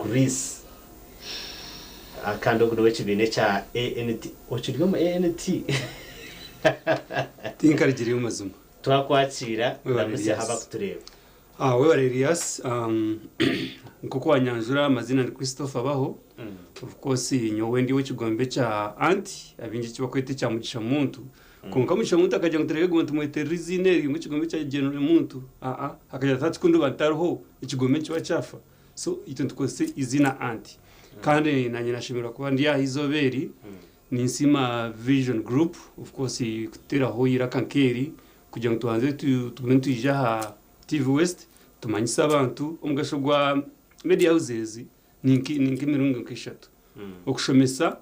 Chris kandi ogu n'ow'ekibiina ekya ANT. Okiri omu ANT? Tinkarigireyo mazima. Twakwakiira, Webale ramutsya Elias. abakutureeba. Ah, webale Elias. Nk'oku wanyanjura amazina ni Christopher Baho. Of course nyowe ndi ow'ekigombe kya Anti, abaingi eki bakweta ekya Mugisha Muntu. Kwonka Mugisha Muntu akagira ngu tureke kuguma tumweterera eiziina eryo ngu ekigombe kya General Muntu. Aa, akagira ati hati ku ndiba ntariho ekigombe nikiba kyafa. So itwe nitukozesa eiziina Anti. Kandi naanye nashemererwa kuba ndi aha eizooba eri. Ninsiima Vision Group of course kututeeraho eiraka nk'eri kugira ngu tubanze tugume nitwija aha TV West tumanyise abantu omugasho gwa media houses ni nk'emiringo nk'eshatu, okushomesa,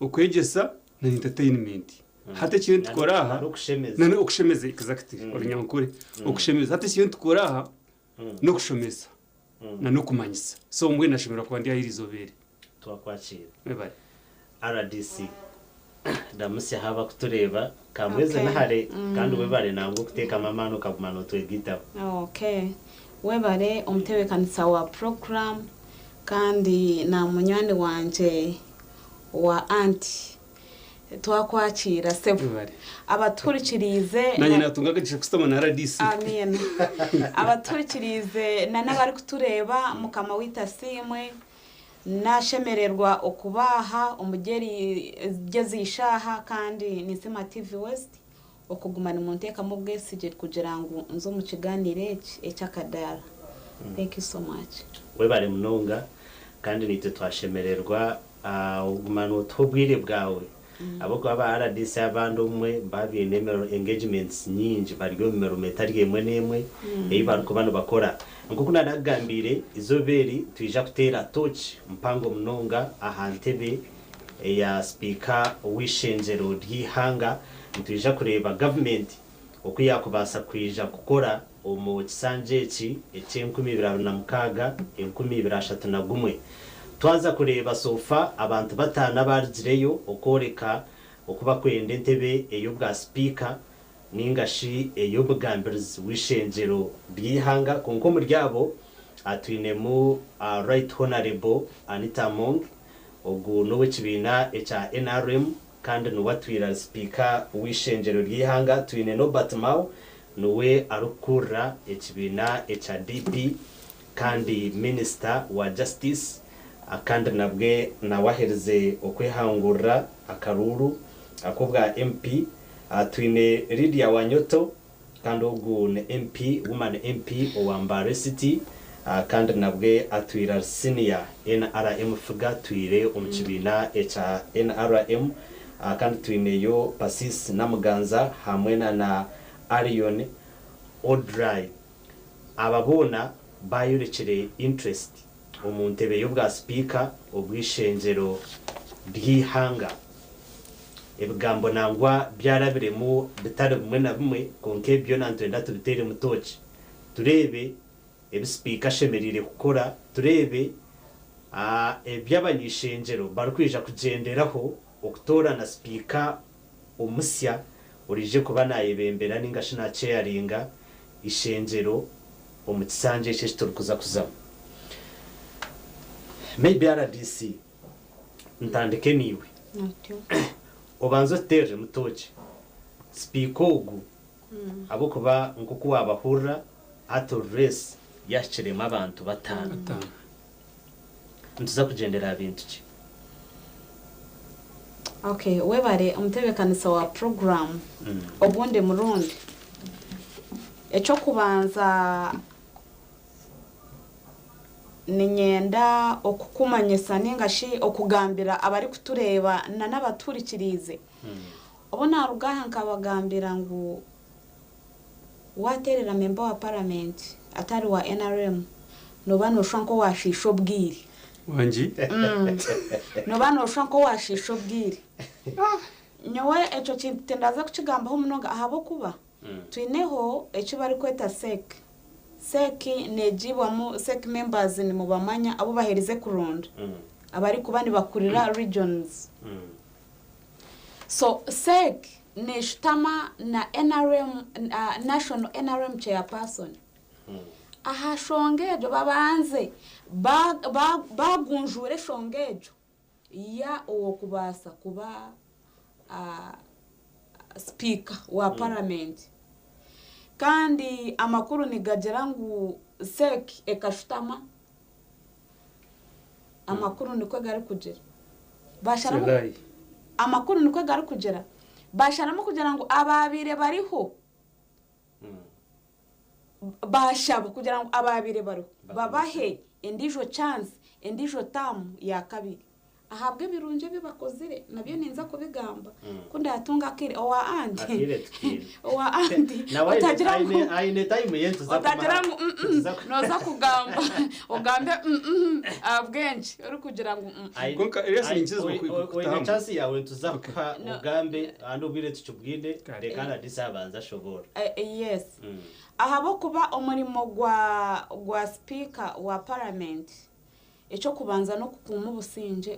okwegyesa na entertainment. Hati ekiriyo nitukora aha n'okushemeza exactly orunyankore okushemeza hati ekiriyo nitukora aha n'okushomesa na n'okumanyisa so mbwenu nashemererwa kuba ndi aha erizooba eri. Twakwakiira. Webare. Rdc Ramutsya aha abakutureeba Kamwezi nahare kandi webare nangwa okuteekamu amaani okaguma notwegaitaho. Okay. Webare omutebeekanisa wa program kandi na munywani wangye wa anti. Twakwakiira sebo. Webare. Abatuhurikiriize Nanye na. natunga akagisha kusitama na rdc. Amiina. Abatuhurikiriize na n'abarikutureeba Mukama waitu asiimwe. Nashemererwa okuba aha omuri ezi ishaaha kandi ninsiima TV West okuguma nimunteekamu obwesigye kugira ngu nze omu kigaaniiro eki eky'akadaara. Thank you so much. Webare munonga kandi naitwe twashemererwa okuguma notuha obwire bwawe ahabw'okuba aba rdc abandi obumwe nibaba baine engagements nyingi bari omu mirimo etari emwe n'emwe ei barikuba nibakora. Nk'oku naanakugambiire, eizooba eri nitwija kuteera tooki mpango munonga aha ntebe eya sipiika w'eishengyero ry'eihanga. Nitwija kureeba gavumenti oku yaakubaasa kwija kukora omu kisanja eki eky'enkumi ibiri abiri na mukaaga, enkumi ibiri ashatu na gumwe. Twaza kureeba so far abantu bataano abarugireyo okworeka oku bakwenda entebe ey'obwa sipiika ninga shi ey'omugambirizi w'eishengyero ry'eihanga kwonka omuri abo twinemu Right Honourable Anita Among, ogu n'ow'ekibiina ekya nrm kandi niwe atwire ari sipiika w'eishengyero ry'eihanga, twine Norbert Mao niwe arikukurira ekibiina ekya DP kandi minisita wa Justice kandi nabwe nawe aherize okwehangurira akaruuru ak'obwa MP. Twine Lydia Wanyoto kandi ogu ni MP, Woman MP owa Mbale City kandi nabwe atwire ari senior NRM figure atwire omu kibiina ekya NRM kandi twineyo Persis Namuganza hamwe na na Arion Odrai. Aba boona bayorekire interest omu ntebe y'obwa sipiika obw'eishengyero ry'eihanga. Ebigambo nangwa byarabiremu bitari bimwe na bimwe kwonka ebi byona nitwenda tubiteeremu tooki tureebe ebi sipiika ashemereire kukora, tureebe ebi abany'eishengyero barikwija kugyenderaho okutoorana sipiika omusya oraije kuba naayebembera nainga shi naakyeyaringa eishengyero omu kisanja eki eki turikuza kuzamu. Maybe rdc ntandike naiwe. Obanze otuteereremu tooki. Sipiika ogu ahabw'okuba nk'oku waabahurira hati ori reesi yahikiremu abantu bataano. Nituza kugyendera aha bintu ki? Okay, webare omutebekanisa wa program ogundi murundi. Ekyokubanza niinyenda okukumanyisa ninga shi okugambira abarikutureeba na n'abatuhurikiriize. Obu naaruga aha nkabagambira ngu waateerera memba wa paramenti atari wa nrm nooba nooshusha nk'owaashiisha obwire. Wangi. Nooba nooshusha nk'owaashiisha obwire. Nyowe ekyo kintu tindaaza kukigambaho munonga ahabw'okuba Twineho eki barikweta CEC. CEC neegiibwamu CEC members nimubamanya abu baherize kuronda abarikuba nibakurira regions. So CEC neeshutama na nrm, National nrm Chairperson. Aha nshonga egyo babanze bagunjuura enshonga egyo ya ow'okubaasa kuba sipiika wa paramenti. Kandi amakuru nigagira ngu CEC ekashutama, amakuru nikwo garikugira. Basharamu amakuru nikwo garikugira, basharamu kugira ngu abaabaire bariho bashaba kugira ngu abaabaire bariho babahe endiijo chance, endiijo term ya kabiri ahabw'ebirungi ebi bakozire. Nabyo ninza kubigamba ku ndatunga akaire. Owa anti Akaire tukiine. Owa anti Nawe otagira ngu aine time ye tuza otagira kumara. ngu nooza kugamba ogambe ahabw'enki orikugira ngu Konka Elias ninkiza Oine kutahamu. chance yawe ntuza kuha No. ugambe andi obwire tukibwine. Kare. Reka RDC abanza ashobora. Yes, ahabw'okuba omurimo gwa sipiika wa paramenti, ekyokubanza n'okukuuma obusingye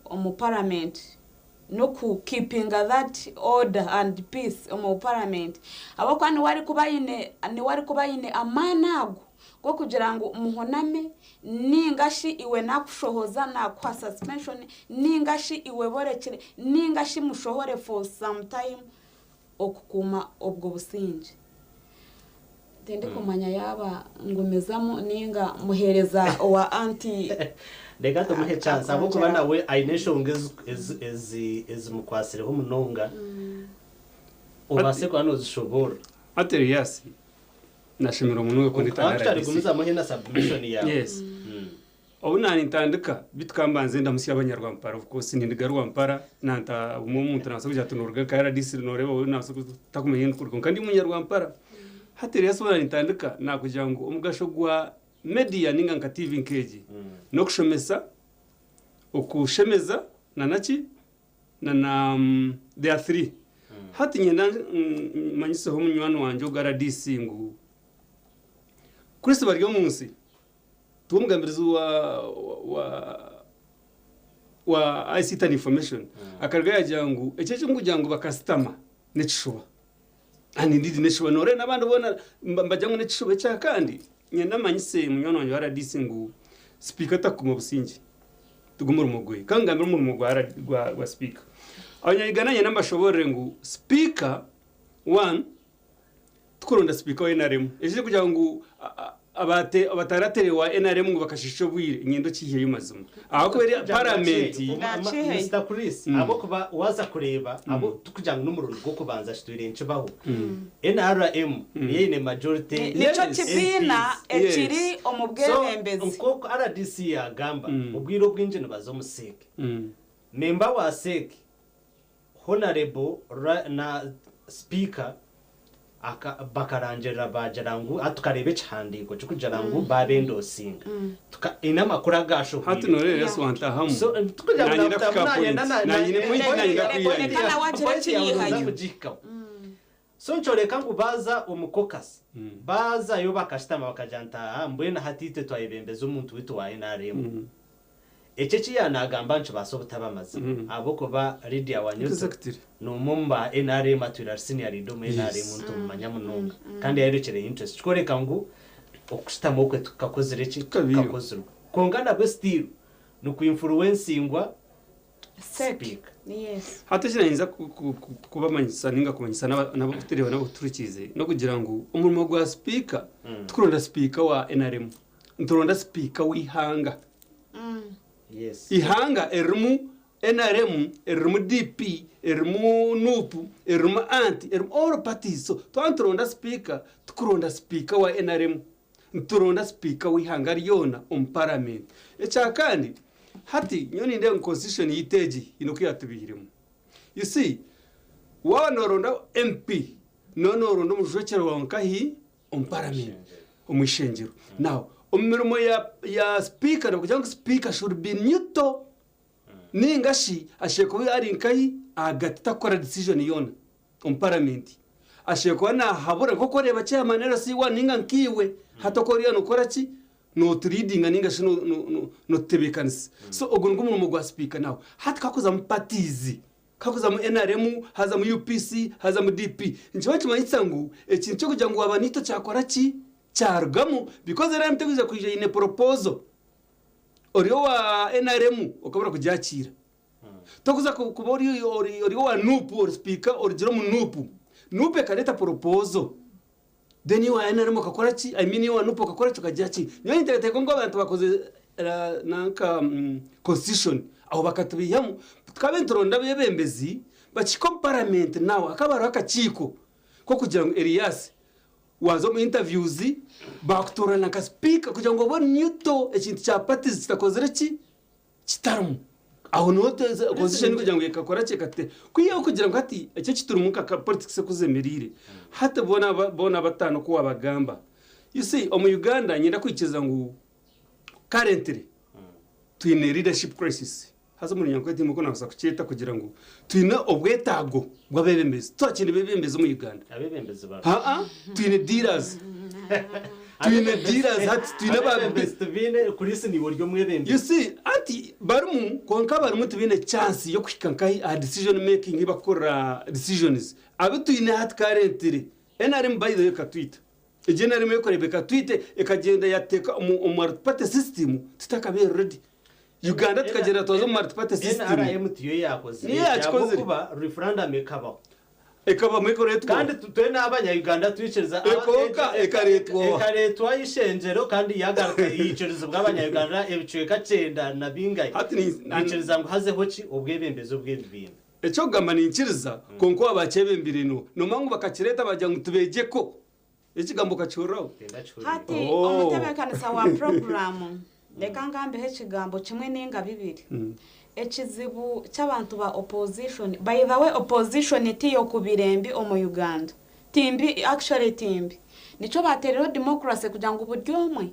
omu paramenti n'okukeepinga that order and peace omu paramenti, ahabw'okuba niwe arikuba aine amaani ago g'okugira ngu muhoname, ninga shi iwe nakushohoza nakuha suspension, ninga shi iwe borekire, ninga shi mushohore for some time, okukuuma obwo busingye. Tindikumanya yaaba ngumizamu ninga muheereza owa anti. Reka tumuhe chance ahabwokuba Akongera. nawe aine enshonga ezimukwasireho munonga, obaase kuba nozishobora. Ati Elias, nashemera omunonga kundeta Actually, RDC. gumizamu hina submission yawe. Yes. Obu nani ntandika bitu kambanze ndamusya abanyarwampara. Of course nindiga Rwampara, nanta umwe omuntu nabaasa kugira ati noruga nka RDC, noreba wowe nabaasa kutakumanya ndikuruga, nka ndi munyarwampara. Hati Elias, obu nani ntandika nakugira ngu omugasho gwa media ninga nka TV nk'egi n'okushomesa, okushemeza nanaki nana there are three. Hati nyenda manyiseho munywani wanje ogu RDC ngu Kristo bari omu nsi tuwe omugambirizi wa ICT and information akaruga yagira ngu ekyo ekyokugira ngu bakasitama nekishuba, and indeed nekishuba, nore n'abandi boona mbagira ngu nekishuba. Ekya kandi nyenda manyise munywani wanje wa RDC ngu sipiika takuma businge tugu umurimo gwe. Kandi ngambira umurimo gwa sipiika, abanyayuganda nyenda mbashoborere ngu sipiika one, tukuronda sipiika wa NRM, ekiri kugira ngu abataratere wa NRM ngo bakashisha obwire nyendo kihiyeyo mazima aho eri paramenti. Nakihe. Mr Chris, abo kuba waza kureba abo tukugira ngo n'umurundi gwo kubanza kitwire nkibaho, NRM niyo ine majority. Nicyo kibiina Yes. ekiri omu So bwebembezi. nk'oku RDC yagamba, obwire obwingi nibaza omu CEC, member wa CEC, honorable na speaker bakarangirira bagira ngu tukareba ekihandiiko kikugira ngu babendorsinga. Ine amakuru Hati agashohwire. norero Yesu wantahamu. So, tukugira ngu Nanyina kuka point. Nanyine point, nanyina Reka kuyanja. nawe agire Point yawe ekiyihayo. uza kugihikaho. So ncoreka ngu baza omu caucus, bazayo bakashitama bakagira nti aha mbwenu hati itwe twayebembeza omuntu witu wa NRM. Ekyo ekiyanagamba nkibaasa obutaba amazima ahabwokuba Lydia Wanyoto n'omwe omu ba NRM, atwire ari senior leader omu NRM, ntumumanya munonga, kandi yayerekire interest kikoreka ngu okushitama okwe tukakozire ki? Tukabiire. Tukakozirwe, konka nabwe still nikuinfluencingwa CEC. Speaker. Yes. Hati ekinayinza kubamanyisa ninga kumanyisa n'abakutureba n'abakuturikize nokugira ngu omurimo gwa sipiika, tukuronda sipiika wa NRM, nturonda sipiika w'ihanga. Ihanga eririmu NRM, eririmu DP, eririmu NUP, eririmu anti, eririmu all parties. So twaba nituronda sipiika, tukuronda sipiika wa NRM, nituronda sipiika w'ihanga ryona omu paramenti. Ekya kandi hati nyowe nindeeba ngu constitution yitu egi ine oku yatubihiremu. You see, waaba noronda MP, no noronda omujwekyero wawe nkahi omu paramenti, omu ishengero. Now omu mirimo ya sipiika nokugira ngu sipiika should be neutral, ninga shi asheere kuba ari nkahi ahagati, takukora decision yoona omu paramenti, asheere kuba nahabura nk'oku oreeba chairman LC1 ninga nkiiwe hati oko oriyo nokora ki, notuleadinga ninga shi notutebeekanisa. So ogwo nigwo omurimo gwa sipiika. Nawe hati kakuzamu parties, kakuzamu NRM, hazamu UPC, hazamu DP, nikiba kimanyisa ngu ekintu kyokugira ngu waba nito kyakora ki. Kyarugamu because NRM tekwija kwija eine proposal ori owa NRM okabura kugyakiira. Tokuza kuba ori ori owa Nup ori sipiika orugire omu Nup, Nup ekareeta proposal then iwe owa NRM okakora ki I mean iwe owa Nup okakora ki okagyakiira. Nyowe ninteekateeka ngu abantu bakoze nanka constitution aho bakatubeihamu tukaaba nituronda abeebembezi bakihika omu parliament now hakaba hariho akakiiko k'okugira ngu Erias Waaza omu interviews baakutoorana nka sipiika kugira ngu obe neutral ekintu kya parties kitakozire ki? Kitarimu. Aho niho constitution kugira ngu ekakora ki? Ekate. Kwihaho kugira ngu hati eki ekiturimu nka politics oku zemereire, hati boona boona bataano oku waabagamba, you see omu Uganda niinyenda kwikiriza ngu currently twine leadership crisis. Haza omu Runyankore tihaine oku naabaasa kukyeta kugira ngu twine obwetaago bw'abeebembezi. Titwakiine beebembezi omu Uganda. Abeebembezi ba Haa, twine dealers. Twine dealers hati twine aba Abeebembezi tibaine, Chris niiwe ori You omwebembezi. see, anti barimu kwonka barimu tibaine chance y'okuhika nkahi aha decision making ei bakukorera decisions. Abu twine hati currently, NRM by the way ekatwita. Egyo NRM erikureeba ekatwita ekagyenda yateeka omu omu multiparty system tutakabaire ready. Uganda tukagyenda twaza omu multiparty system. NRM tiyo yakozire Niyo ekyo yakikozire. ahabw'okuba referendum ekabaho. Ekabamu ekareetwaho. Kandi twena abanya-Uganda twikiriza Ekonka ekareetwaho. Ekareetwaho eishengyero kandi yagaruka yaikirizibwa abanya-Uganda ebicweka kyenda na bingahi. Hati ni- Naikiriza ngu hazeho ki? Obwebembezi obw'ebibiina. Eky'okugamba ninkiriza kwonka waaba akyebembeire no nomanya ngu bakakireeta bagira ngu tubegyeko. Ekigambo okakihuriraho? Hati Oh. omutebeekanisa wa puroguraamu, reka ngambeho ekigambo kimwe nainga bibiri. Ekizibu ky'abantu ba opposition, by the way opposition tiyokubaire mbi omu Uganda, timbi actually timbi. Nikyo baatereireho democracy kugira ngu buri omwe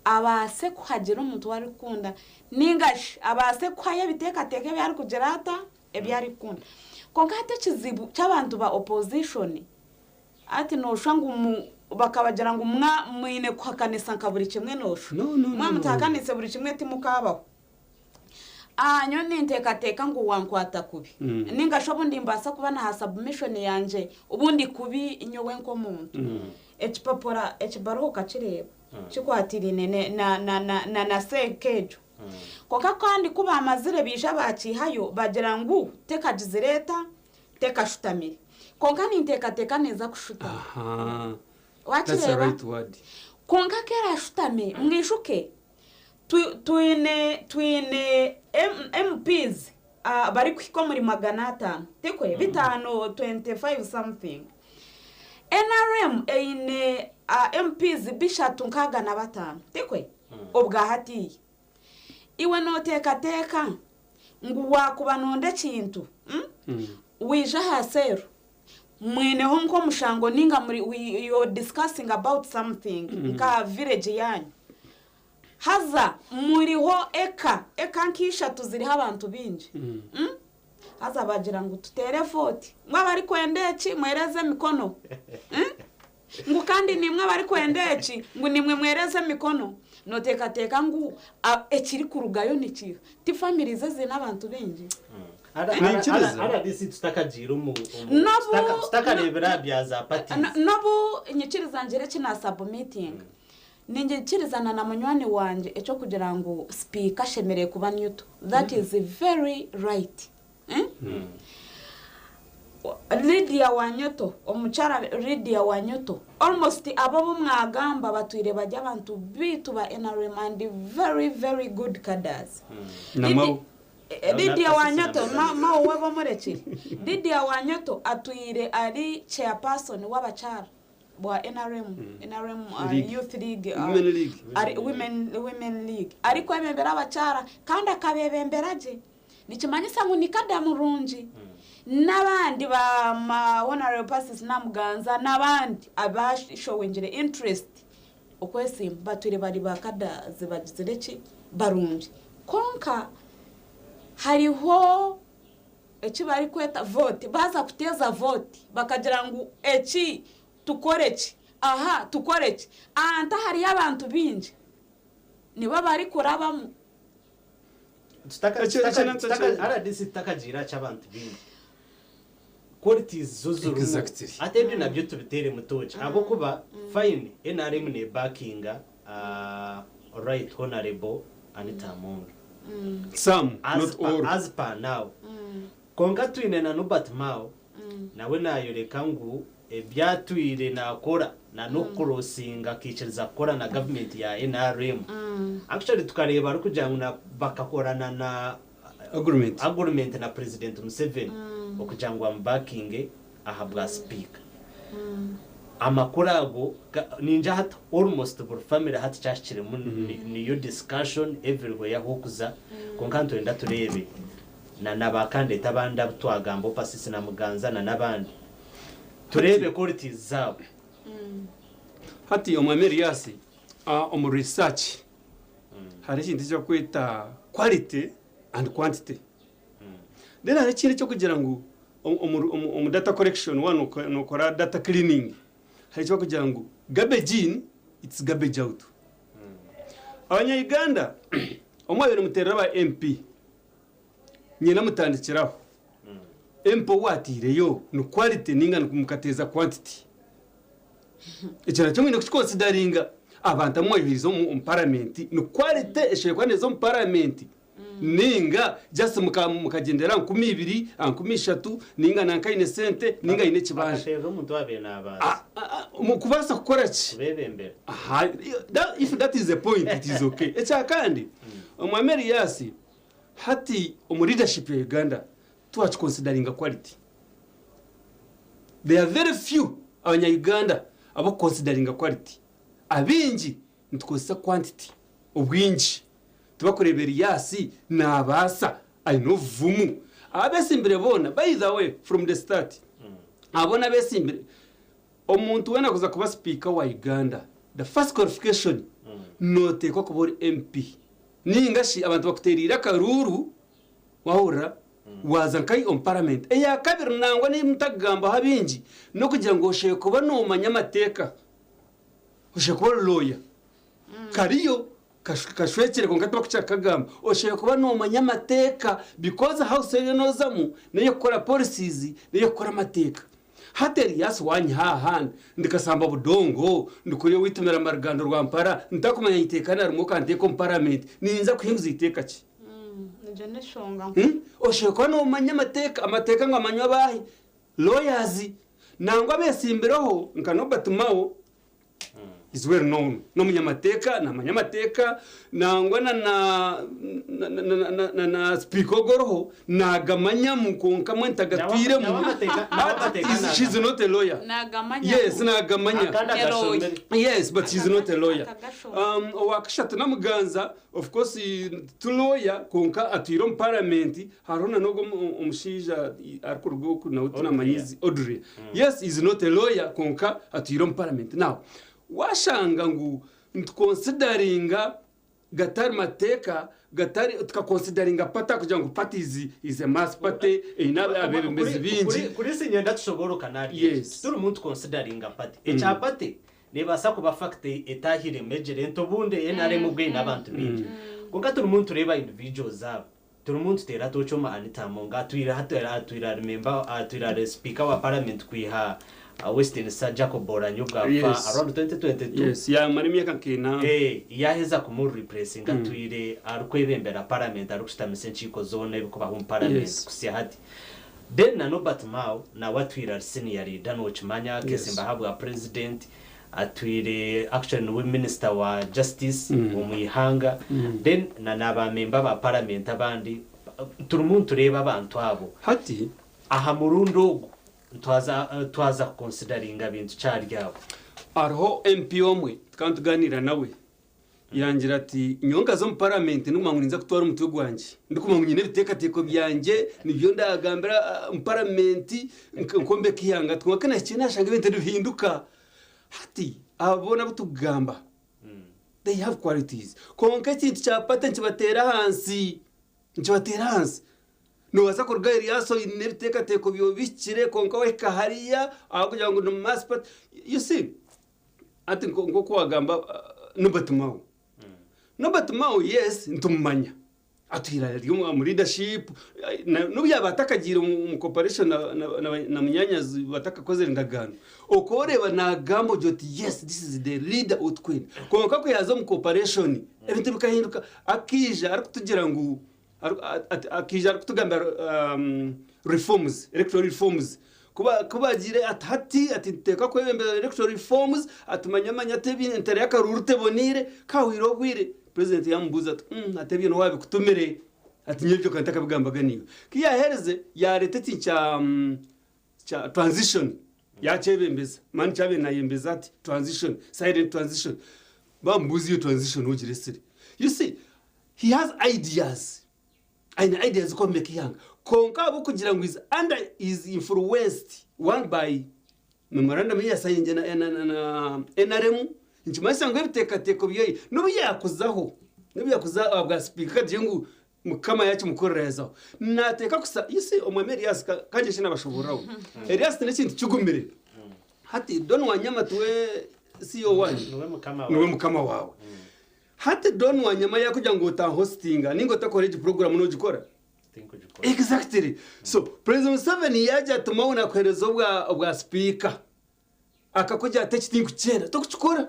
abaase kuhagira omuntu ou arikukunda nainga shi abaase kuhayo ebiteekateeko ebi arikugira ata, ebi arikukunda. Kwonka hati ekizibu ky'abantu ba opposition, Hati nooshusha ngu mu, bakabagira ngu mwa, mwine kuhakanisa nka buri kimwe nooshusha. No, no, no, Mwaba no. mutahakaniise buri kimwe timukaabaho. Ah, nyowe ninteekateeka ngu wankwata kubi. Nainga shi obundi nimbaasa kuba naha submission yangye obundi kubi nyowe nk'omuntu. Ekipapura, ekibaruha okakireeba, kikwatiraine ne, na, na, na, na, na seeka egyo. Kwonka kandi ku baamazire baija baakiihayo, bagira ngu tekagizire eta? Tekashutamire. Kwonka ninteekateeka neeza kushutama. Aha. That's the Waakireeba? right word. Kwonka ku eraashutame, mwijuke, tu- twine twine M- MPs ah, barikuhika omuri 500, tikwe? Bitaano 25 something. NRM eine ah, MPs 365, tikwe? Obwa hatiiya. Iwe nooteekateeka ngu waakuba noonda ekintu, waija aha seero, mwineho nk'omushango nainga muri you're discussing about something nk'aha village yaanyu, haza muriho eka, eka nk'ishatu ziriho abantu baingi, haza bagira ngu tuteere vote, ngu abarikwenda eki mwereze emikono. Ngu kandi niimwe abarikwenda eki, ngu niimwe mwereze emikono. Nooteekateeka ngu ekirikurugayo ni kiiha? Ti families eziine abantu baingi? Ninkiriza. RDC tutakagiire omu N'obu tutakareebera aha bya za parties. N'obu nyikiriza ngire eki naasubmitinga, ninyikirizana na munywani wangye eky'okugira ngu sipiika ashemereire kuba neutral. That is very right. Lydia Wanyoto, omukyara Lydia Wanyoto, almost abo abu mwagamba batwire bari abantu baitu ba nrm and very very good cadres. Na Mao. Lydia Wanyoto, Mao we bamurekire. Lydia Wanyoto atwire ari chairperson w'abakyara bwa nrm, nrm League. Youth League, Women League. ari, women, women League. Arikwebembera abakyara kandi akabebembera gye. Nikimanyisa ngu ni kada murungi. N'abandi ba ma Honourable Persis Namuganza n'abandi aba showingire interest okwesimba batwire bari ba kadas bagizire ki? Barungi. Kwonka hariho eki barikweta vote, baaza kuteeza vote bakagira ngu eki tukore ki, aha tukore ki, ahantu ahariyo abantu baingi nibo barikurabamu. Ekyo- ekyo nakyo kiri- RDC tutakagiire aha ky'abantu baingi. Qualities zo zirimu. Exactly. Ate ebyo nabyo tubiteeremu tooki ahabw'okuba fine NRM nebakinga Right Honourable Anita Among. Some, As not per, all. as per now. Kwonka twine na Norbert Mao nawe nayoreka ngu ebi atwire nakora na n'okukurosinga akaikiriza kukora na gavumenti ya NRM. Actually tukareeba arikugira ngu na bakakorana na Agreement. agreement na President Museveni okugira ngu bamubakinge aha bwa sipiika. Amakuru ago ningira hati almost buri family hati kyahikiremu niyo discussion everywhere ahu okuza kwonka nitwenda tureebe na na ba candidate abandi abu twagamba Opasisi na Muganza na n'abandi tureebe qualities zaabo. Hati Omwami Erias, omu research hariho ekintu eki barikweta quality and quantity. Then hariho ekindi eky'okugira ngu omu data collection waaba nookora data cleaning, hariho eki barikugira ngu garbage in, it's garbage out. Abanya Uganda obu mwabaire nimuteerera aba MP, nyine mutandikire aho. MP ou waataireyo ni quality nainga mukateeza quantity? Ekyo nakyo mwine kukikonsidaringa. Abantu abu mwayoherize omu paramenti ni quality eshemereire kuba neeza omu paramenti nainga just mukagyendera aha 20,000, aha 30,000 nainga nanka aine sente nainga aine ekibanja. Bakateerera omuntu owaabaire naabaasa. Kubaasa kukora ki? Kubeebembera. Aha, if that is the point it is okay. Ekyakandi, Omwami Erias, hati omu leadership ya Uganda twakiconsideringa quality. There are very few abanya Uganda abakuconsideringa quality. Abaingi nitukozesa quantity, obwingi. Tibakureeba Erias nabaasa, aine obuvumu. Abesimbire boona, by the way, from the start, abo boona abesimbire, omuntu weena kuza kuba sipiika wa Uganda, the first qualification, noteekwa kuba ori MP. Ninga shi abantu bakuteereire akaruuru, wahurira, waaza nkahi omu paramenti. Eya kabiri nangwa n'ei mutakugambaho abaingi, n'okugira ngu oshemereire kuba noomanya amateeka. Oshemereire kuba ori lawyer. Kariyo kashwekire kwonka tibakukira kukagamba. Oshemereire kuba noomanya amateeka because house ei noozamu n'ey'okukora policies, n'ey'okukora amateeka. Hati Erias waanyiha aha ndikasamba budongo, ndikuriya owaitumira Marugando Rwampara, ntakumanya iteeka na rimwe okanteeka omu paramenti, ninza kuhinguza iteeka ki? Egyo n'eshonga. Oshemereire kuba noomanya amateeka. Amateeka ngu amanywa baahi? Lawyers. Nangwa abeetsimbireho nka Norbert Mao is well known. N'omunyamateeka, naamanya amateeka, nangwa na na na na sipiika ogu oriho naagamanyamu kwonka mbwenu tagatwiremu. Nawe amateeka nawe amateeka She is naagamanya. not a lawyer. Naagamanya Yes, naagamanya. Kandi agashomire. Yes, but she's not a lawyer. Akagashoma. Owakashatu Namuganza, of course ti lawyer kwonka atwire omu parliament, hariho na n'ogwo omushaija arikuruga oku nawe tinamanya Odria. Odria. Yes, is not a lawyer kwonka atwire omu parliament. Now, washanga ngu nitukonsidaringa gatari mateeka, gatari tukakonsidaringa party kugira ngu party is a mass party eine abeebembezi baingi. Kuri sinyenda tushoboroka ahari eki. Tituri muntu consideringa party. Ekya party nebaasa kuba fact etahiremu egire nti obundi NRM obwo eine abantu baingi. Kwonka turimu nitureeba individuals aba. Turimu nituteera toki omu Anita Among atwire hati atwire ari member atwire ari speaker wa parliament kwiha Western Sir Jacob Oulanyah obwafa around 2022. Yes, yaamara emyaka nk'ena. Yaaheza kumu replacinga atwire arikwebembera parliament arikushutamisa enkiiko zoona ebirikubaho omu parliament kuhitsya hati. Then na Norbert Mao nawe atwire ari senior leader nokimanya akesimba ahabwa president atwire actually niwe minister wa justice omu ihanga then na naba member ba parliament abandi turimu nitureeba abantu abo. Hati. Aha murundi ogu ntwaza twaza kuconsideringa bintu ki ahari abo? Hariho MP omwe tukaba nitugaaniira nawe yangira ati nyowe nkaza omu paramenti ndikumanya ngu ninza kutwara omutwe gwangye ndikumanya ngu nyine ebiteekateeko byangye nibyo ndagambira omu paramenti nkwombeka eihanga kwonka nahikire nashanga ebintu nibihinduka hati abo boona abu turikugamba they have qualities kwonka ekintu kya party nikibateera ahansi nikibateera ahansi Noobaasa kuruga aha eryaso oine ebiteekateeko byawe bihikire kwonka wahika hariya ahabw'okugira ngu ni mass party. You see, hati nk'oku waagamba Norbert Mao. Norbert Mao yes nitumumanya. Atwire ari omu leadership, n'obu yaaba atakagiire omu cooperation na munyaanyazi batakakozire endagaano, okooreeba naagamba ogira oti yes this is the leader ou turikwenda. Kwonka ku yaaza omu cooperation, ebintu bikahinduka, akaija arikutugira ngu akaija arikutugambira reforms, electoral reforms. Ku baagiire ati hati ati nituteekwa kwebembera electoral reforms, ati manya manya ati entare y'akaruuru teboneire, ku hahweire obwire, Purezidenti yaamubuuza ati, Umm, ati ebyo niwe waabikutumire? Ati nyowe ebyo ka ntakabigambaga naiwe. Ku yaaheerize, yaareeta ekintu kya kya transition, yaakyebembeza. Mani kyabaire naayembeza ati transition, silent transition. Baamubuuza iyo transition ogireetsire. You see, he has ideas. Aine ideas z'okwombeka eihanga. Kwonka ahabw'okugira ngu is under, is influenced one by Memorandum ei yasayinge na, na, na, na NRM nikimanyisa ngu ebiteekateeko byeye n'obu yaakuzaho n'obu yaakuza aha bwa sipiika kagire ngu mukama yaakimukorera yaazaho naateeka kusa you see omwami Erias ka- kangye eki nabashoboorora Erias n'ekintu kigumire hati Don Wanyama tiwe CEO wanyu Niwe mukama niwe wawe. mukama waawe hati Don Wanyama yaakugira ngu otanhostinga ninga otakora egi puroguramu noogikora Tinkugikora. Exactly. So President Museveni yagira ati mawe nakuhereza obwa obwa speaker. Akakugira ati eki tinkukyenda tokukikora.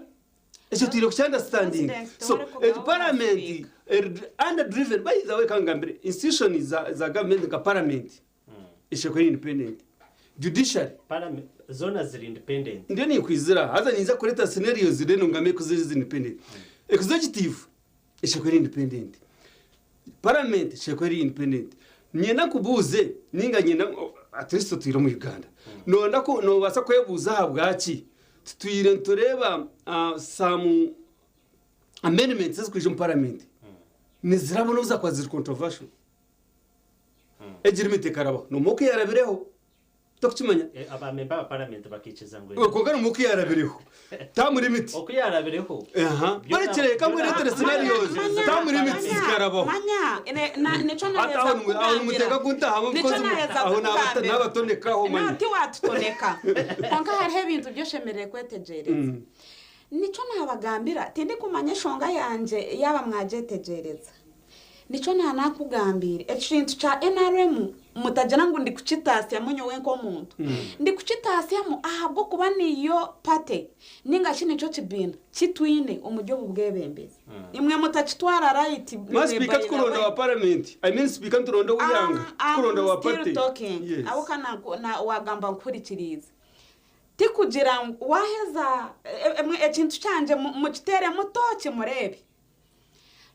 Ekyo twine kuki understanding. President So tewari kugawa egi parliament speaker. eri under driven by the way kangambire institution za za government nka parliament eshekwa eri independent. Judiciary Parliament zoona ziri independent. ndiyo ninkwizira haza ninza kureta scenarios then ngambe ku ziri independent. Executive eshekwa eri independent. Paramenti eshemereire kuba eri independent. Niinyenda nkubuuze ninga niinyenda at least otwire omu Uganda. Nooyenda ku noobaasa kwebuuza ahabwaki tutwire nitureeba some amendments ezirikwija omu paramenti niziraba n'obu zaakuba ziri controversial. Egi limit ekarabaho. Noomanya oku yaarabireho. Tokukimanya? Eh, aba member ba parliament bakikiza ngu Kwonka nomu oku yarabireho. Tamu limit. Oku yarabireho. Aha. Barekire ka ngweretere scenarios. Tamu limit zikarabaho. Manya, ne- na- nikyo Hati naheza aho nimwe- aho kukugambira. nimuteka kuntahamu Nikyo because naheza aho nabata- kukugambira. nabatonekaho No, manya. tiwatutoneka. Kwonka hariho ebintu byoshemereire kwetegyereza. Nikyo nabagambira, tindikumanya enshonga yangye yaaba mwagyetegyereza. Nikyo naanakugambiire, ekintu kya nrm mutagira ngu ndikukitaasyamu nyowe nk'omuntu. Ndikukitaasyamu ahabw'okuba niyo party ninga shi nikyo kibiina ki twine omuri obu bwebembezi. Imwe mutakitwara light. Ma speaker tukuronda wa parliament. I mean speaker nituronda ow'eihanga. Tukuronda wa I'm still party. talking. Yes. Aho ka wagamba nkuhurikiriize. Tikugira ngu waaheza ekintu kyangye mukiteeremu tooki mureebe.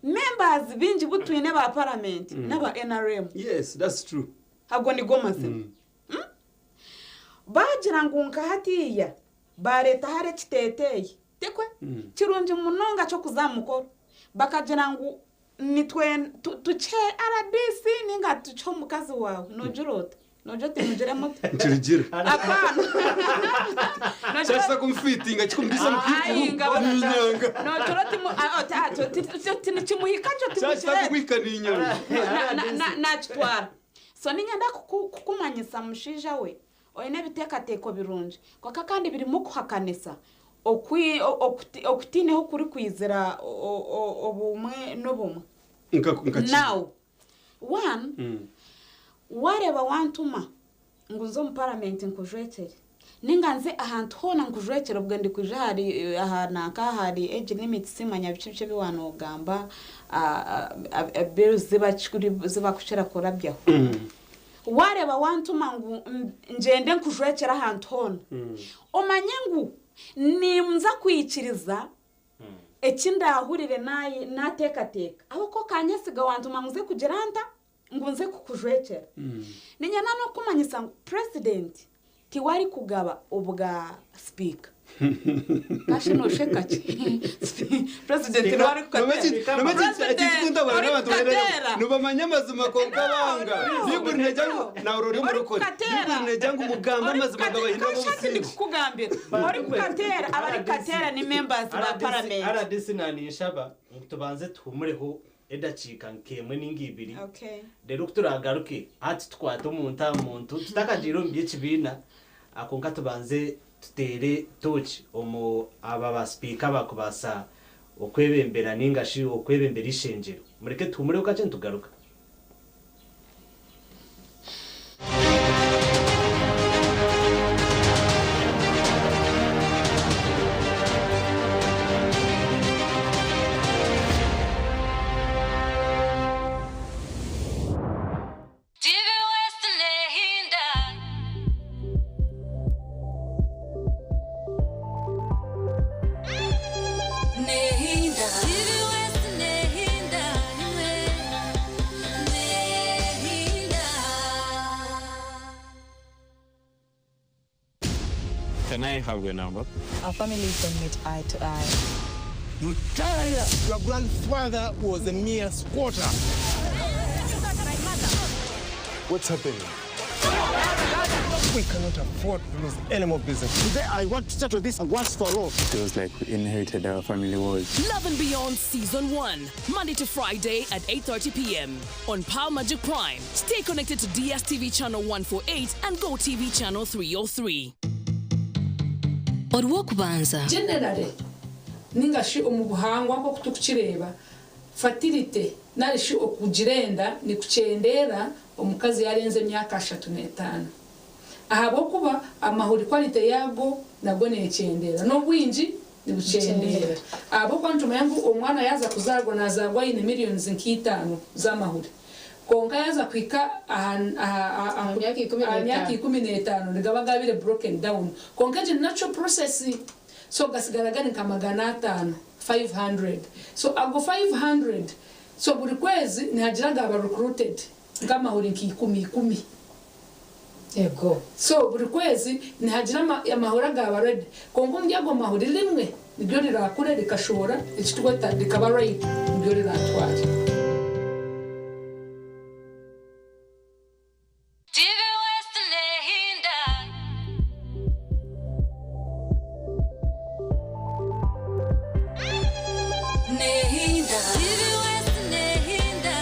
Members baingi bu twine ba paramenti n'aba nrm. Yes, that's true. Ago nigo mazima. Baagira ngu nka hatiiya baareeta hare ekiteeteeyi, tikwe? Kirungi munonga ky'okuza aha mukoro. Bakagira ngu nitwe tukihe rdc ninga tukihe omukazi waawe. Noogira ota? Noogira oti mugire muta? Nkirigira. Apaana. Kyakisa kumufiitinga kikumubisa omu Ai, nga kiikuru niinyanga. Noogira oti mu- ah, oti, ah, oti, oti, oti nikimuhika kyo Kyakisa timukireeta. kumuhika niinyanga. Nakitwara. So niinyenda kukumanyisa mushaija we, oine ebiteekateeko birungi kwonka kandi birimu kuhakanisa okutiineho okurikwizira obumwe n'obumwe. Nka nka ki? Now, one, Waareeba wantuma ngu nze omu paramenti nkujwekyere, ninga nze ahantu hoona nkujwekyere obwe ndikwija ahari aha nanka ahari age limit simanya biki biki ebi waanoogamba, bills zi bakukira kurabyaho. Waareeba wantuma ngu ngyende nkujwekyere ahantu hoona, omanye ngu ninza kwikiriza eki ndaahurire naateekateeka ahabw'okuba okanyesiga wantuma ngu nze kugira nta? Ngu nze kukujwekyera. Niinyenda n'okukumanyisa ngu Purezidenti tiwe arikugaba obwa sipiika. Kashi noosheka ki? Purezidenti niwe arikukateera. Purezidenti Nibamanya amazima kwonka banga. Baiburi neegira ngu nahurira ori omurokore. Baiburi neegira ngu mugambe amazima gabahindure Kashi hati ab'obusingye. ndikukugambira. Orikukateera, abarikukateera ni members ba paramenti. RDC naninshaba ngu tubanze tuhumureho edakiika nk'emwe ninga ibiri reero ku turaagaruke hati tukwate omuntu aha muntu tutakagiire omu by'ekibiina kwonka tubanze tuteere tooki omu aba ba sipiika abakubaasa okwebembera ninga shi okwebembera eishengyero. Mureke tuhumureho kakye nitugaruka. Can I have your number? Our families don't meet eye to eye. Mutaya, your grandfather was a mere squatter. What's happening? We cannot afford to lose any more business. Today, I want to settle this once for all. It feels like we inherited our family woes. Love and Beyond Season 1, Monday to Friday at 8:30 p.m. on Power Magic Prime. Stay connected to DSTV channel 148 and GoTV channel 303. Orw'okubanza. Generally ninga shi omu buhangwa nk'oku tukukireeba, fertility nari shi okugira enda nikukyendeera omukazi yarenza emyaka 35 ahabw'okuba amahuri quality yaago nago nekyendeera n'obwingi nibukyendeera ahabw'okuba nitumanya ngu omwana yaaza kuzaarwa nazaarwa aine millions nk'itaano z'amahuri kwonka yaaza kuhika aha myaka 15 nigaba gaabire broken down kwonka egi ni natural process. So gasigara gari nka 500, 500. So ago 500, so buri kwezi nihagira gaba recruited nk'amahuri nk'ikumi ikumi. Yego. So buri kwezi nihagira amahuri agaba ready. Kwonka omuri ago mahuri rimwe niryo rirakure rikashora ekitweta rikaba ripe niryo riratwara. TV West Nehinda. Nehinda. TV West Nehinda.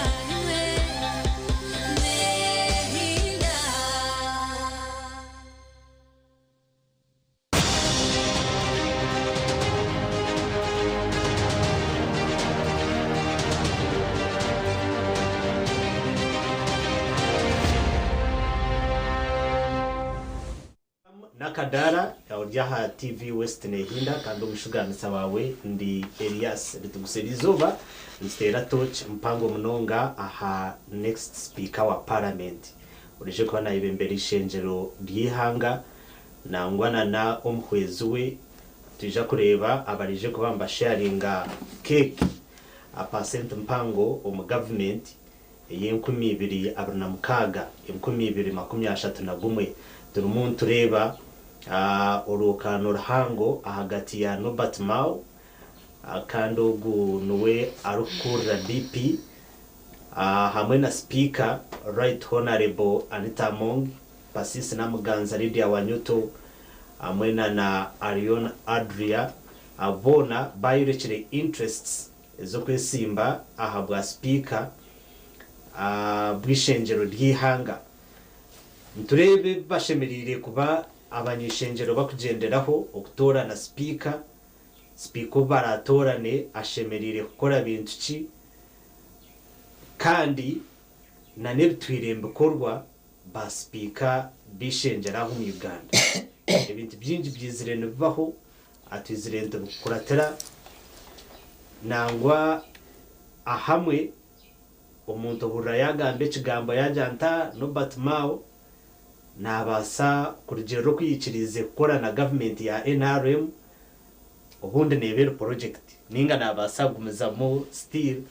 Nehinda. Nakadara ori aha TV West Nehinda kandi omushuganisa wawe ndi Elias Ritugusera izooba nituteera torch mpango munonga aha next speaker wa parliament orije kuba nayebembera ishengyero ry'ihanga nangwa na omuhwezi we. Twija kureeba abarije kuba nibasharinga cake a percent mpango omu government ey'e2026 2031. Turimu nitureeba orukaano ruhango ahagati ya Norbert Mao, kandi ogu niwe arikukurira DP, hamwe na speaker Right Honorable Anita Among, Pasisi Namuganza Lydia Wanyoto hamwe na Arion Adria. Boona bayorekire interests ez'okwesimba aha bwa speaker bw'ishengyero ry'ihanga. Nitureebe bashemereire kuba abanyishengyero bakugyenderaho okutoorana speaker. Speaker baratoorane ashemereire kukora bintu ki, kandi na n'ebitwire nibikorwa ba speaker b'ishengyero aho omu Uganda. Ebintu bingi byizire nibibaho, atwizire nitubikuratira nangwa ahamwe omuntu ohurira yagamba ekigambo yagira nta Norbert Mao nabaasa kurugiirira okwiyikirize kukora na gavumenti ya NRM, obundi neeba eri project ninga nabaasa kugumizamu still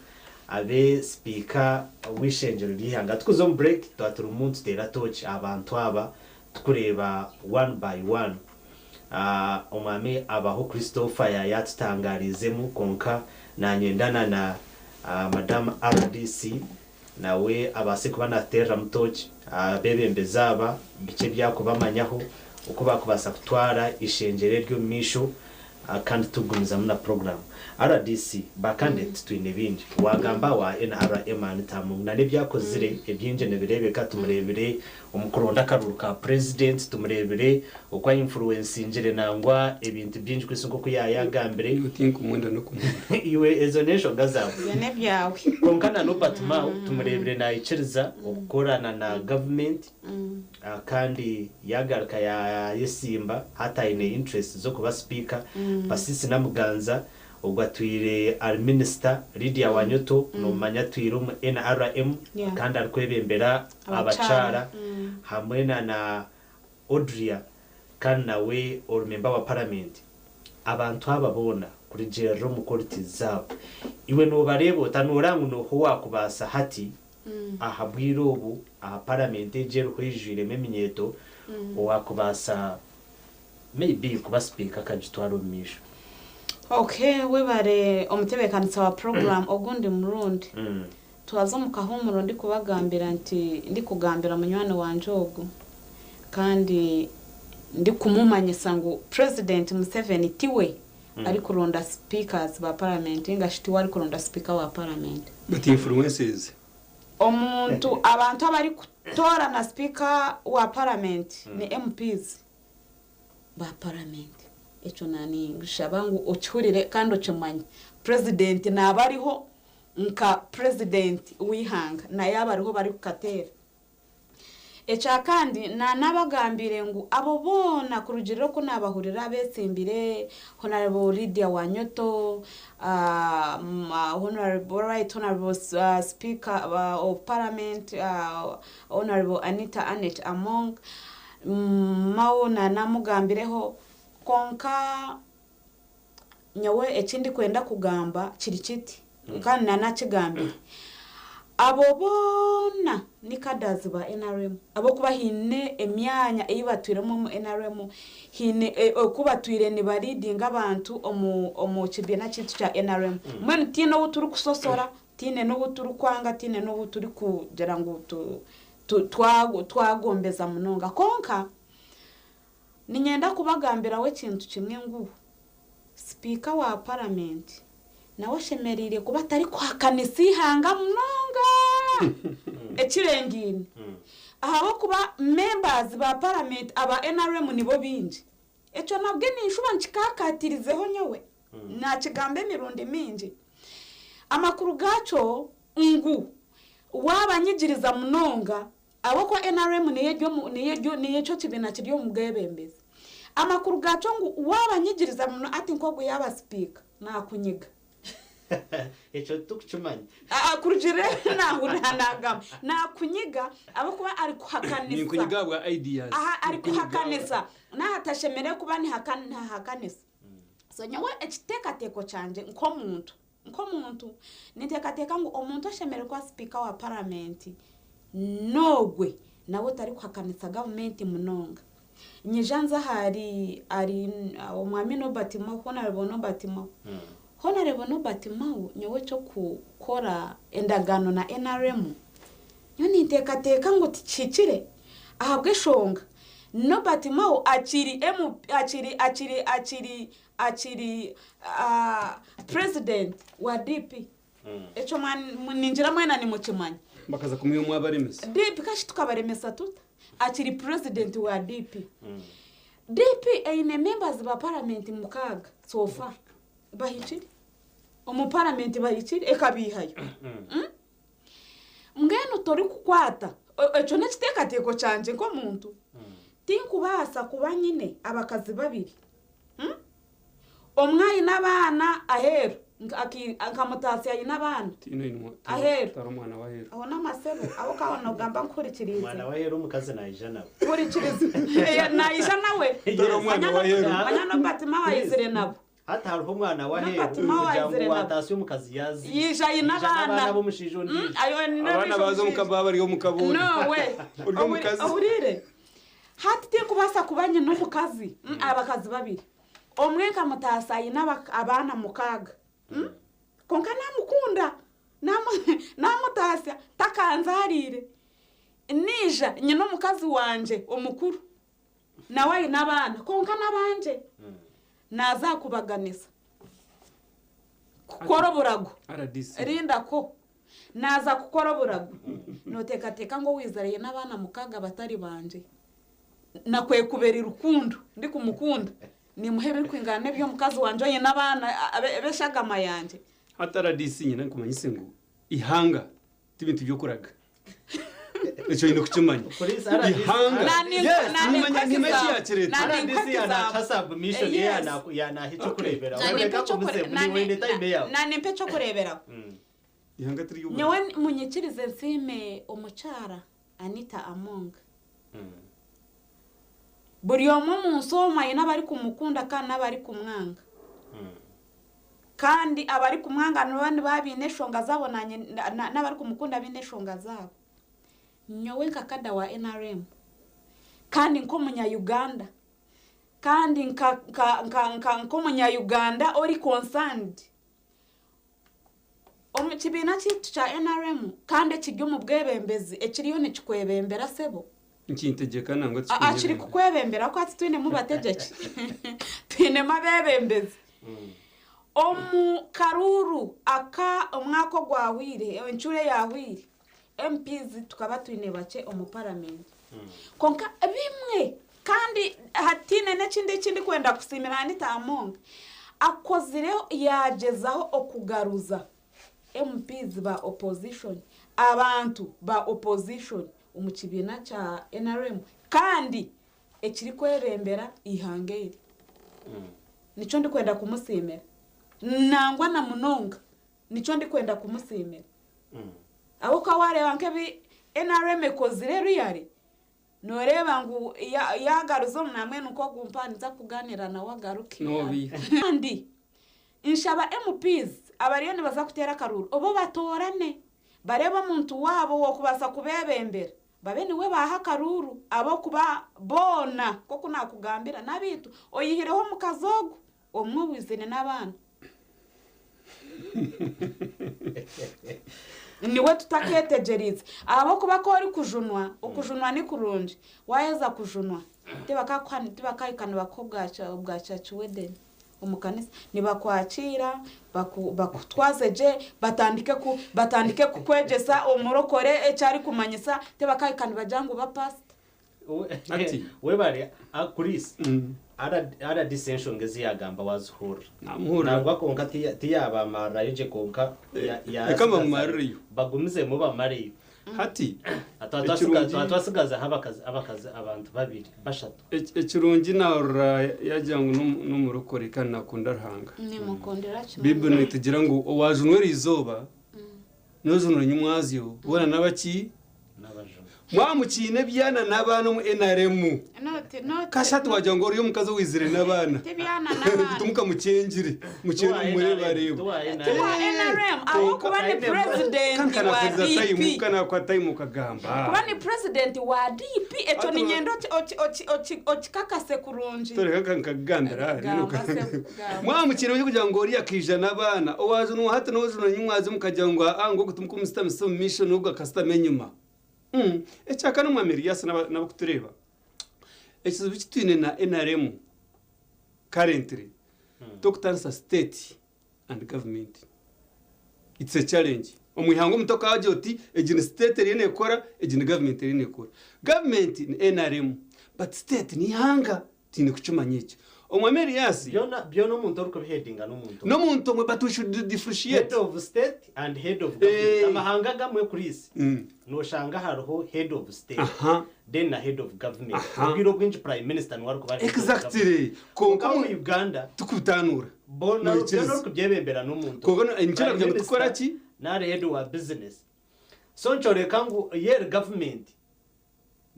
abe speaker w'ishengyero ry'ihanga. Tukuza omu break twaba turimu nituteera torch abantu aba tukureeba one by one. Omwami Abaho Christopher yayatutangarizemu, konka nanyendana na Madam RDC nawe abaase kuba nateereramu torch abebembezi aba biki ebyakubamanyaho oku bakubaasa kutwara ishengyero ery'omu maisho, kandi tugumizamu na program. RDC bakandidate twine bingi wagamba wa NRM Anita Among na n'ebyakozire ebyingi nibireebeka. Tumureebire omu kuronda akaruru ka president, tumureebire oku ainfluencingire nangwa ebintu bingi kwisi nk'oku yayagambire. Tinkumwenda n'okumwenda. Iwe ezo n'enshonga zaawe. Ebyo n'ebyawe. Konka na Norbert Mao tumureebire nayikiriza okukorana na government, kandi yagaruka yayesimba hataine interest z'okuba speaker. Pasisi Namuganza ogwo atwire ari minister. Lydia Wanyoto nomanya atwire omu NRM kandi arikwebembera abakyara. Abakyara hamwe na Odria kandi nawe ori member wa parliament. Abantu aba boona kurugiirira omu qualities zaabo iwe nobareeba ota noora ngu noho wakubaasa hati aha bwire obu aha parliament egi eriho eijwiremu eminyeeto owakubaasa Maybe kuba sipiika akagitwara omu maisho. Okay, webare omutebeekanisa wa program ogundi murundi. Twaza omu kahuumuro ndikubagambira nti ndikugambira munywani wangye ogu kandi ndikumumanyisa ngu President Museveni tiwe arikuronda speakers ba parliament ninga shi tiwe arikuronda speaker wa parliament. But influences. Omuntu abantu abarikutoorana speaker wa parliament ni MPs ba parliament. Ekyo naninshaba ngu okihurire kandi okimanye. President naaba ariho nka president w'eihanga na yaaba ariho barikukateera. Ekya kandi nanabagambiire ngu abo boona kurugiirira oku naabahurira abeetsimbire, Honarable Lydia Wanyoto, Honourable Right Honourable Speaker of Parliament, Honourable Anita Annet Among, Mao nanamugambireho, kwonka nyowe eki ndikwenda kugamba kiri kiti, kandi nanakigambire, abo boona ni cadres ba nrm ahabw'okuba haine emyanya ei batwiremu omu nrm, haine oku batwire niba leadinga abantu omu kibiina kyaitu kya nrm. Mbwenu tihaine ou turikusosora, tihaine n'ou turikwanga, tihaine n'ou turikugira ngu twagombeza munonga. Kwonka niinyenda kubagambiraho ekintu kimwe ngu sipiika wa paramenti nawe ashemereire kuba atarikuhakanisa eihanga munonga ekirengaine ahabw'okuba members ba paramenti aba nrm nibo baingi. Ekyo nabwe ninshuba nkikaakaatirizeho nyowe, naakigamba emirundi mingi. Amakuru gaakyo ngu waabanyigiriza munonga, ahabw'okuba nrm niyo eri omu, niyo eri, niyo ekyo kibiina kiri omu bwebembezi. Amakuru gaakyo ngu waabanyigiriza muno hati nk'ogu yaaba sipiika, naakunyiga. Ekyo titukukimanya. Kurugiirira ebi naahurira naagamba, naakunyiga ahabw'okuba arikuhakanisa. Ninkunyiga ahabwa ideas. Aha, arikuhakanisa. N'aha atashemereire kuba nihakanisa. So nyowe ekiteekateeko kyangye nk'omuntu, nk'omuntu, ninteekateeka ngu omuntu oshemereire kuba sipiika wa paramenti n'ogwe nawe otarikuhakanisa gavumenti munonga. Nyija nze ahari ahari omwami Norbert Mao, Honourable Norbert Mao. Honourable Norbert Mao nyowe eky'okukora endagaano na nrm, nyowe ninteekateeka ngu tikihikire ahabw'eshonga Norbert Mao akiri MP akiri akiri akiri akiri President wa DP. Ekyo ningira mwena nimukimanya. Bakaza kumwiha mwabaremesa. DP kashi tukabaremesa tuta? Akiri President wa DP. DP eine members ba Parliament mukaaga so far. Bahikire? Omu Parliament bahikire? Ekabiihayo. Mbwenu torikukwata, ekyo n'ekiteekateeko kyangye nk'omuntu, tinkubaasa kuba nyine abakazi babiri, omwe aine abaana aheeru, nkamutaasya aine abaana aheeru. Aho n'amasebo, aho okaba noogamba nkuhurikiriize. Omwana w'aheeru omukazi naija nawe. Hurikiriza, naija nawe, manya Norbert Mao aizire nabo. Hati hariho omwana w'aheeru Norbert Mao kugira aizire ngu nabo. wataasya omukazi yaaza. Yaija aine Yaija abaana. n'abaana b'omushaija ondiijo. Ayo ni Abaana n'ondiijo baaza omu mushaija. kababa bari omu kabuuri. No we. Ori omukazi. Ohuriire? Hati tinkubaasa kuba nyine omukazi, abakazi babiri. Omwe nkamutaasa aine abaana mukaaga. Kwonka naamukunda, naamutaasya takanzaariire. Naija nyine omukazi wangye omukuru. Nawe aine abaana kwonka n'abangye. Naaza kubaganisa kukora oburago. RDC. Rinda ko. Naaza kukora oburago. Nooteekateeka ngu owaizire aine abaana mukaaga batari bangye, nakwekuberi rukundo ndikumukunda, niimuha ebirikwingana n'eby'omukazi wangye oine abaana b'eshagama yangye? Hati rdc nyine nkumanyise ngu ihanga ti bintu by'okuraga. Ekyo oine kukimanya. Police, RDC Ihanga. Nani- Yes, nani nimanya nkwe nima eki ekigambo. yakireeta. Nani RDC nkwe ekigambo. yanaha submission Yes. ye yanaha ekyokureeberaho. Nani Reka mpe ekyokure- kubuze, buri wene time yawe. nani mpe ekyokureeberaho. Ihanga tiri ry'okuraga. Nyowe munyikirize nsiime omukyara Anita Among. Buri omwe omu nsi omu aine abarikumukunda kandi n'abarikumwanga. Kandi abarikumwanga nibaba nibaba baine enshonga zaabo naanye n'abarikumukunda baine enshonga zaabo. Nyowe nka kada wa nrm kandi nk'omunya Uganda Kandi nka nka nka nka nk'omunya-Uganda ori concerned omu kibiina kyaitu kya nrm kandi ekiri omu bwebembezi ekiriyo nikikwebembera sebo. Nikintegyeka nangwa A a kiri tikinyebembera. kukwebembera ahabw'okuba titwinemu bategyeki twinemu abeebembezi. Omu karuuru aka omwaka ogwahweire, encuro eyaahweire, MPs tukaba twine bakye omu paramenti. Kwonka bimwe kandi hataine n'ekindi eki ndikwenda kusiimira Anita Among, akozireho yaagyezaho okugaruza MPs ba opposition, abantu ba opposition omu kibiina kya nrm kandi ekirikwebembera eihanga eri. Nikyo ndikwenda kumusiimira. Nangwa na munonga nikyo ndikwenda kumusiimira. Ahabw'okuba waareeba nk'ebi nrm ekozire really, nooreeba ngu yaagaruza omu nambwenu nk'ogu mpaha ninza kugaaniira nawe agaruke. Kandi nshaba MPs abariyo nibaza kuteera akaruuru obo batoorane bareebe omuntu waabo ow'okubaasa kubeebembera babe niwe baaha akaruuru ahabw'okuba boona nk'oku naakugambira n'abaitu oyihireho omukazi ogwo omwe owaizire n'abaana. Niwe tutaketegyereize ahabw'okuba ku orikujunwa, okujunwa ni kurungi, waaheza kujunwa tibakakuha tibakahika nibakuha obwa church warden omu kanisa, nibakwakiira bakutwaze gye, batandike batandike kukwegyesa omurokore eki arikumanyisa, tibakahika nibagira ngu ba pasita. Ati. Webare Chris RDC enshonga ezi yagamba wazihurira Namuhurira. Nangwa kwonka tiyabamarirayo gye kwonka Reka mbamumarireyo. Bagumizemu bamareyo. Hati Twaba twasigazaho abakazi abantu babiri bashatu. Ekirungi nahurira yagira ngu n'omurokore kandi nakunda Ruhanga. Nimukundira kimwe. Baiburi netugira ngu owajunwa erizooba n'ojunwa nyimwazyo boona nabaki? Mwaba mukiine ebyana n'abaana omu nrm. Kasha hati wagira ngu oriyo omukazi owaizire n'abaana. Tibyana n'abaana. Tumuka mukyengire, mukyende mumurebareeba. Tiwa NRM ahabw'okuba ni president wa DP. Kanakuha time okagamba. Kuba ni president wa DP ekyo niinyenda okikakase kurungi. Toreka nkakugambira. Gamba sebo, gamba. Mwaba mukiine kugira ngu oriya akaija n'abaana, owajunwa hati n'ojunwa nyimwazyo mukagira ngu aa ngu ogu timukumusitamisa omu maisho n'ogu akasitama enyima. Ekyakana Omwami Erias n'abarikutureeba, ekizibu eki twine na nrm currently t'okutaanisa state and government. It's a challenge. Omu ihanga omuntu okaagira oti egi ni state eriyo neekora, egi ni government eriyo neekora. Government ni nrm but state n'eihanga. Twine kukimanya ekyo. Omwami Erias. Byona byona omuntu orikubihedinga n'omuntu omwe. N'omuntu omwe but we should differentiate. Head of state and head of government. Amahanga agamwe Chris, noshanga hariho head of state then na head of government. Obwire obwingi prime minister niwe arikuba ari head of government. Exactly. Kwonka Kwonka omu Uganda Tukubitanuura. Boona Noikiriza. byona orikubyebembera n'omuntu Kwonka omwe. nikyo Prime nakugira ngu minister tukore ki? nari head wa business. So nikyoreka ngu yo eri government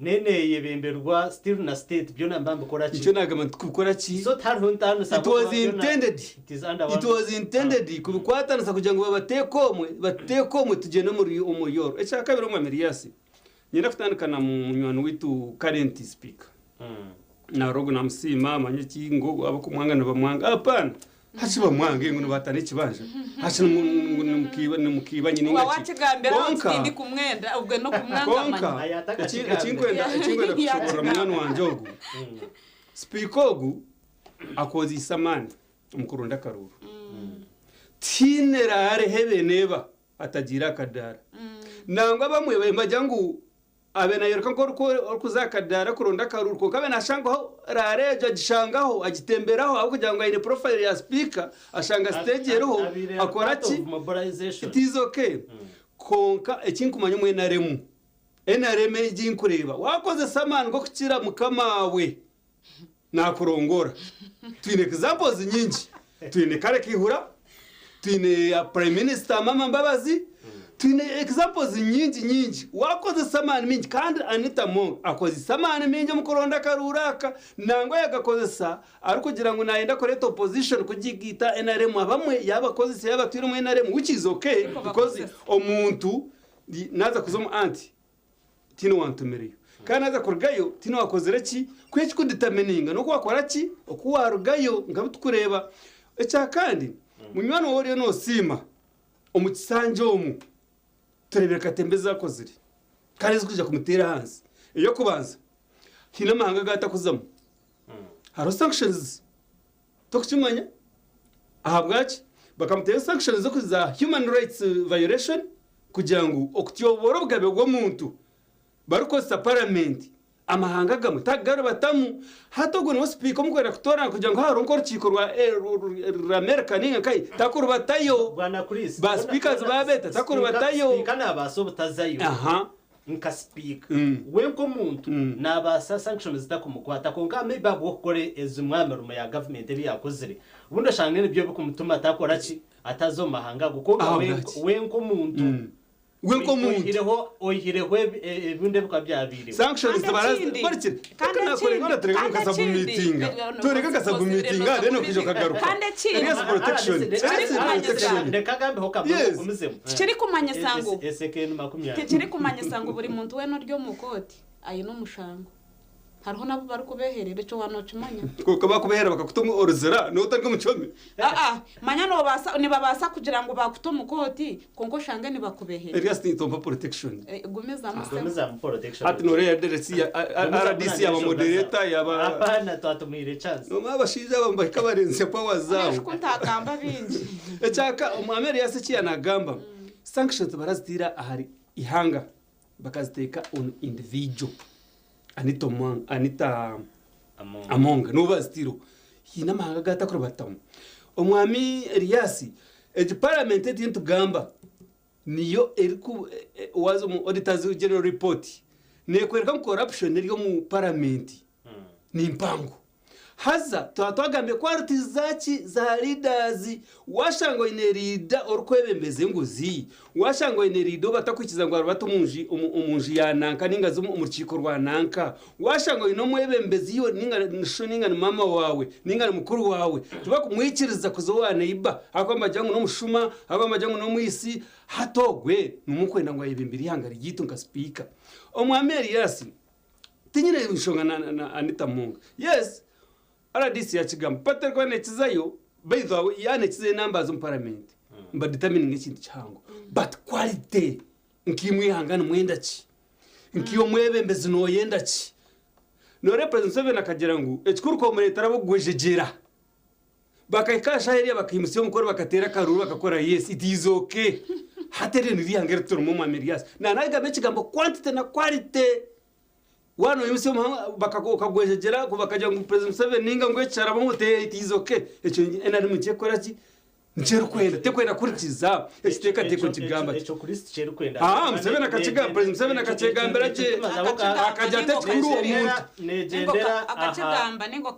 Neneyebemberwa still na state byona niba nibikora ki? Nikyo nagamba nti kubikora ki? So tihariho ntaanisa It was ahabw'okuba byona intended. it is under It one was intended kubikwatanisa kugira ngu babateeke omwe, batuteeke omwe tugyende omuri omuri orwo. Ekyakabiri Omwami Elias, niinyenda kutandika na munywani waitu current speaker. Naro ogu namusiima manya ki ngu abakumwanga nibamwanga. Hapana! Hati bamwange ngu nibaatana ekibanja? Hati ngu nimukiiba nyina Wa ninga ki? wakigambira aho Kwonka tindi kumwenda obwe n'okumwanga kwonka manya. ekinkwenda ekinkwenda kushoboorora munywani wangye ogu, sipiika ogu akozeise amaani omu kuronda akaruuru. Tihaine raareho ebeneeba atagiire aha kadaara. Nangwa abamwe nibagira ngu Abe nayoreka nk'orikuza aha kadaara kuronda akaruuru kwonka abe nashangaho raara egyo agishangaho agitemberaho ahabw'okugira ngu aine profile ya sipiika ashanga siteegi eriho akora ki? It is okay kwonka eki nkumanya omu nrm, nrm egi nkureeba wakozesa amaani g'okukira mukamaawe nakurongora. Twine examples nyingi. Twine Kale Kaihura, twine Prime Minister Amama Mbabazi, twine examples nyingi nyingi. Wakozesa amaani mingi kandi Anita Among akozesa amaani mingi omu kuronda akaruuru aka nangwa yagakozesa arikugira ngu nayenda kureeta opposition kugigaita NRM abamwe yabakozesa yabatwire omu NRM which is okay because omuntu naza kuza omu anti tihaine owantumireyo. Kandi naaza kurugayo tihaine owaakozire ki? Ku ekikuditamininga n'oku waakora ki? Oku waarugayo nka bi turikureeba. Ekya kandi, munywani waawe oriyo noosiima omu kisanja omu, tureebire katemba ezi akozire kandi ezirikwija kumuteera ahansi. Ey'okubanza, haine amahanga agu atakuzamu. Hariho sanctions Tokukimanya? Ahabwaki? Bakamuteeraho sanctions za human rights violation kugira ngu okutyoboora obugabe bw'omuntu barikukozesa paramenti amahanga agamwe tagaribatamu. Hati ogwo niwe sipiika omukwenda kutoorana kugira ngu hariho nk'orukiiko rwa America ninga nkahi takurubatayo. Bwana Chris, Ba speakers babeeta takurubatayo. Sipiika nabaasa obutazayo. Nka sipiika we nk'omuntu nabaasa sanctions zitakumukwata kwonka maybe ahabw'okukora ezimwe aha mirimo ya gavumenti ebi yakozire obundi oshange nibyo bikumutuma atakora ki ataza omu mahanga ago kwonka we nk'omuntu We nk'omuntu. oihireho oihireho ebindi ebikuba byabaireho. Sanctions Kandi tibarazi ekindi, barikire kandi reka nakore ekindi, nkora tureke kandi nka ekindi, submitinga tureke nka submitinga then okwija okagaruka Kandi ekindi, Elias protection Kiri Elias kumanyisa- protection Reka agambeho kamwe Yes. okumizemu. Tikirikumanyisa ngu Esekeni 20. tikirikumanyisa ngu buri muntu weena ori omu kooti aine omushango. Hariho n'abu barikubeeherera, ekyo waaba nookimanya. Kwonka bakubeherera bakakuta omu oruzira n'obu otari omu kihome. Aa, manya noobaasa, nibabaasa kugira ngu baakuta omu kooti kwonka oshange nibakubeherera. Elias nitompa protection. Eh, Gumizamu sebo. Gumizamu protection. Hati noreeba RDC ya- RDC yaba moderator yaba Hapana twatumuhire chance. Nomanya abashaija aba nibahika barenzya power zaabo. Oreeba ku ntagamba bingi. Ekyaka omwami Elias eki yanagamba sanctions baraziteera ahari ihanga bakaziteeka on individual. Anita Omong, Anita Among. Among nibo bazitiireho. Haine amahanga agatakuribatamu. Omwami Elias egi parliament egi nitugamba niyo eriku waaza omu auditors general report nekworeka ngu corruption eri omu parliament ni mpango. Haza twaba twagambire qualities zaki za leaders washanga oine leader orikwebembeza enguzi, washanga oine leader ou batakwikiriza ngu aribate omunju omunju ya nanka ninga aze omu rukiiko rwa nanka, washanga oine omwebembezi iwe ninga ni sho ninga ni maama waawe ninga ni mukuru waawe tibakumwikiriza kuza owa neighbour ahakuba nibagira ngu n'omushuma, ahakuba nibagira ngu n'omwitsi, hati ogwe niwe orikwenda ngu ayebembere eihanga ryaitu nka sipiika. Omwami Erias Tinyine nshonga na, na Anita Among. Yes, RDC yakigamba party erikuba nekizayo baitu aho ya nekizayo numbers omu parliament niba determininga ekintu kihango but quality nkaimwe eihanga nimwenda ki? Nkaiwe omwebembezi noyenda ki? Noreeba President Museveni akagira ngu ekikuru komureetera ab'okugwejegyera Bakahika aha shaaha eriya bakaimutsya omukono bakateera akaruuru bakakora yes it is okay. Hati eryo niryo ihanga eri turimu omwami Erias. Nanagamba ekigambo quantity na quality. Waaba noimutsya omuhanga okagwejegyera bakagira ngu President Museveni ninga ngu eki kyarabaho ngu it is okay. Ekyo NRM nikyo erikukora ki? Nikyo erikwenda. Terikwenda kuhurikiza ekiteekateeko nikigamba ki. Ekyo Kristo kyo erikwenda. Aa, Museveni akakigamba, President Museveni akakyegambira gye. Akagira ati ekikuru omuntu. Neegyendera aha. Akakigamba ninga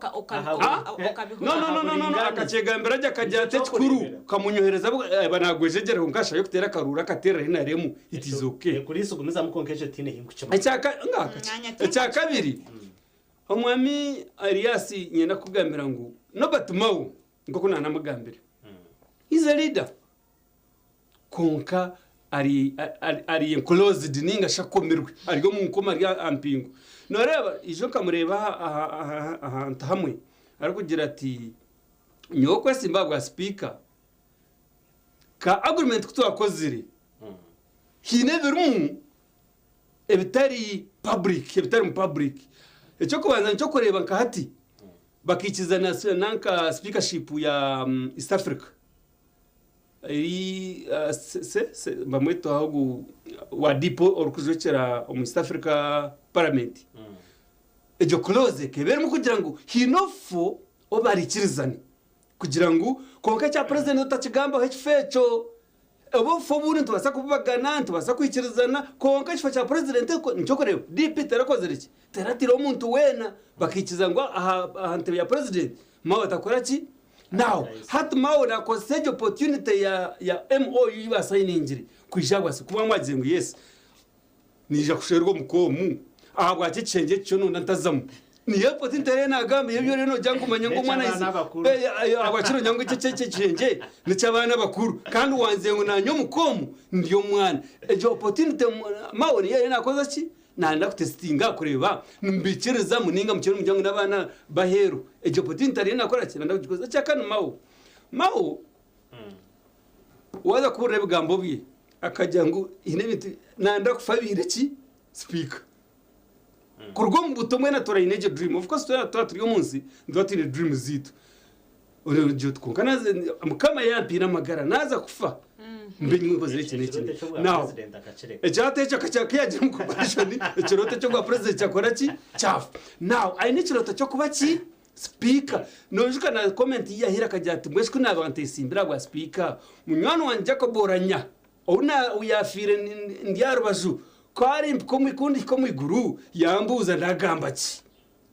No, no, no, no, no, no, akakyegambira gye akagira ati ekikuru kamunyohereza aba nagwejegyera kwonka asharayo kuteera akaruuru akateerera NRM it is okay. Kristo gumizamu kwonka ekyo tihaine ahi nkukimanya. Ekya kabiri, omwami Erias niinyenda kukugambira ngu Norbert Mao Nk'oku naanamugambire, he's a leader kwonka ari ari enclosed ninga shi akomirwe ari omu nkomo ari aha mpingo. Nooreeba ijo nkamureeba ahantu hamwe arikugira ati nyowe okwesimba aha bwa sipiika ka agreement ku twakozire haine ebirimu ebitari public ebitari mu public. Eky'okubanza niky'okureeba nka hati Bakaikiriza na nka speakership ya East Africa eri bamweta ogu wa DP orikujwekyera omu East Africa parliament. Egyo clause ekaba erimu kugira ngu haine ofu ou baraikirizane kugira ngu kwonka ekya president otakigambaho ekifo ekyo. Obufu obundi nitubaasa kububagana, nitubaasa kwikirizana, kwonka ekifo kya purezidenti nikyo orikureeba DP terakozire ki? Terataireho omuntu weena bakaikiriza ngu aha ntebe ya purezidenti Mao atakora ki? Now hati Mao nakozesa egyo opportunity ya MOU ei basayiningire kwija ahabwa kuba mwagizire ngu yes Naija kushwerwa omuka omu ahabwaki ekishengye eki kyona ntazamu. Niyo opportunity eriyo nagamba ebi oriyo nogira ngu manya ngu omwana N'eky'abaana abakuru. Ahabwaki nogira ngu eki eki ekishengye n'eky'abaana abakuru kandi wanzire ngu nanye omuka omu ndi omwana. Egyo opportunity Mao niyo eriyo nakozesa ki? Nayenda kutesitinga kureeba nimbikirizamu ninga mukiri nimugira ngu n'abaana b'aheeru. Egyo opportunity ariyo nakora ki? Nayenda kugikozesa. Ekyakani Mao. Mao waaza kuhurira ebigambo bye akagira ngu haine ebintu nayenda kufa abaire ki? Sipiika. Kuruga omu buto mbwenu atuura aine egyo dream. Of course twena twaba turi omu nsi nituba twine dreams zaitu. Ogira oti kwonka naaza Mukama yampiire amagara naaza kufa mbe nyowe nkozire eki n'eki Ekirooto eky'obwa Now president akakireka. ekirooto ekyo akakya ku yaagira omu compassion ekirooto eky'obwa president kyakora ki? Kyafa. Now aine ekirooto ky'okuba ki? Sipiika. Noijuka na comment ei yahaire akagira ati mbwenu shi ku naaba nteesimbire ahabwa sipiika munywani wangye Jacob Oulanyah Ou na ou yaafiire ndi aha rubaju, ku arimpika omu ku ndihika omu iguru, yambuuza ndagamba ki?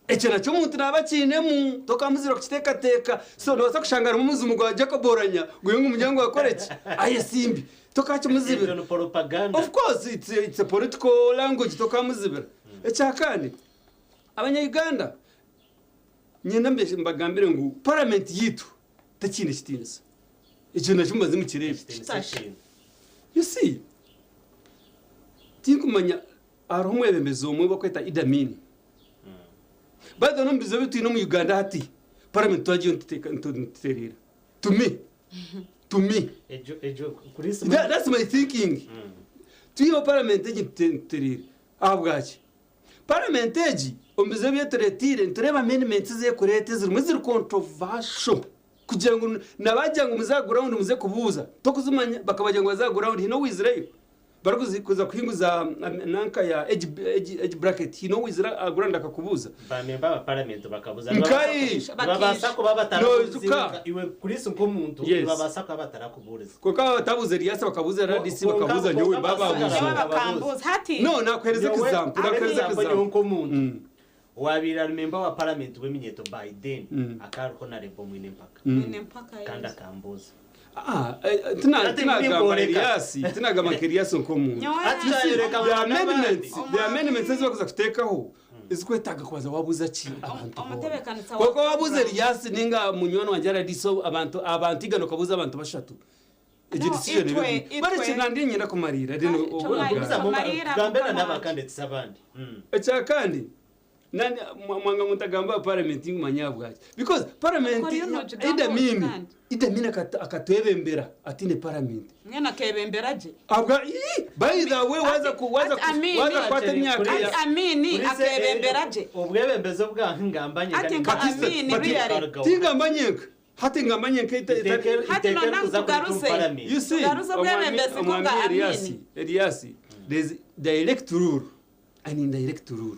Ekyo nakyo omuntu naaba akiinemu, tokamuzibira kukiteekateeka. So noobaasa kushanga harimu omuzimu gwa Jacob Oulanyah guriyo nigumugira ngu akore ki? Ayesimbe. Tokakimuzibira. Egyo ni poropaganda. Of course it's a, it's a political language, tokamuzibira. Ekyakandi, Abanya-Uganda, nyenda mbagambire ngu paramenti yaitu tekiine kitiinisa. Ekyo nakyo mubanze mukireebe. Ekitiinisa ekiine. You see, tinkumanya hariho omwebembezi omwe bakweta Idi Amin. By the way, n'omu bizibu ebi twine omu Uganda hati, parliament twagiyo nituteeka nitutereera. To me, to me. Egyo egyo Chris That, that's my thinking. Twiheho parliament egi nitutereera. Ahabwaki? Parliament egi omu bizibu ebi etureteire nitureeba amendments ezi erikureeta ezirimu eziri controversial kugira ngu nabagira ngu muze aha ground muze kubuuza tokuzimanya bakabagira ngu baze aha ground haine owaizireyo barikuza kuhinguza nanka ya age, age, age bracket haine owaizire aha ground akakubuuza Ba member ba parliament bakabuuza Nkai! nibabaasa kuba batarakubuuza Noijuka? iwe Chris nk'omuntu Yes. nibabaasa kuba batarakubuuriza. Kwonka baba batabuuza Elias bakabuuza RDC Kwonka- bakabuuza nyowe kwonka bababuuza. Nyowe bakambuuza hati No nakuhereza Nyowe- example nakuhereza Nyowe example. nk'omuntu owabaire ari member wa parliament w'eminyeeto by then akaba ari honorable Mwine Mpaka Mwine Mpaka, kandi yes. akambuuza. Ah, eh, eh, tina- Ati tinagamba ninkoreka. Elias tinagamba nka Elias nk'omuntu. Nyowe Ati You see, nayereka the abantu abandi. amendments the amendments ezi bakuza kuteekaho ezikwetaaga kubanza wabuuza ki abantu boona. omutebeekanisa wa Kwonka wabuuza program. Elias ninga munywani wangye RDC abantu abantu igana okabuuza abantu bashatu. Egyo No, decision itwe, ebe itwe. bari kinandi nyenda kumariira then Kandi obu- tumari- obu- Tumarira Tugambe na mukama n'abakandidate abandi. Ekyakandi nani mwanga mutagamba parliament ngumanya ahabwaki because parliament Koriyo nogigamba Idi Amin oti kandi. Idi Amin akatwebembera atine parliament Mbwenu akebembera gye. Abwa ii by the way waza ku waza Ati Amin, waza kwata emyaka Ati ya Amin Kuri se, akebembera gye. Obwebembezi obwa ngamba nyenka Ati nka Amin really. Tingamba nyenka hati ngamba nyenka ita ita Hati nona tugaruze. You see, Tugaruze obwebembezi omwami kubwa Elias, Amin. Elias, there's direct rule and indirect rule.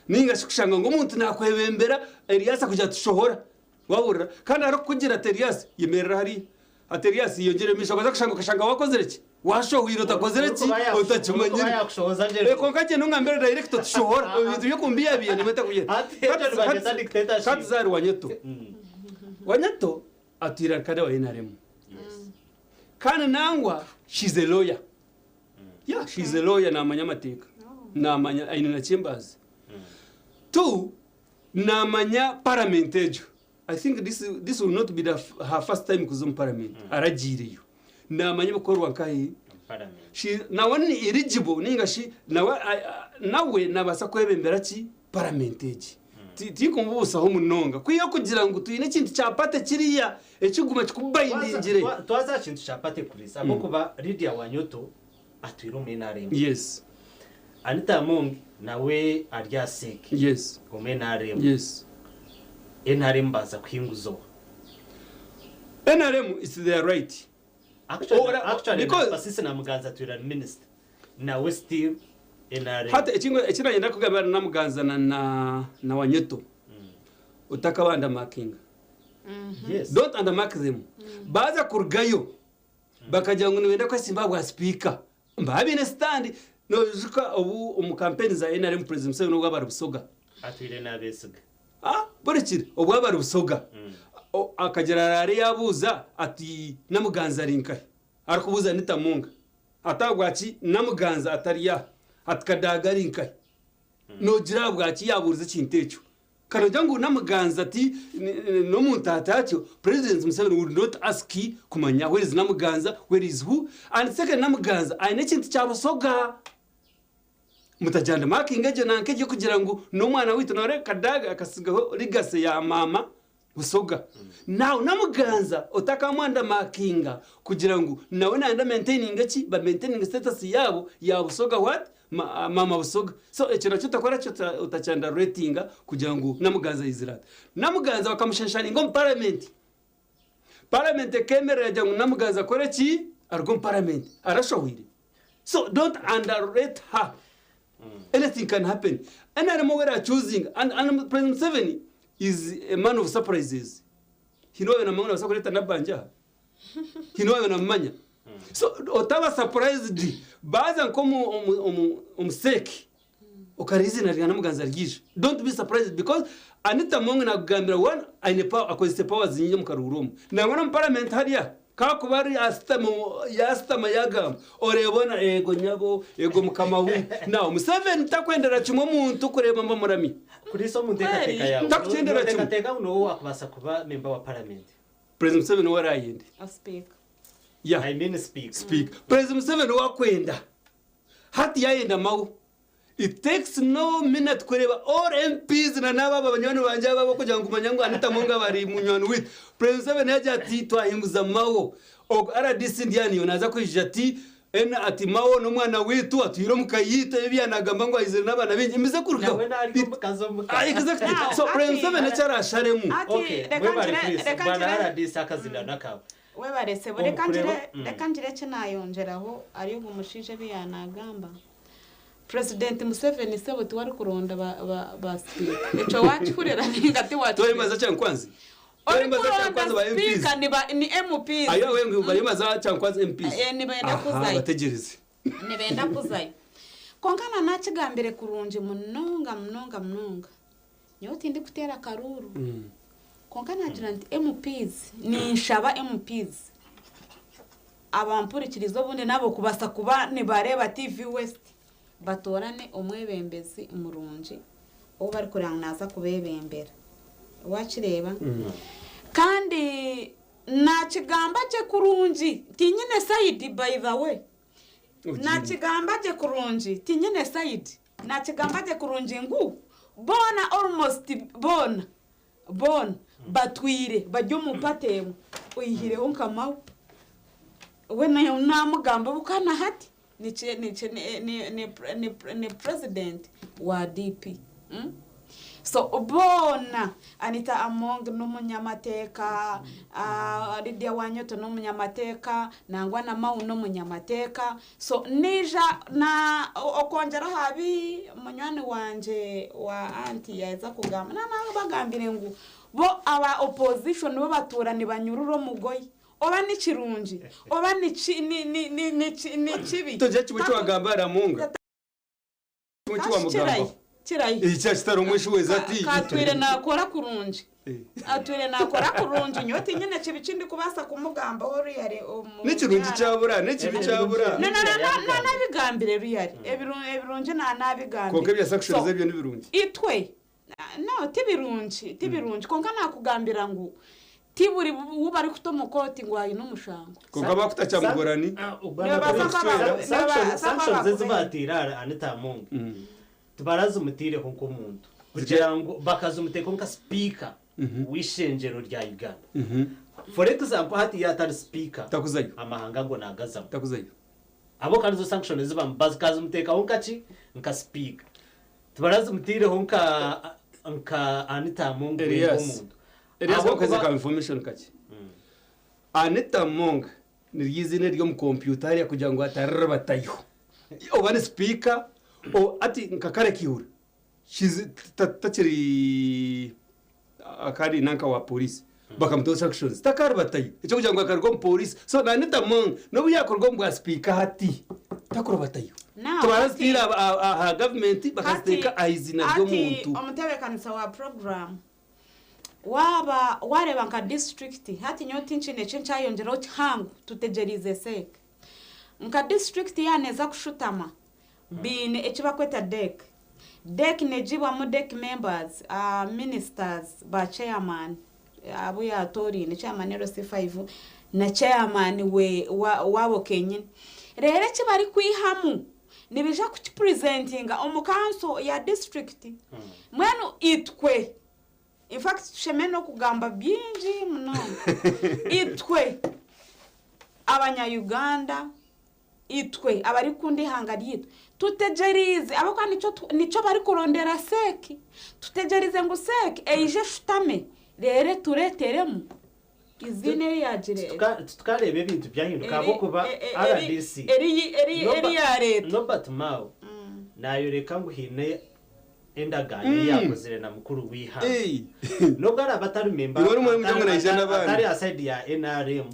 Ninga shi kushanga ngu omuntu nakwebembera Elias akugira ati shohora. Wahurira? Kandi arikukugira ati Elias yemerera hariya. Ati Elias yongyera omu maisho okaza kushanga okashanga wakozire ki? Washohwire otakozire ki? Otakimanyire. Eh, kwonka gyenda ongambire direct oti shohora. Ebintu by'okumbiyabiya nimwe ntakubyenda. Hati zaari Wanyoto. Wanyoto atwire ari kada wa NRM. Kandi nangwa she's a lawyer. Yeah, she's a lawyer namanya amateeka. Namanya aine na chambers. Two, namanya parliament egyo. I think this, this will not be the, her first time kuza omu parliament. Aragiireyo. Namanya ebikorwa nkahi. She, nawe ni eligible ninga shi nawe, nawe nabaasa kwebembera ki parliament egi. Tinkumubuusaho munonga. Kwiha kugira ngu twine ekintu kya party kiriya ekiguma kikubayindingire. Twaza aha kintu kya party Chris ahabw'okuba Lydia Wanyoto atwire omu NRM. Yes. Anita Among nawe ari aha CEC. Yes. Omu NRM. Yes. NRM baza kuhinguza oha? NRM is their right. Actually, Ora- actually because- Basisi Namuganza atwire ari minister. Nawe still NRM. Hati ekinayenda kugambira Namuganza na na na Wanyoto. Otakaba undermarkinga. Yes. Don't undermark them. Baza kurugayo bakagira ngu nibenda kwesimba bwa speaker. Mbabiine stand nojuka obu omu campaign za NRM President Museveni obwo abari Busoga. Atwire nabesiga. Ah, burikire obwo abari Busoga. Akagira araare yabuuza ati Namuganza ari nkahi? Arikubuuza Anita Among. Ati ahabwaki Namuganza atari aha? Ati Kadaga ari nkahi? Noogira ahabwaki yaabuurize ekintu ekyo? Ka noogira ngu Namuganza ti n'omuntu ati atyo, President Museveni would not ask kumanya where is Namuganza, where is who? And second Namuganza aine ekintu kya Busoga. Mutagyanda marking egyo nanka egyo kugira ngu n'omwana waitu noreeba Kadaga akasigaho legacy ya maama Busoga. Now Namuganza otakamu undermarkinga kugira ngu nawe nayenda maintaining ki ba maintaining status yaabo ya Busoga what Ma, maama Busoga. So ekyo nakyo otakora ki otakyanda ratinga kugira ngu Namuganza aizire ata. Namuganza bakamushanshaninga omu parliament. Parliament ekemerera yagira ngu Namuganza akore ki? Aruge omu parliament. Arashohwire. So don't underrate her. Anything can happen. NRM where are choosing and President Museveni is a man of surprises. Hine waaba namanya nabaasa kureeta Nabbanja aha. Hine waaba namumanya. So otaba surprised baaza nk'omu omu omu omu sec okareeba eiziina rya Namuganza ryaija. Don't be surprised because Anita Among nakugambira one aine power akozese powers nyingi omu karuuru omu. Nangwa n'omu parliament hariya kakuba ari asitami yasitama yagamba oreeba ona eego nyabo eego mukama waitu. Now Museveni takwendera kimwe omuntu kureeba ngu bamuramya. Kuriisa omu nteekateeka yaawe, Takukyendera kimwe. nooteekateeka ngu nooha owaakubaasa kuba memba wa paramenti? President Museveni ou araayende. Speaker. Yeah. I mean speaker. Speaker. President Museveni ou akwenda. Hati yayenda Mao. It takes no minute kureeba all MPs na n'aba aba banywani bangye aba abokugira ngu manya ngu Anita Among bari munywani waitu. President Museveni yagira ati twahinguza Mao. Ogu RDC ndi aha niiwe naaza kwija ati Ena ati Mao n'omwana waitu atwire omu ka yaitu ebi byanagamba ngu aizire n'abaana baingi emize kurugaho. Nawe nari omukazi omuka. Ah, exactly. Now, So President ati- Museveni eki arasharemu. Ati, Okay, reka mwebare ngire- Chris, reka bwana ngire- RDC akazina nakawe. Webare sebo, Omu reka ngire kureba- reka ngire eki naayongyeraho ari ogu mushaija ebi yaanagamba. President Museveni sebo tiwe arikuronda ba, ba, ba speaker. Ekyo waakihurira ninga tiwaakihurira? Twembaza Kyankwanzi. Twembaza Kyankwanzi ba Orikuronda MPs. speaker ni, ba, ni MPs. Ayo we ngu barembaza Kyankwanzi MPs. Eh, nibenda Aha, kuzayo. bategyereze. Nibenda kuzayo. Kwonka na naakigambire kurungi munonga munonga munonga. Nyowe tindikuteera karuuru. Kwonka naagira nti MPs, ninshaba MPs abampurikirize obundi nabo kubaasa kuba nibareeba TV West batoorane omwebembezi murungi ou barikureeba ngu naaza kubeebembera. Waakireeba? Kandi naakigamba gye kurungi, tinyine side by the way. Nakigamba gye kurungi, tinyine side. Nakigamba gye kurungi ngu boona almost boona, boona batwire bari omu party emwe oihireho nka Mao. We namugamba obu ka na hati ni ki- ni ki- ni- ni- ni ni ni president wa DP. So boona Anita Among n'omunyamateeka, Lydia Wanyoto n'omunyamateeka, nangwa na Mao n'omunyamateeka. So nija na okwongyera aha bi munywani wangye wa anti yaaheza kugamba, na nabagambire ngu bo aba opposition bo batuura nibanyurura omugoyi. Oba ni kirungi, oba ni ki- ni- ni- ni- ni ki- ni kibi. Togira kimwe eki wagamba Ramunga. Kimwe eki wamugambaho. Kirayi. Ekya kitari omweshi weza ati. Katwire nakora kurungi. Atwire nakora kurungi. Nyowe tinyine kibi ki ndikubaasa kumugambaho really omu N'ekirungi kyabura, n'ekibi kyabura. No, no, no, no, no, nabigambire really. Ebirungi na nabigambire. Kwonka ebya sanctions So, ebyo ni birungi. Itwe no tibirungi, tibirungi. Kwonka nakugambira ngu ti buri wu barikuta omu kooti ngu aine omushango. Kwonka bakuta Kyamugorani. Nibabaasa kuba Sanctions ezi batiire ahari Anita Among tibarazimutiireho nk'omuntu kugira ngu bakazimutekaho nka speaker w'ishengyero rya Uganda. For example, hati yaatari speaker, Takuzayo. amahanga ago nagazamu. Takuzayo. Abo kandi zo sanction ezi bakazimutekaho nkaki nka speaker. Tibarazimutiireho nka Anita Among Elias. nk'omuntu. Elias Abo kakoze kuba ka information kaki. Anita Among niryo izina ry'omu kompyuta hariya kugira ngu atarira batayo. Oba ni speaker o ati nka kare kihura. She's takiri akari nanka wa police. Bakamutoa sanctions. Takari batayo. Ekyo kugira ngu akaruga omu police. So na Anita Among nobu yakorwa omu bwa speaker hati takora batayo. Now, Tubarazitira aha government bakaziteeka aha izina ati ry'omuntu. Omutebeekanisa wa program waaba wareeba nka district hati nyowe tinkine eki nkyayongyeraho kihango tutegyereize sek nka district yaaneza kushutama biine eki bakweta DEC. DEC negibwamu DEC members, ministers ba chairman abu yatorine chairman LC5 na chairman we waabo kenyini. Reero eki barikwihamu Nibija kukipresentinga omu kanso ya disiturikiti. Mbwenu itwe, in fact tushemereire n'okugamba bingi munonga. Itwe abanya Uganda, itwe abarikukunda eihanga ryaitu, tutegyereize ahabw'okuba nikyo nikyo barikurondera CEC. Tutegyereize ngu CEC eije eshutame reero etureeteremu eiziina eri yaagira eri. Titukareeba ebintu byahinduka ahabw'okuba rdc eri ya Leta. Norbert Mao nayoreka ngu haine endagaano ei yaakozire na mukuru w'eihanga. N'obu araabe atari memba atari aha sayidi ya nrm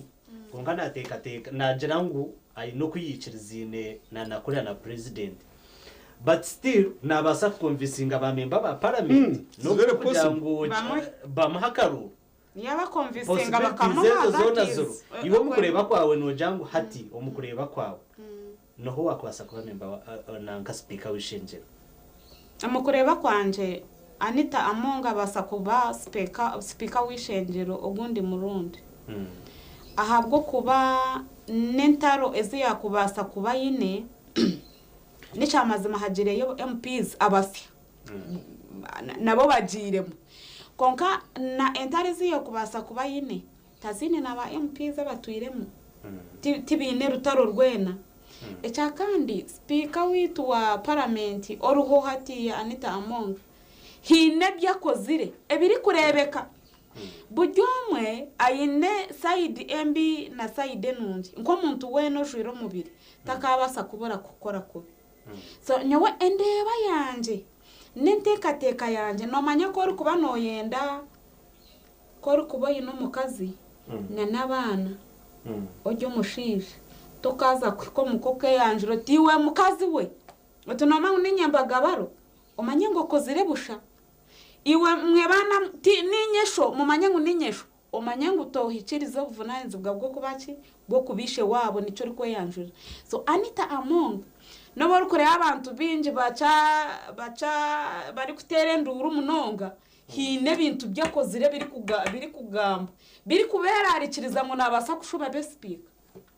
kwonka nateekateeka naagira ngu aine oku yaikiriziine na kuriya na purezidenti. But still nabaasa kukonvisinga ba memba ba paramenti n'obu kugira ngu bamuhe akaruuru. Yaaba konvisinga Possibilities bakamuha ezo that zoona is ziriho. Iwe omu kureeba kwawe noogira ngu hati omu kureeba kwawe noha owaakubaasa kuba memba wa nanka sipiika w'eishengyero? Omu kureeba kwangye, Anita Among abaasa kuba sipiika w'eishengyero ogundi murundi ahabw'okuba n'entaro ezi yaakubaasa kuba aine, n'ekyamazima hagiireyo MPs abasya nabo bagiiremu kwonka na entaro ezi yaakubaasa kuba aine taziine na ba MPs abatwiremu tibaine rutaro rwena. Ekya kandi sipiika waitu wa paramenti oriho hatiiya Anita Among haine ebi akozire ebirikureebeka. Buri omwe aine sayidi embi na sayidi enungi nk'omuntu weena ojwaire omubiri takaabaasa kubura kukora kubi. So nyowe endeeba yangye n'enteekateeka yangye noomanya ku orikuba nooyenda ku orikuba oine omukazi na n'abaana ori omushaija tokaaza kuhika omuka okeeyanjura oti iwe mukazi we oti noomanya ngu niinye mbagabaro omanye ngu okozire busha iwe mwe baana ti niinye sho mumanye ngu niinye sho omanye ngu tohikiiriza obuvunaanizibwa bw'okuba ki bw'okuba ishe waabo nikyo orikweyanjurira so Anita Among n'obu orikureeba abantu baingi bakya bakya barikuteera enduuru munonga Haine ebintu bi akozire ebirikugamba birikubeerarikiriza ngu naabaasa kushuba abe sipiika.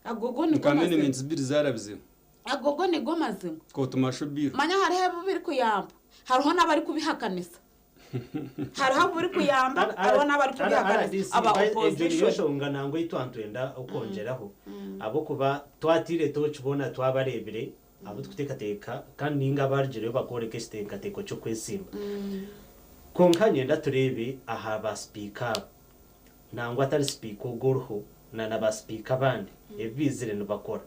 Ago go nigo Nka mazima. amendments ibiri zarabizemu. Ago go nigo mazima. Kooti masho bill. Manya hariho abu birikuyamba, hariho n'abarikubihakanisa. Hariho abu birikuyamba, hariho n'abarikubihakanisa, aba Egyo niyo opposition. nshonga nangwa ei twantwenda okwongyeraho ahabw'okuba twatiire tooki boona twabareebire abu turikuteekateeka kandi nainga abarugireyo bakooreka ekiteekateeko ky'okwesimba. Kwonka niinyenda tureebe aha ba sipiika aba, nangwa atari sipiika ogu oriho na na ba sipiika abandi ebi baizire nibakora.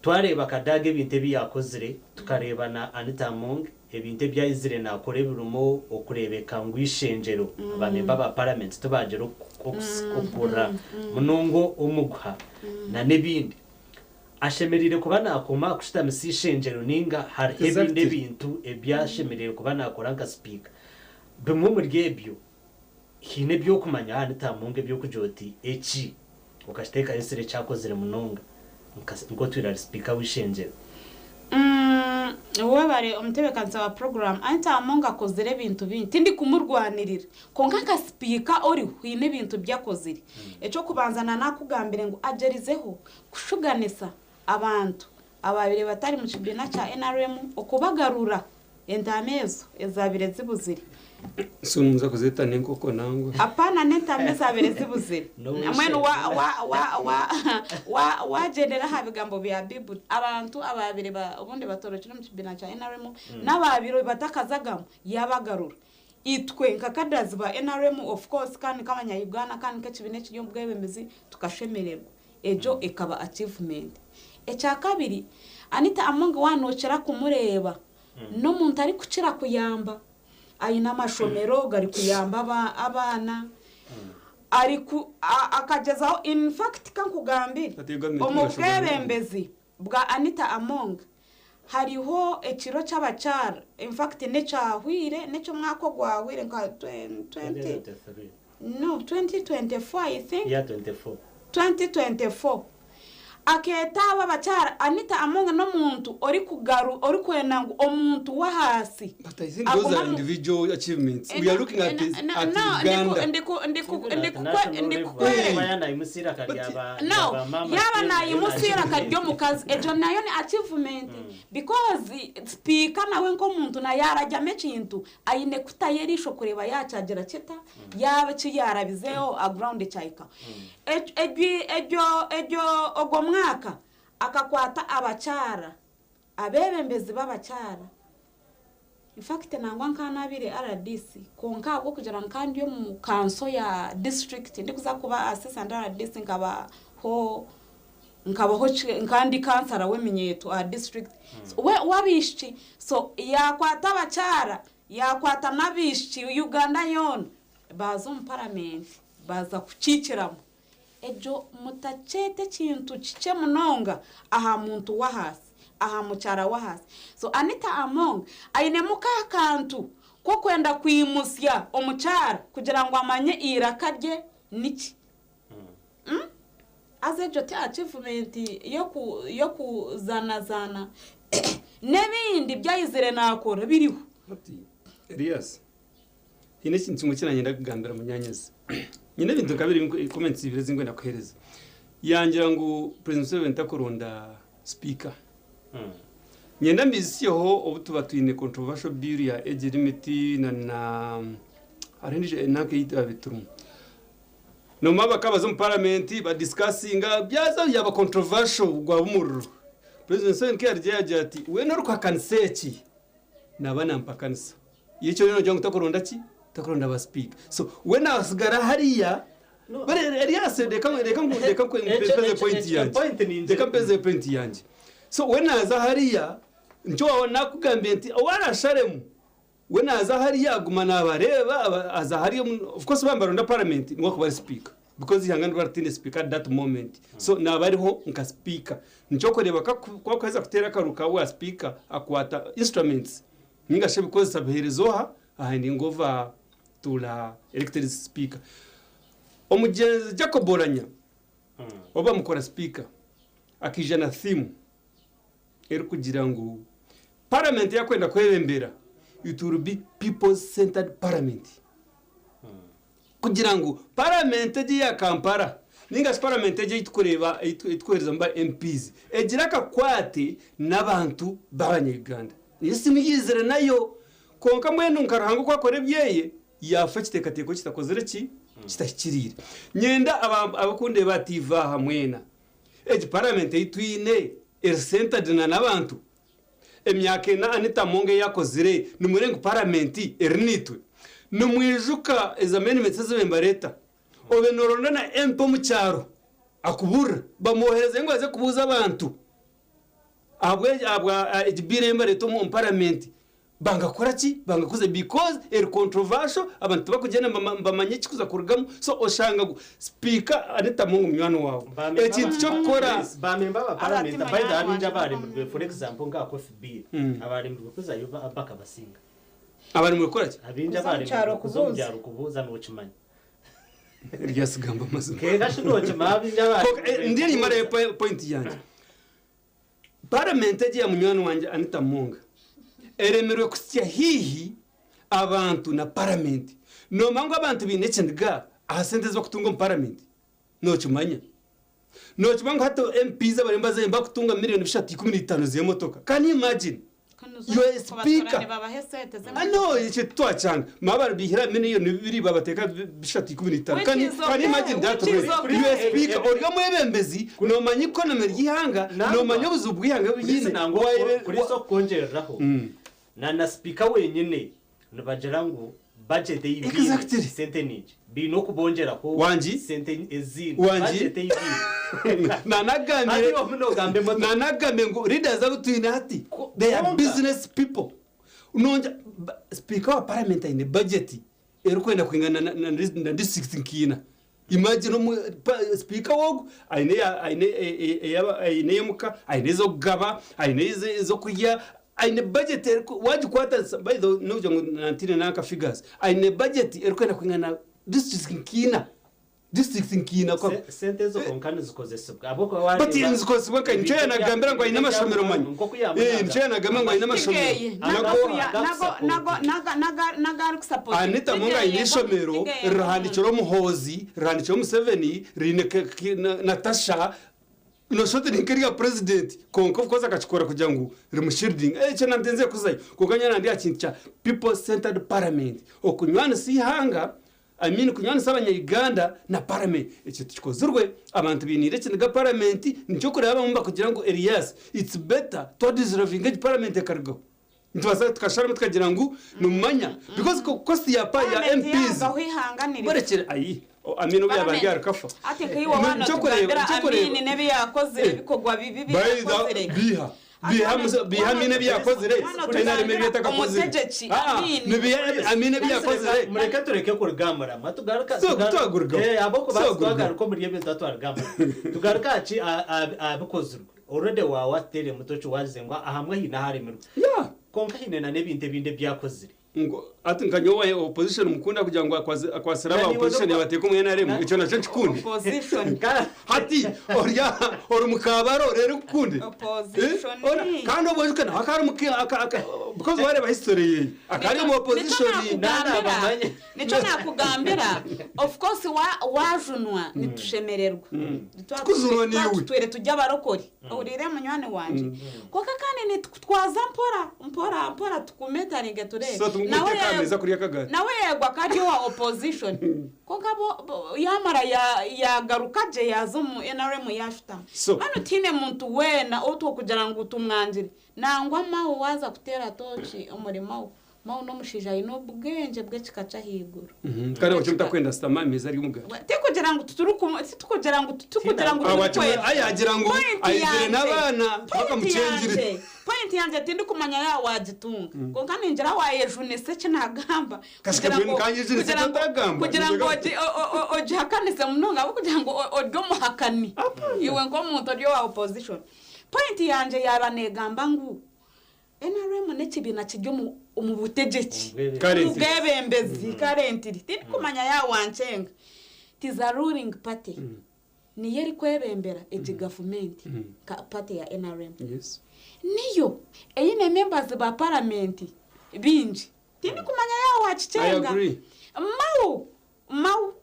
Twareeba Kadaga ebintu ebi yaakozire, tukareeba na Anita Among ebintu ebi aizire naakora ebirimu okureebeka ngu eishengyero, ba memba ba paramenti tibaagira okukura munonga omuguha na n'ebindi. Ashemereire kuba naakoma aha kushutamisa eishengyero nainga hariho ebindi ebintu ebi ashemereire kuba naakora nka sipiika. Bimwe omuri ebyo, haine ebi orikumanya aha Anita Among eby'okugira oti eki okakiteekaho esira eki akozire munonga nk'otwire ari sipiika w'eishengyero. Webare omutebeekanisa wa puroguraamu. Anita Among akozire ebintu bingi. Tindikumurwanirira kwonka nka sipiika oriho haine ebintu bi akozire. Eky'okubanza naanakugambire ngu agyerizeho kushuganisa abantu abaabaire batari mu kibiina kya nrm okubagarura entaama ezo ezaabaire zibuzire. So nimuza kuzeeta n'enkoko nangwa? Apana n'entaama ezaabaire zibuzire. Mbwenu wa, wa, wa, wa, wa, waagyendera aha bigambo bya Baiburi, abantu abaabaire ba, obundi batorokire omu kibiina kya nrm n'abaabaire batakazagamu, yaabagarura. Itwe nka cadres ba nrm of course kandi nk'abanya Uganda kandi nk'ekibiina ekiri omu bwebembezi tukashemererwa. Egyo ekaba achievement. Ekyakabiri, Anita Among waaba nookira kumureeba, n'omuntu arikukira kuyamba. Aine amashomero garikuyamba abaana, ariku, akagyezaho, in fact kankugambire, omu bwebembezi bwa Anita Among hariho ekiro ky'abakyara, in fact n'ekyahwire, n'eky'omwaka ogwahwire nka 20, no, 2024 I think. Yeah, 24. 2024. Akeeta abo abakyara Anita Among n'omuntu orikugaru orikwenda ngu omuntu w'ahaasi But I think those are individual achievements. We are looking at this, at Uganda. No, yaba nayimusiira kari omukazi, egyo nayo ni achievement, because sipiika nawe nk'omuntu naye arajyamu ekintu aine kutayo eriisho kureeba yakyagira kita, yaaba eki yarabizeho aground kyahika. Egyo egyo ogwo mwaka akakwata abakyara, abebembezi b'abakyara. Infact, nangwa nkanabire RDC, konka ahabw'okugira nka ndi omu kanso ya district, ndikuza kuba assistant RDC, nkabaho nka ndi kansara w'eminyeeto aha district. So, we w'abaishiki, so yakwata abakyara, yakwata n'abaishiki Uganda yoona, baza omu paramenti, baza kukiikiramu. Egyo mutakyeta ekintu kikye munonga aha muntu w'ahaasi, aha mukyara w'ahaasi. So Anita Among ainemu ka kantu k'okwenda kwimusya omukyara kugira ngu amanye eiraka rye niki. Aza egyo ti achievement y'okuzanazana n'ebindi byayizire nakora biriho. Elias, hine ekintu kimwe kinanyenda kugambira munyanyazi. Nyine ebintu nka biri, comments ibiri ezingwenda kuhereza. Yangira ngu President Museveni takuronda speaker. Nyenda mbizisyeho obu tuba twine controversial bill ya age limit na hariho enanka eyitwa biturimu. Noma bakabaza omu parliament, badiscussinga, byaza byaba controversial, gwaba omuriro. President Museveni kiyarije yagira ati, "We norikuhakanisa eki, naba nampakanisa." Yekyo rero nogira ngu takuronda ki? Takuronda ba speaker. So we nasigara hariya. Bare Elias, reka mpeze point yanjye. Reka mpeze point yanjye. So we naza hariya, nicyo wawe nakugambye nti owarasharemu, we naza hariya aguma nabareba, aza hariya. Of course bambaronda parliament niwe kuba ari speaker, because ihanga nibaratine speaker at that moment. So naba ariho nka speaker, nicyo kureba kwakuheza kutera akaruka wa speaker, akwata instruments ninga she bikozesa bihereza oha ahanding over to la elected speaker. Omugenzi Jacob Oulanyah oba mukora speaker, akija na theme erikugira ngu parliament yakwenda kwebembera, it will be people centered parliament, kugira ngu parliament egi ya Kampala ninga shi parliament egi eitukureba eitukuhereza mba MPs egira akakwate n'abantu b'abanyayuganda. Niyo simu yizire nayo. Konka mbwenu nka Ruhanga uko akora ebyeye, yafa ekiteekateeko kitakozire ki kitahikiriire. Nyenda abakundeba bativa aha mwena, egi parliament eitwine eri centered na n'abantu? Emyaka 4 Anita Among yakozire, nimure ngu parliament eri nitwe? Nimwijuka ezi amendments ezibembareta, obe noronda na MP omu kyaro akuburira, bamwohereza ngu aze kubuuza abantu ahabwa egi bill embareta omu parliament, bangakora ki? Bangakuze because eri controversial, abantu tibakugenda bamanye ekikuza kurugamu. So oshanga ngu Speaker Anita Among, munywani wawe, ekintu kyokukora Bamemba ba parliament, by the abingi abaremirwe, for example nka coffee bill, abaremirwe kuzayo bakabasinga. Abari mu gukora ki? Abingi Kuza mu kyaro abaremirwe kuza omu kubuuza. byaro kubuuza, nokimanya. Ryasigamba amazima. Kenga shinokima, abingi abaremirwe. Ndiyo nyimara ya point yanjye. Parliament egi ya munywani wanje Anita Among eremerwe kusya hihi abantu na parliament. Nomanya ngu abantu biine ekindiga aha sente ezibakutunga omu parliament? Nokimanya ngu hati MPs abaremba bakutunga miliyoni 315 z'emotoka? Can you imagine? You are a speaker. Babahe sente. Ano ekyo twacanga maba bihira miliyoni 2, babateka 315. Which Can is can you okay, imagine that? which is Way you are okay. speaker, ori omwebembezi, nomanya economy ry'ihanga, nomanya obuzibu bw'ihanga Chris, bwine. nangwa kuri so kongereraho na speaker wenyine, nibagira ngu budget eyibine sente ningi, biine okubongerako Wangi? sente ezindi. Wangi? Budget eyibine. Nanagambire nanagambye ngu leaders abo twine hati, they are business people. Nonja speaker wa parliament aine budget erikwenda kwingana na district nkiina. Imagine speaker wogu aine aine eyemuka, aine ezokugaba, aine ezokurya, aine budget wagikwata. By the way, nokugira ngu nantine nanka figures, aine budget erikwenda kwingana na district nkiina. District nkiina kwa Sente ezo konka nizikozesibwa ahabw'okuba But wareeba nizikozesibwa nka nikyo ebintu yanagambira ngu aine ebintu amashomero manya. nk'oku Eh, yamunagamba. nikyo yanagamba ngu aine amashomero. Tigeye, Nago Anita Among aine ishomero rihandikire Muhoozi, rihandikire Museveni, riine Natasha, noshusha oti ni nk'erya president kwonka of course akakikora kugira ngu rimushieldinge. Ekyo nantenzire kuzayo kwonka nyowe nandi aha kintu kya people centered parliament, okunywanisa eihanga, I mean kunywanisa abanya Uganda na parliament. Ekyo tikikozirwe, abantu bainiire ekiniga parliament, nikyo orikureeba abamwe nibakugira ngu Elias it's better twadissolvinga egi parliament ekarugaho. Nitubaasa tukasharamu tukagira ngu nimumanya because cost ya pa ya Parliament MPs yarugaho ihanga nirifa. borekire ayi Amin obu yaaba ari ahari kafa. Ati nkaiwe waaba Nikyokureeba notugambira nikyokureeba Amin n'ebi yakozire Eh, ebikorwa bibi ebi by the yakozire. biha biha musa- biha Amin ebi yakozire NRM ebi etakakozire. Omutegyeki Ah, ah, Amin. nibiha Amin ebi yakozire. Mureke tureke kurugamura mwa tugaruka So, twagurugaho. Eh, ahabw'okuba So, gurugaho. twagaruka omuri ebyo twatwarugamba tugaruka aha ki aha bikozirwe Already waawateire muto ki waagize ngu ahamwe haine aharemirwe. Yeah. Kwonka haine na n'ebintu ebindi ebi akozire. Ngu hati nka nyowe owa opposition mukunda kugira ngu akwasire aba Na niiwe opposition n'oku- yabateeka omu NRM na- ekyo nakyo nkikunde. Opposition. Hati orya ori mukabaro reero nkukunde. Opposition. Eh, ora- kandi obwo oijuke nawe akaba ari muki aka aka because wareeba history yeye akaba ari omu Nikyo opposition. nakugambira nikyo nakugambira of course wa wajunwa nitushemererwa Tikujunwa niiwe. Twatutwire turi abarokore ohuriire munywani wangye kwonka kandi nitutwaza mpora mpora mpora tukumetaringe tureebe So tumukuteeka aha meeza kurya akagaati. nawe yego akaba ari owa opposition kwonka bo bo yamara ya yagaruka gye yaaza omu NRM yashutama So. mbwenu tihaine muntu weena ou twokugira ngu tumwangire nangwa Mao waaza kuteera tooki omuri Mao Mao n'omushaija aine obwengye bw'ekika ky'ahaiguru. Kandi wakyo mutakwenda sitama ameeza ari omugaati. Tikugira ngu titukugira ngu titukugira ngu Ahabwaki turikwenda. aye agira ngu Point aizire yangye, n'abaana point bakamukyengire. yangye, point yangye tindikumanya yaaba waagitunga. Kwonka ningira waayejunisa eki naagamba. Kasika Kugira mbwenu ngu kanyejunise kugira ngu eki otagamba. kugira ngu ogihakanise munonga ahabw'okugira ngu ori omuhakani. Iwe nk'omuntu ori owa opposition. Point yangye yaaba neegamba ngu Nrm n'ekibiina kiri omu butegyeki, omu bwebembezi currently, tindikumanya yaaba wankyenga, it is a ruling party, niyo erikwebembera egi gavumenti nka party ya nrm. Niyo eine members ba paramenti baingi, tindikumanya yaaba wakikyenga. Mao, Mao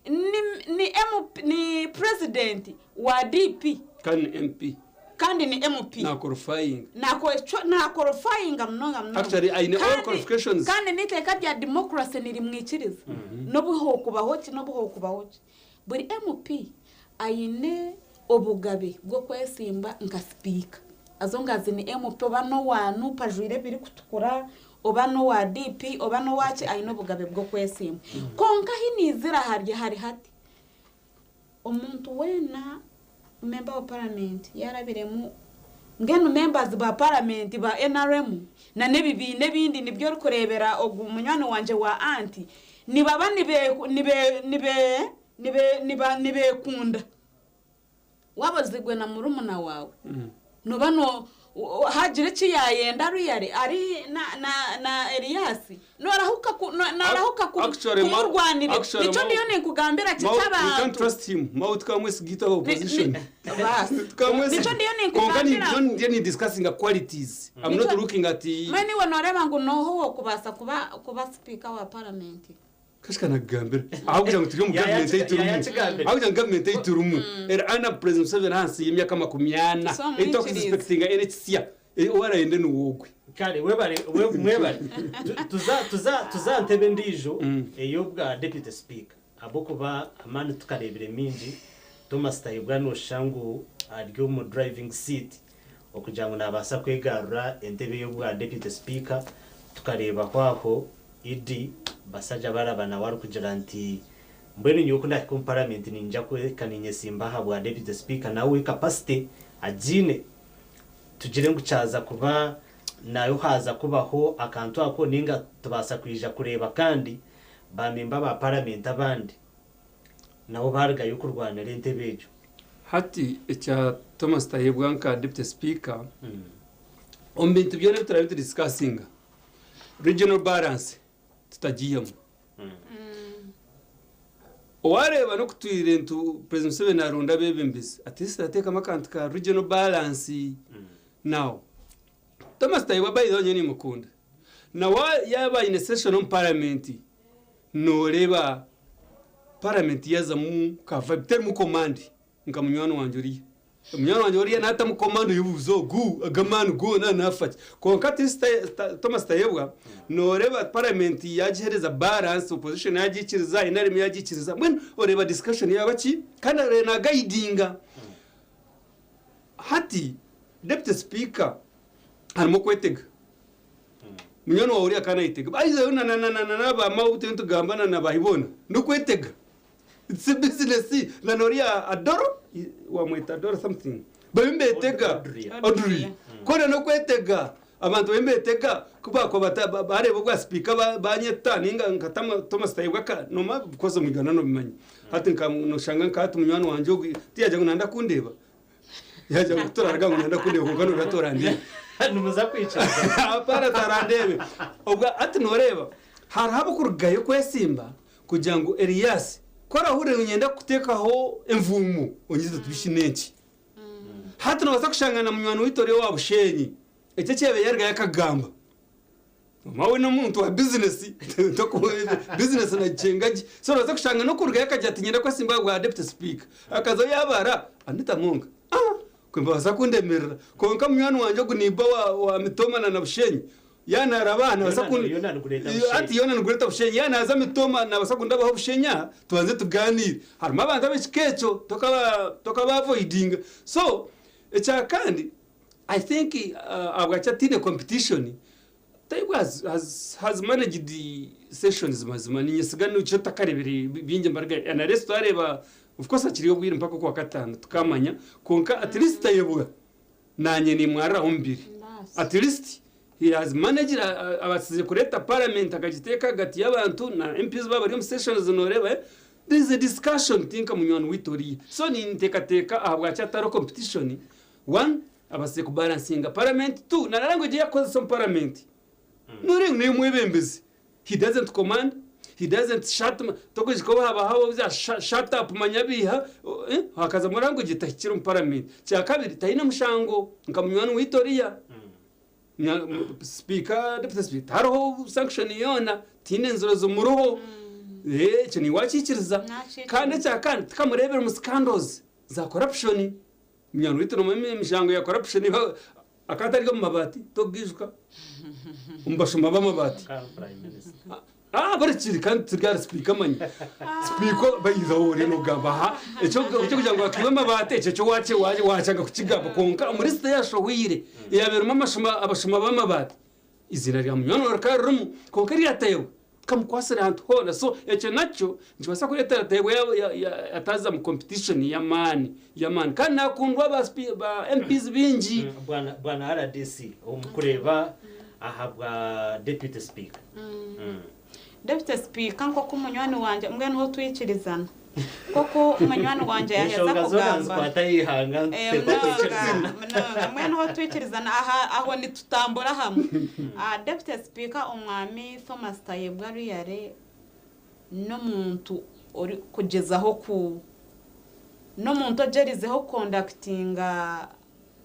ni, ni, MP, ni president wa DP. Kandi ni MP. Kandi ni MP. Na qualifying. Na qualifyinga munonga munonga. Actually aine all Kandi, qualifications. kandi n'eiteeka rya democracy nirimwikiriza. N'obu hookubaho ki, n'obu hookubaho ki. Buri MP aine obugabe bw'okwesimba nka sipiika. As long as ni MP oba n'owa nup ajwaire ebirikutukura, oba n'owa DP oba n'owa ki aine obugabe bw'okwesiima. Kwonka ahi naizire ahari hari hati, omuntu weena memba wa paramenti yaarabiremu mbwenu members ba paramenti ba nrm na n'ebibiina ebindi nibyo orikureebera ogu munywani wangye wa anti nibaba nibe nibe nibe nibe niba nibeekunda. Waaba ozigwe na murumuna waawe, nooba no haagira eki yaayenda really ari na na na Elias, noorahuka ku no noorahuka ku Actually, Mao, kumurwanirira. actually, Nikyo Mao, ndiyo ninkugambira Mao, we can't ky'abantu. trust him. Mao tukamwesiga itwe aba Ni opposition. ni baasi. Tukamwesiga. Nikyo ndiyo Kwonka ni ninkugambira ndiyo ndiyo ni discussing qualities. I'm not Nikyo looking at mbwenu iwe nooreeba ngu nooha ow'okubaasa kuba kuba sipiika wa paramenti? Kashika nakugambira ahabw'okugira ngu turi omu gavumenti ei turimu ahabw'okugira ngu gavumenti ei turimu eri under President Museveni ahansi y'emyaka makumi ana So ei mwikirize. twakususpectinga any ekisya ou arayende niwe ogwe. Kare webare we- mwebare Tu- tuza tuza tuza aha ntebe endiijo ey'obwa deputy speaker ahabw'okuba amaani tukareebire mingi Thomas Tayebwa nooshusha ngu ari omu driving seat okugira ngu naabaasa kwegarura entebe y'obwa deputy speaker tukareebaho aho Idi Basajja Baraba nawe arikugira nti mbwenu nyowe ku ndahika omu paramenti niinyija kureka ninyesimba aha bwa deputy speaker nawe capacity agiine tugire ngu kyaza kuba nayo haaza kubaho akantu ako ninga tubaasa kwija kureeba kandi ba memba ba paramenti abandi nabo baarugayo kurwanira entebe egyo. Hati ekya Thomas Tayebwa nka Deputy Speaker, omu bintu byona ebi turaabe nitudisikasinga, regional balance tutagiihamu. Owareeba n'okutwire ntu President Museveni aronda abeebembezi, at least arateekamu akantu ka regional balance. Now, Thomas Tayebwa by the way nyowe nimukunda. Nawe yaaba aine session omu parliament, nooreeba parliament yazamu ka vibe, terimu command nka munywani wangye oriya. Munywani wangye oriya naatamu command oyebuuza ogu aga amaani goona naafa ki? Kwonka at least Thomas Tayebwa nooreeba parliament yaagiheereza balance, opposition yaagiikiriza, NRM yaagiikiriza, mbwenu oreeba discussion yaaba ki? Kandi oreeba naagaidinga. Hati Deputy Speaker harimu okwetega. Munywani waawe oriya akaba naayetega. By the way na na na na ba Mao obu turiyo nitugamba na na baahi boona, n'okwetega. It's a business na n'oriya Adoro, wamweta Adoro something, bariyo nibeetega. Odri. Koona n'okwetega. Abantu bariyo nibeetega ku baakuba baareeba obwa sipiika banyeta nainga nka Thomas Tayebwa aka noomanya because omu Uganda noobimanya. Hati nka nooshanga nka hati munywani wangye ogu tiyagira ngu nayenda kundeeba. Yagira ngu turaruga ngu nayenda kundeeba kwonka nooreeba torandeebe. Nimuza kwikiriza. Hapana tarandeebe. Obwo hati nooreeba hariho abarikurugayo kwesimba kugira ngu Erias ku arahurire ngu niinyenda kukuteekaho envuumo onyize tubishi n'enki. Hati noobaasa kushanga na munywani waitu ori owa Bushenyi ekyo eki yaabaire yarugayo akagamba. Mawe n'omuntu wa bizinesi bizinesi nagikyenga gye so noobaasa kushanga n'okurugayo akagira ati niinyenda kwesimba aha bwa deputy speaker akazayo yaabara Anita Among aah kwe nibabaasa kundemerera kwonka munywani wangye ogu niiba wa Mitooma na Bushenyi yaaba naaraba aha naabaasa Yoona yoona nigureeta Bushenyi. Hati yoona nigureeta Bushenyi yaaba naaza Mitooma naabaasa kundabaho Bushenyi aha tubanze tugaaniire. Harimu abantu ab'ekika ekyo tokaba tokaba-avoidinga so ekya kandi I think ahabwaki ataine competition, Tayebwa has, has, has managed sessions mazima ninyesiga nikyo otakarebire bingi mbarga unless twareba of course hakiriyo obwire mpaka okwakataano tukamanya kwonka at least Tayebwa nanye nimwariraho omubiri at least he has managed abasize kureta parliament akagiteeka ahagati y'abantu na MPs baba bari omu sessions noreba there is a discussion tinka munywani waitu oriya so ninteekateeka ahabwaki hatariho competition One, abaasize kubalansinga parliament, two, na language ei arikukozesa omu parliament noreeba ngu n'ey'omwebembezi. He doesn't command, he doesn't shut, tokwijuka obu habaho obu shut up manya biiha, hakazamu language etahikire omu parliament. Kyakabiri, taine mushango nka munywani waitu oriya. Sipiika, deputy speaker, tihariho sanction yoona, tihaine nziro zimuriho, ekyo naiwe wakiikiriza. Kandi ekyakandi, tikamureebire omu scandals za corruption. Munywani waitu noomanya emishango ya corruption akaba atari omu mabaati tokugiijuka omu bashuma b'amabaati Ah, bari kiri kandi turi ahari sipiika manya sipiika bayiza oriyo nogamba aha ekyokugira ngu akiiba amabaati ekyo kyo wakyanga kukigamba kwonka omu lisiti eyashohwire eyaaba erimu abashuma b'amabaati eiziina rya munywani waawe rikaba ririmu kwonka erya Tayebwa tikamukwasire ahantu hoona so ekyo nakyo nikibaasa kureetera Tayebwa yataaza omu competition y'amaani y'amaani kandi nakundwa ba ba MPs baingi. Bwana bwana RDC omu kureeba aha bwa deputy speaker. Deputy Speaker nk'oku munywani wangye mbwenu ho twikirizana nk'oku munywani wangye yaheza Enshonga zoona kugamba nizikwata aha ihanga Eh, nituteekwa munonga kwikirizana. munonga mbwenu ho twikirizana aha aho nitutambura hamwe. Ah, Deputy Speaker Omwami Thomas Tayebwa Ruyare n'omuntu orikugyezaho ku n'omuntu ogyerizeho kukondakitinga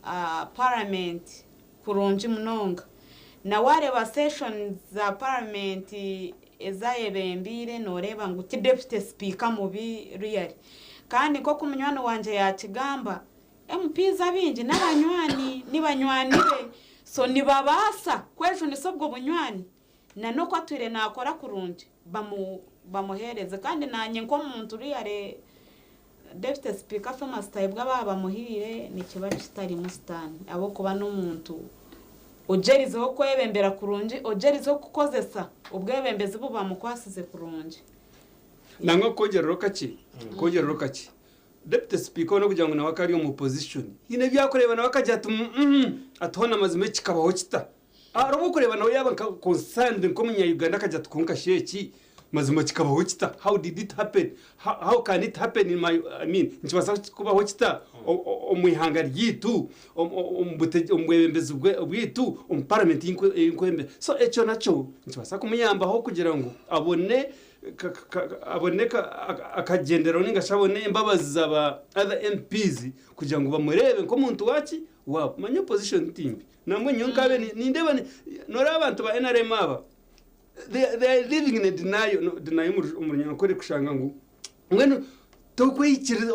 ah, parliament kurungi munonga. Na waareeba sessions za parliament ezi ayebembeire nooreeba ngu ti deputy speaker mubi really. Kandi nk'oku munywani wangye yaakigamba, MPs abaingi n'abanywani, ni banywani be, so nibabaasa kwejunisa obwo bunywani na n'oku atwire naakora kurungi bamuheereze. Kandi naanye nk'omuntu really Deputy Speaker Thomas Tayebwa baaba bamuhaire nikiba kitarimu sitaani ahabw'okuba n'omuntu ogyerizeho kwebembera kurungi, ogyerizeho kukozesa obwebembezi bu bamukwasize kurungi. Nangwa kwongyereraho kakye, kwongyereraho kakye, Deputy Speaker onu okugira ngu nawe akaba ari omu opposition, haine ebi arikureeba nawe akagira ati umm ati hoona mazima eki kikabaho kita? Hariho obu orikureeba nawe yaaba nka concerned nk'omunya Uganda akagira ati kwonka shi eki? Mazima kikabaho kita? How did it happen? How, how can it happen in my, I mean, nikibaasa kubaho kita omu ihanga ryaitu, omu bwebembezi bwaitu, omu paramenti ei nkwebembera? So ekyo nakyo nikibaasa kumuyambaho kugira ngu abone abone akagyenderaho ninga shi abone embabazi za ba other MPs kugira ngu bamureebe nk'omuntu waki? Waabo. Manya opposition timbi. Nambwenu nyowe nkabe nindeeba noreeba abantu ba NRM aba, They, they are living in a denial, no, denial omu runyankore kushanga ngu mbwenu tokweyikiriza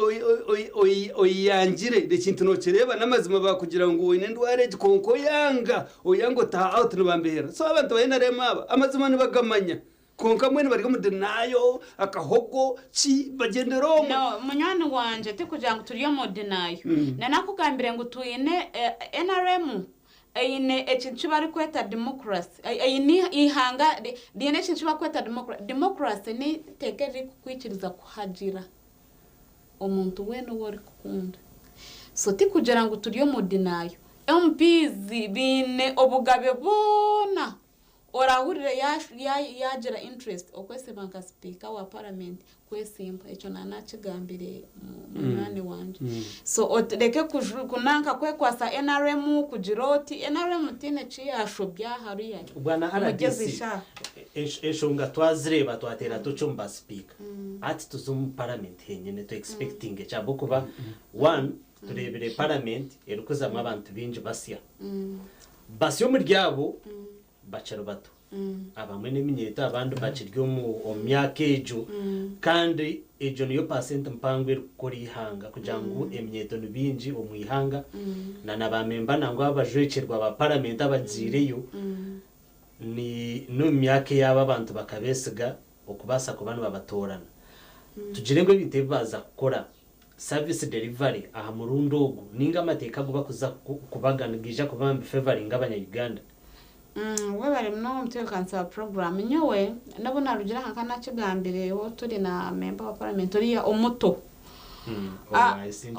oyangire ekintu nokireeba n'amazima bakugira ngu oine endwara egi kwonka oyanga oyanga otaha out nibambehera so abantu ba NRM aba amazima nibagamanya kwonka mbwenu bari omu denial akahogo ki bagyendera omwo. No, munywani wangye tikugira ngu turi omu denial. Nanakugambire ngu twine NRM Eine ekintu ki barikweta democracy, eine eihanga riine ekintu ki barikweta democracy. Democracy n'eiteeka eririkukwikiriza kuhagira omuntu weena ou orikukunda. So tikugira ngu turi omu denial. MPs baine obugabe bwona Orahurire yaagira interest okwesiba nka sipiika wa paramenti kwesimba ekyo naanakigambire munywani wangye. So oreke kunanka kwekwasa nrm kugira oti nrm tihaine eki yaashobya hariya. Bwana RDC, enshonga twazireeba twateera toki omu ba sipiika hati tuze omu paramenti henyine tu expectinge ki ahabw'okuba one tureebire paramenti erikuzamu abantu baingi basya. Basya omuri abo bakiri bato, abamwe n'eminyeeto abandi bakiri omu myaka egyo kandi egyo niyo paasenti mpango erikukora eihanga kugira ngu eminyeeto ni baingi omu ihanga na baamemba nangwa abajwekyerwa ba paramenti abagiireyo ni n'omu myaka eyaabo abantu bakabeesiga okubaasa kuba nibabatoorana. Tugire ngu ebintu ebi baaza kukora Service delivery aha murundi ogu ninga amateeka agu bakuza kubaga nigaija kuba nibifevaringa abanya Uganda? Webare munonga omutebekanisa wa program. Nyowe nobu narugire aha nka nakigambireho turi na member wa parliament oriya omuto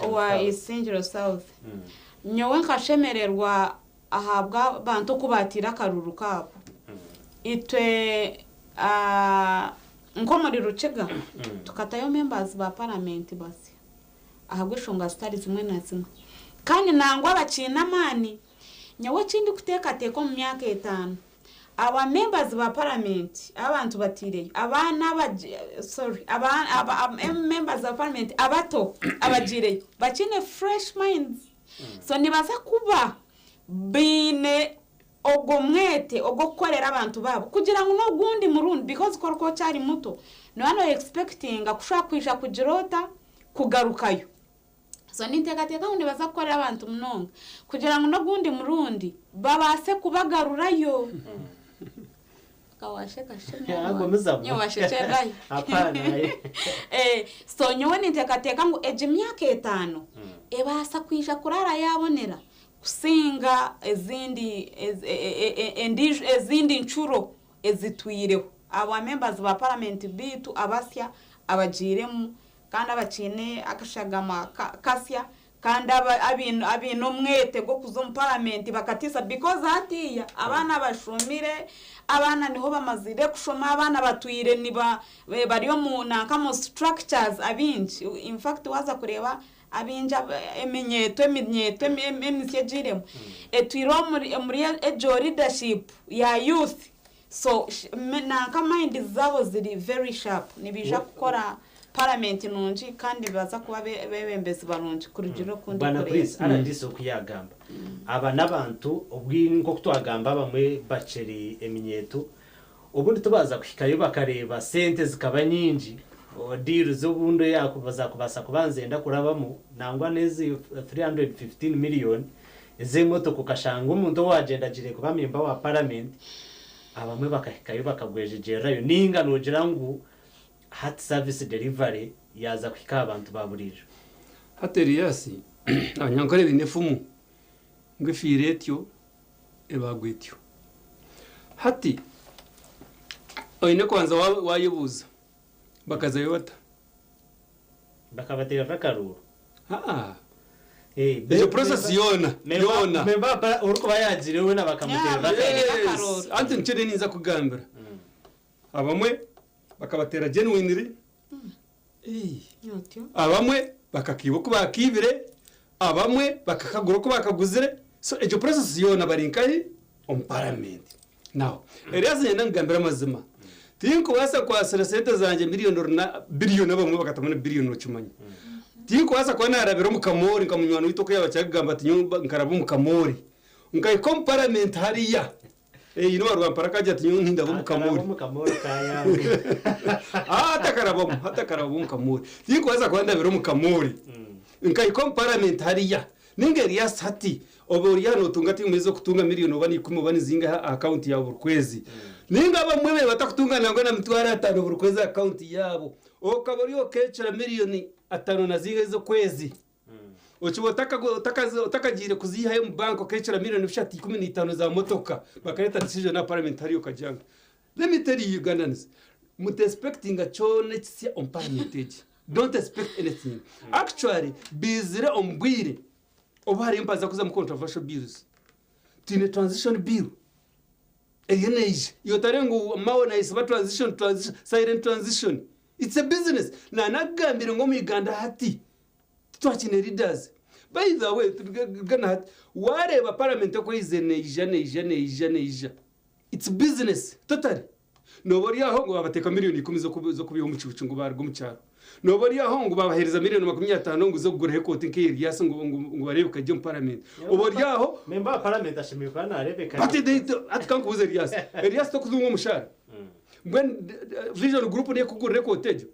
owa Isingiro South. Nyowe nkashemererwa ahabwa abantu oku batiire akaruru kaabo. Itwe nk'omuri Rukiga tukatayo members ba paramenti basya ahabw'enshonga zitari zimwe na zimwe. Kandi nangwa bakiine amaani. Nyowe eki ndikuteekateeka omu myaka etaano, aba members ba paramenti abu abantu bataireyo, abaana abagi sorry aba members ba paramenti abato abagiireyo bakiine fresh minds. So nibaza kuba baine ogwo mwete ogw'okukorera abantu baabo kugira ngu n'ogundi murundi because ku orikuba okyari muto nooba no expectinga ku oshobora kwija kugira ota kugarukayo. So ninteekateeka ngu nibaza kukorera abantu munonga kugira ngu n'ogundi murundi babaase kubagarurayo. Gumizamu. Nyowe washekyererayo. Hapana. Eh, so nyowe ninteekateeka ngu egi myaka etaano ebaasa kwija kuraara yaabonera kusinga ezindi endiijo ezindi ncuro ezitwireho. Aba members ba paramenti baitu abasya abagiiremu kandi abakiine akashagama kasya Kandi abaine omwete gw'okuza omu paramenti bakatiisa because hatiiya abaana bashomire, abaana niho bamazire kushoma, abaana batwire niba bari omu nanka omu structures abaingi in fact waaza kureeba abaingi eminyeeto eminyeeto emisya egiiremu etwire omuri egyo leadership ya youth So nanka mind zaabo ziri very sharp nibaija kukora parliament nungi kandi nibaza kuba abebembezi barungi kurugirira oku Bwana ndikureeba. Prince, rdc oku yagamba, aba n'abantu obwi nk'oku twagamba abamwe bakiri eminyeeto, obundi tibaaza kuhikayo bakareeba sente zikaba nyingi, deals obundi eyakubaasa kuba nizenda kurabamu nangwa n'ezi 315 million ez'emotoka okashanga omuntu owagyenda agiire kuba memba wa paramenti abamwe bakahikayo bakagwejegyererayo ninga nogira ngu hati service delivery yaaza kuhika aha bantu ba buriijo. Hati Elias, Abanyankore baine efumu ngu efiire etyo ebaagwa etyo. Hati oine kubanza waayebuuza bakazayo bata? Bakabateerera akaruuru. Haa. Egyo process yoona yoona. Member orikuba yaagiire weena bakamuteerera akaruuru. Yes, anti nikyo nari ninza kukugambira. Abamwe. bakabateera genuinely. Abamwe bakakiiba oku baakiibire, abamwe bakakagura oku baakaguzire. So egyo process yoona bari nkahi? Omu paramenti. Now, Erias niinyenda nkugambire amazima, tinkubaasa kwasira sente zangye miriyoni runa, biriyoni abamwe bakatamu na biriyoni okimanya. Tinkubaasa kuba naarabire omu kamoori nka munywani waitu oku yaaba akirikugamba ati nyowe nkaraba omu kamoori. Nkahika omu paramenti hariya. Eine owa Rwampara akagira ati nyowe nindaba omu Akaraba kamoori. omu kamoori ka yange. Ah, atakarabamu, atakaraba omu kamoori. Tinkubaasa kuba ndabire omu kamoori. Nkahika omu paramenti hariya. Ninga Erias hati, oba ori aha notunga ati omuhezi okutunga miriyoni oba n'ikumi oba nizingahi aha akawunti yaawe buri kwezi. Ninga abamwe be batakutunga nangwa na mitwaro atano buri kwezi aha akawunti yaabo. Okaba ori okeecura miriyoni atano na zingahi z'okwezi. Okiba otakagiire kuziihayo omu banka okeecura miriyoni bishatu 15 za motoka bakareeta decision aha parliament hariya okagyanga. Let me tell you Ugandans, muta expectinga kyona ekisya omu parliament egi. Don't expect anything. Actually biizire omu bwire obu hariyo mpaza kuzamu controversial bills. Twine transition bill eriyo neija. Iwe otareeba ngu Mao nayesiba transition, transition, silent transition. It's a business. Nanakugambire ngu omu Uganda hati Titwakine leaders. By the way, turuge na hati, wareeba parliament oku eizire neija neija neija neija, it's business totally. Nooba ori aho ngu babateeka million ikumi z'okubiiha omu kihuki ngu baruga omu kyaro. Nooba ori aho ngu babaheereza million 50 ngu z'okuguraho ekooti nk'eya Erias ngu ngu bareebeka gye omu parliament. Oba ori aho. Member wa parliament ashemereire kuba nareebeka But they, hati kankubuuze Erias, Erias tokutunga omushaara? Mbwenu Vision Group niyo ekukugurira ekooti egyo?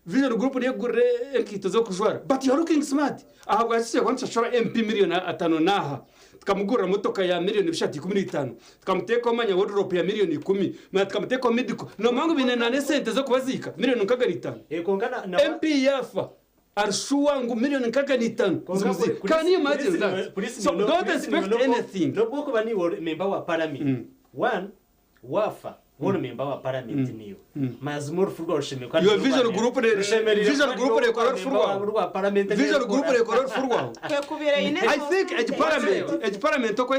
Vision Group niyo ekugurira enkaito z'okujwara but you are looking smart. Ahabwaki tushobora kuba nitushashura MP miriyoni atano n'aha tukamugurira motoka ya miriyoni bishatu 15 tukamuteekaho manya wardrobe ya miriyoni ikumi manya tukamuteekaho medical noomanya ngu baine n'esente z'okubaziika miriyoni nkaga na itaano. MP yaafa ari sure ngu miriyoni nkaga na itaano zimuziike. Can you imagine that? So don't expect anything. N'obu okuba niiwe ori member wa parliament, one Waafa ori memba wa paramenti niiwe. Mazima orufu rwawe rushemereire kuba Your nirwo vision rwa group rushemereire vision kuba group nirwo rekora rwa orufu memba rwawe. rwa paramenti Vision group rekora orufu rwawe. Twekubire ine I think egi parliament egi parliament oku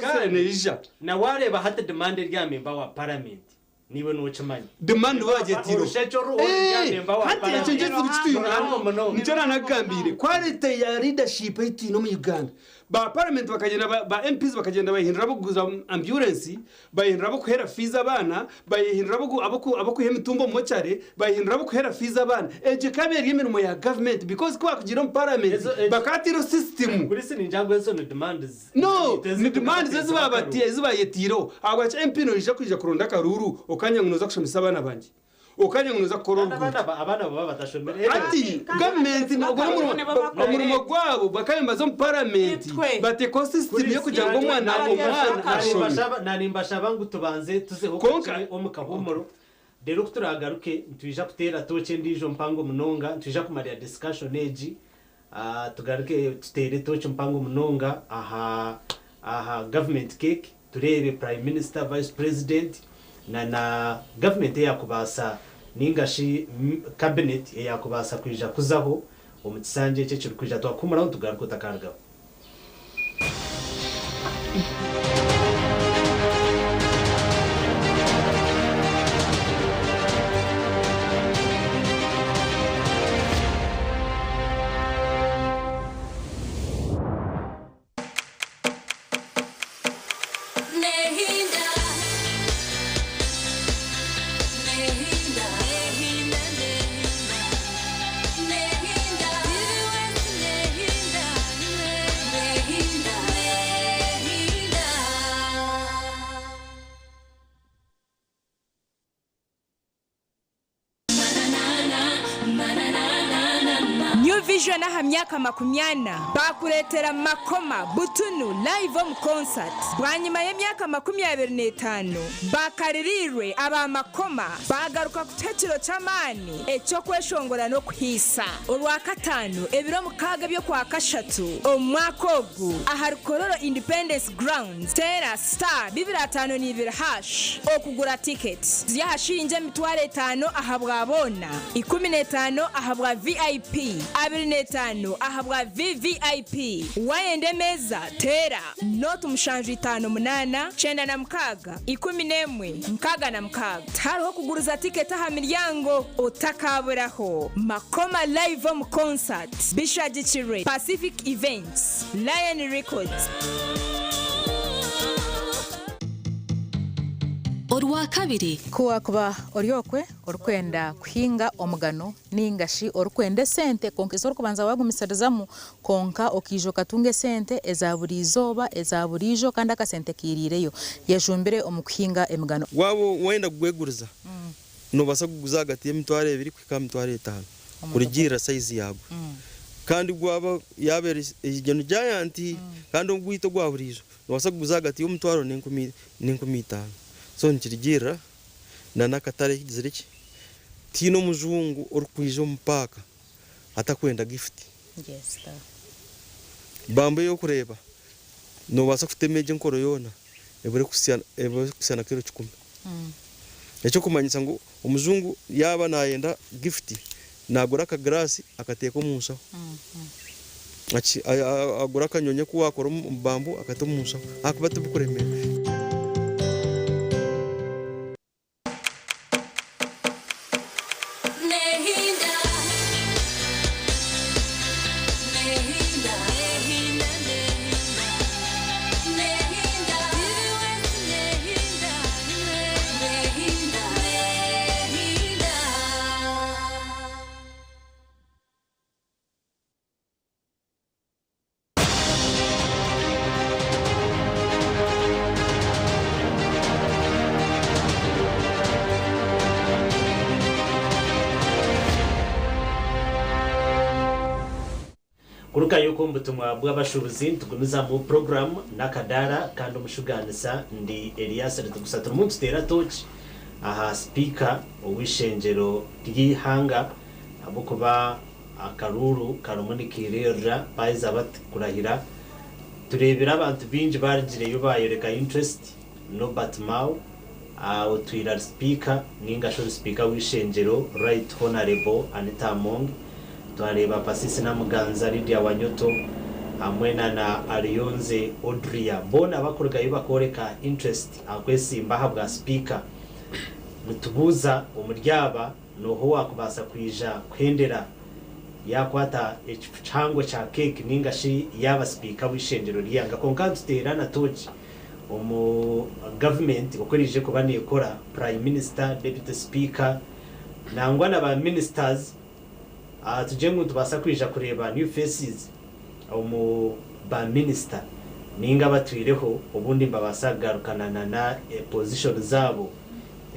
Kandi neija. na waareeba hati demand eri aha memba wa paramenti niiwe nookimanya. Demand bagyetiireho. Orushekye oru ori aha memba wa Hati ekyo paramenti nikyo ekizibu kitwine. Ruhango munonga. Nikyo nanakugambiire. Quality ya leadership ei twine omu Uganda. Ba parliament bakagyenda ba MPs bakagyenda bayehindura abokuguza ambulance, bayehindura abokuheera fees abaana, bayehindura abokwiha emitumbi omu mochari, bayehindura abokuheera fees abaana. Egyo ekaba eri emirimo ya government because kubakugiire omu parliament bakatiireho system. Kuri siningira ngu ezo ni demands. No, ni demands ezi bayetiireho. Ahabwaki MP noija kwija kuronda akaruuru okanya ngu noza kushomesa abaana bangye. Okanya ngu noza kukora Kandi oruguuto. abaana abaana baba batashomire. Hati gavumenti ogwo n'omurimo omurimo gwabo bakaba nibaza omu paramenti bateekaho sisitimu y'okugira ngu omwana omwana ashome. Nanimbashaba ngu tubanze tuzeho Kwonka kakye omu kahuumuro reero ku turaagaruke nitwija kuteera tooki endiijo mpango munonga nitwija kumarira discussion egi tugaruke tuteere tooki mpango munonga aha aha government cake tureebe Prime Minister, Vice President na na government eyakubaasa ninga shi cabinet eyakubaasa kwija kuzaho omu kisanja eki ekirikwija. Twakuhumuraho nitugaruka otakarugaho. New Vision aha myaka makumyana baakureetera Makoma butunu live omu concert bwanyima y'emyaka 25 bakaririirwe aba Makoma baagaruka kutuha ekiro ky'amaani eky'okweshongora n'okuhiisa Orwakataano ebiro mukaaga eby'Okwakashatu omu mwaka ogu ahari Kololo Independence Grounds teera star bibiri ataano n'ibiri hash okugura tiketi ziri aha shiringi 5000 ahabwa boona, 15 ahabwa VIP. 25 ahabwa VVIP. Wayenda emeeza teera nooti 758 96 11 66. Tihariho kuguriza tiketi aha miryango, otakaburaho. Makoma Live omu Concert bishagikirwe Pacific Events, Lion Records. Orwakabiri. Ku waakuba ori okwe orikwenda kuhinga omugano nainga shi orikwenda esente kwonka ezi orikubanza waagumisirizamu kwonka okaija okatunga esente eza buri izooba, eza buriijo kandi akasente kairiireyo, yejumbire omu kuhinga emigano. Waaba wayenda kugweguriza, noobaasa kuguguza ahagati y'emitwaro ebiri kuhika aha mitwaro etaano kurugiirira sayizi yaagwo. Kandi gwaba yaaba eri egyo jayanti kandi ogwaitu ogwa buriijo noobaasa kuguza ahagati y'omutwaro n'enkumi itaano. So nikirugiirira n'akatare ekigizire ki. Tihaine omujungu orikwija omu paaka atakwenda gifuti. Bambu ey'okureeba noobaasa kutema egyo enkoro yoona ebure kuhitsya na kiro kikumi. Eky'okumanyisa ngu omujungu yaaba naayenda gifuti, naagura akagiraasi akateeka omu nshaho. Agura akanyonyi aku waakora omu bambu akata omu nshaho ahakuba tibikuremeera. Kurugayo okwo omu butumwa bw'abashuubuzi nitugumizamu puroguraamu n'akadaara kandi omushugaanisa ndi Elias Ritugusa turimu nituteera tooki aha sipiika ow'eishengyero ry'eihanga ahabw'okuba akaruuru karimu nikairirira baaheza bati kurahira tureebire abantu baingi barugireyo bayoreka interest Norbert Mao otwire ari sipiika ninga shi ori sipiika w'eishengyero Right Honarebo Anita Among Twareeba Pasisi Namuganza, Lydia Wanyoto hamwe na na Alionze Odria boona bakurugayo bakooreka interest aha kwesimba aha bwa sipiika. Nitubuuza omuri aba nooha owaakubaasa kwija kuhendera yaakwata ekifu kihango kya keeki ninga shi yaaba sipiika w'eishengyero ry'eihanga. Kwonka nituteera na tooki omu gavumenti oku eraije kuba neekora, Prime Minister, Deputy Speaker nangwa na ba ministers. Tugire ngu nitubaasa kwija kureeba new faces omu ba minisita ninga abatwireho obundi nibabaasa kugarukana na na position zaabo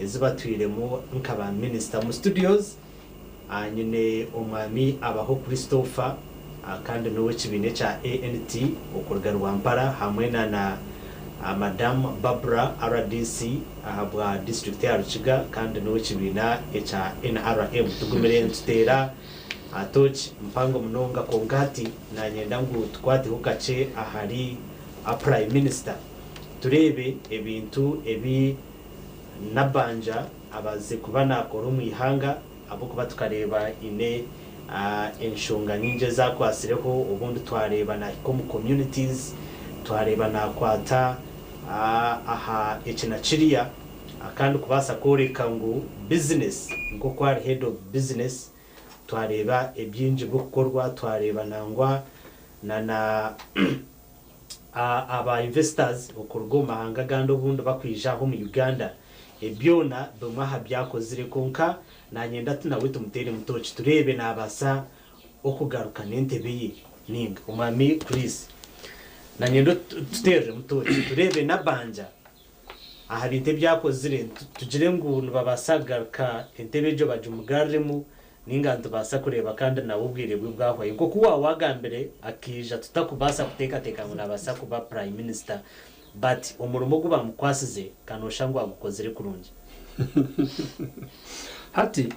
ezi batwiremu nka ba minisita. Omu studios nyine omwami Abaho Christopher kandi n'owekibiina ekya ANT okuruga Rwampara hamwe na na Madam Barbra rdc ahabwa disiturikiti ya Rukiga kandi n'owekibiina ekya NRM. Tugumire nituteera tooki mpango munonga kwonka hati nanyenda ngu tukwateho kakye ahari Prime Minister tureebe ebintu ebi Nabbanja abazize kuba nakora omu ihanga ahabw'okuba tukareeba haine enshonga nyingi ezi akwatsireho, obundi twareeba naahika omu communities, twareeba naakwata aha eki na kiriya kandi kubaasa kworeka ngu bizinesi nk'oku ari head of business, twareeba ebingi birikukorwa, twareeba nangwa na na aba investors okuruga omu mahanga agandi obundi bakwija aha omu Uganda. Ebi byona bimwe aha byakozire kwonka nanyenda tu nawe tumuteeremu tooki tureebe nabaasa okugaruka n'entebe ye ninga. Omwami Chris nanyenda otuteereremu tooki tureebe Nabanja aha bintu ebi akozire tugire ngu nibabaasa kugaruka entebe egyo bagimugaruremu Ninga nitubaasa kureeba kandi nawe obwire bwe bwahwayo. Nk'oku waaba waagambire, akaija tutakubaasa kuteekateeka ngu naabaasa kuba Prime Minister but omurimo ogu baamukwasize ka nooshusha ngu agukozire kurungi. Hati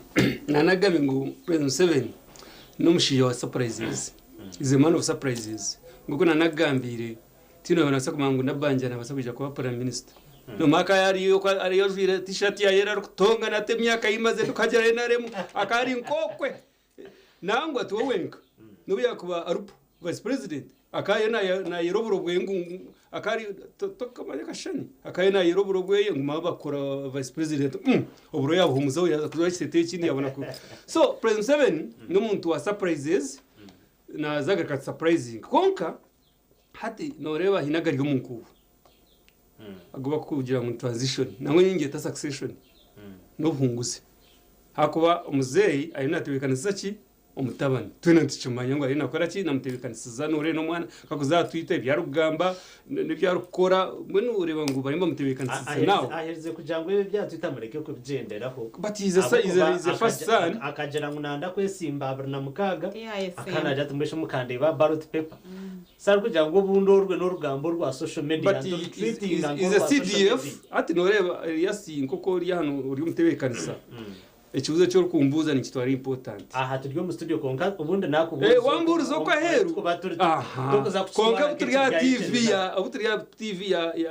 nanagambye ngu President Museveni n'omushaija wa surprises, is a man of surprises. Nk'oku nanakugambiire Tihaine owaaba naabaasa kumanya ngu Nabbanja naabaasa kwija kuba Prime Minister. Noomanya akaba ariyo okwo ariyo ajwaire T-shirt ya yellow arikutongana ati emyaka ei mazire ndikuhagira NRM akaba ari nk'okwe. Nangwa tiwe wenka. N'obu yakuba ari vice president akayo nayera oburo bweye ngu akari tokamanya akashushani akayo nayera oburo bweye ngu maba bakora vice president, oburo yabuhumuzaho yaza kujwara ekiteteyi ekindi yabona ku. So President Museveni n'omuntu wa surprises, naza agaruka surprising. Konka hati noreeba hiine agari omu nkuubo agu bakugira ngu ni transition, nangwa ningyeta succession n'obuhunguzi, ahakuba omuzeeyi ariyo natebeekanisiza ki omutabani. Twena nitukimanya ngu ariyo nakora ki, namutebeekanisiza. Noreeba n'omwana kakuza aha Twitter ebi arikugamba n'ebi arikukora, mbwenu oreeba ngu bariyo nibamutebeekanisiza now. Aherize kugira ngu ebi ebya Twitter mureke kubigyenderaho. But he's a first son. Akagira ngu nanda kwesimba 2026. Tiyayesimba. Akaba nagira ati mbwenu shi mukandeeba aha ballot paper. So arikugira ngu obundi orwe n'orugambo orwa social media. But nti orutweetinga is a nk'orwa social CDF media. Hati noreeba Elias, nk'oku ori hanu ori omutebeekanisa, ekibuuzo eki orikumbuuza nikitwara important. Aha turi omu studio, kwonka obundi nakubuuza. Wambuuriza okwo aheeru. Tukuba turi Aha. tukuza Kwonka obu turi aha kukitwara TV ya obu turi aha TV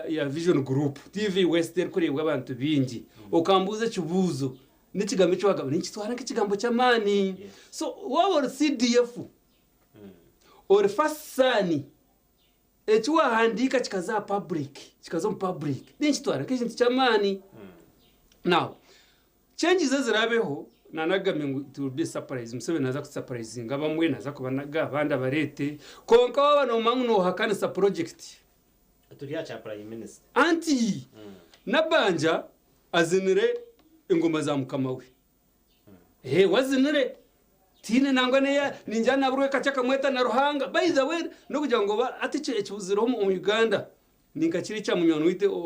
ya Vision Group, TV West erikureebwa abantu baingi, okambuuza ekibuuzo n'ekigambo eki wagamba ninkitwara nk'ekigambo ky'amaani. So waaba ori CDF, ori first son, eki wahandiika kikaza aha public, kikaza omu public, ninkitwara nk'ekintu ky'amaani. Now changes ezirabeho, nanagambye ngu it will be a surprise. Museveni naza kusurprisinga abamwe, naza kubanaga abandi abarete. Konka waba nomanya ngu nohakanisa project Turi aha kya prime minister. Anti Nabanja azinire engoma za mukama we. Wazinire tiine nangwa neya ningira naburwe kakye akamweta na Ruhanga. By the way, n'okugira ngu oba ati ekibuzireho omu Uganda ninka kiri ekya munywani waitu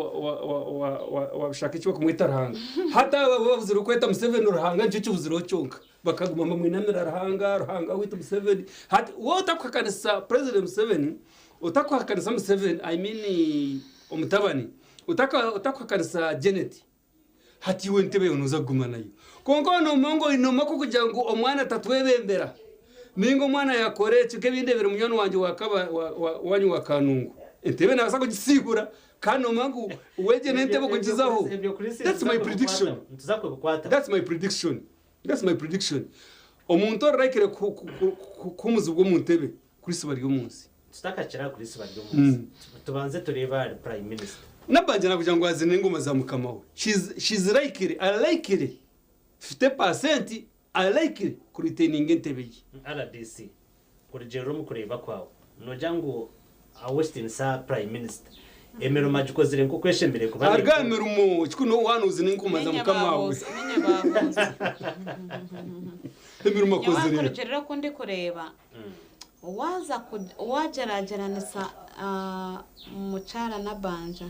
wabishaka eki bakumweta Ruhanga. Hati aba babuzire kweta Museveni Ruhanga, nikyo kibuzireho kyonka. Bakaguma bamwinamira Ruhanga, Ruhanga waitu Museveni. Hati wowe otakuhakanisa President Museveni, otakuhakanisa Museveni, I mean omutabani, otakuhakanisa Janet, hati iwe entebe yawe noza kuguma nayo. Kwonka nomanya ngu oine omwaka kugira ngu omwana atatwebembera, ninga omwana yakora eki nk'ebindi ebiri munywani wangye wanyu wa Kanungu, entebe nabaasa kugisigura kandi nomanya ngu wegye n'entebe kugizaho. That's my prediction. Nituza kubikwata. That's my prediction. That's my prediction. Omuntu oriraikire kuhumuzibwa omu ntebe, Chris Baryomunsi. Tutakakira Chris Baryomunsi, tubanze turebe ahari prime minister. Nabanja nakugira ngu azine engoma za mukama we. She's likely, likely 50% likely kuretaininga entebe ye. RDC, kurugiirira omu kureeba kwawe, nogira ngu Westin sa prime minister emirimo agikozire nk'oku eshemereire kuba? Arga emirimo kikuno wanu uzine engoma za Ninye mukama we. babuuza, ninye babuuza. Emirimo akozire. Nyawakurugiirira oku ndikureeba, waza wagyeragyeranisa mukyara Nabanja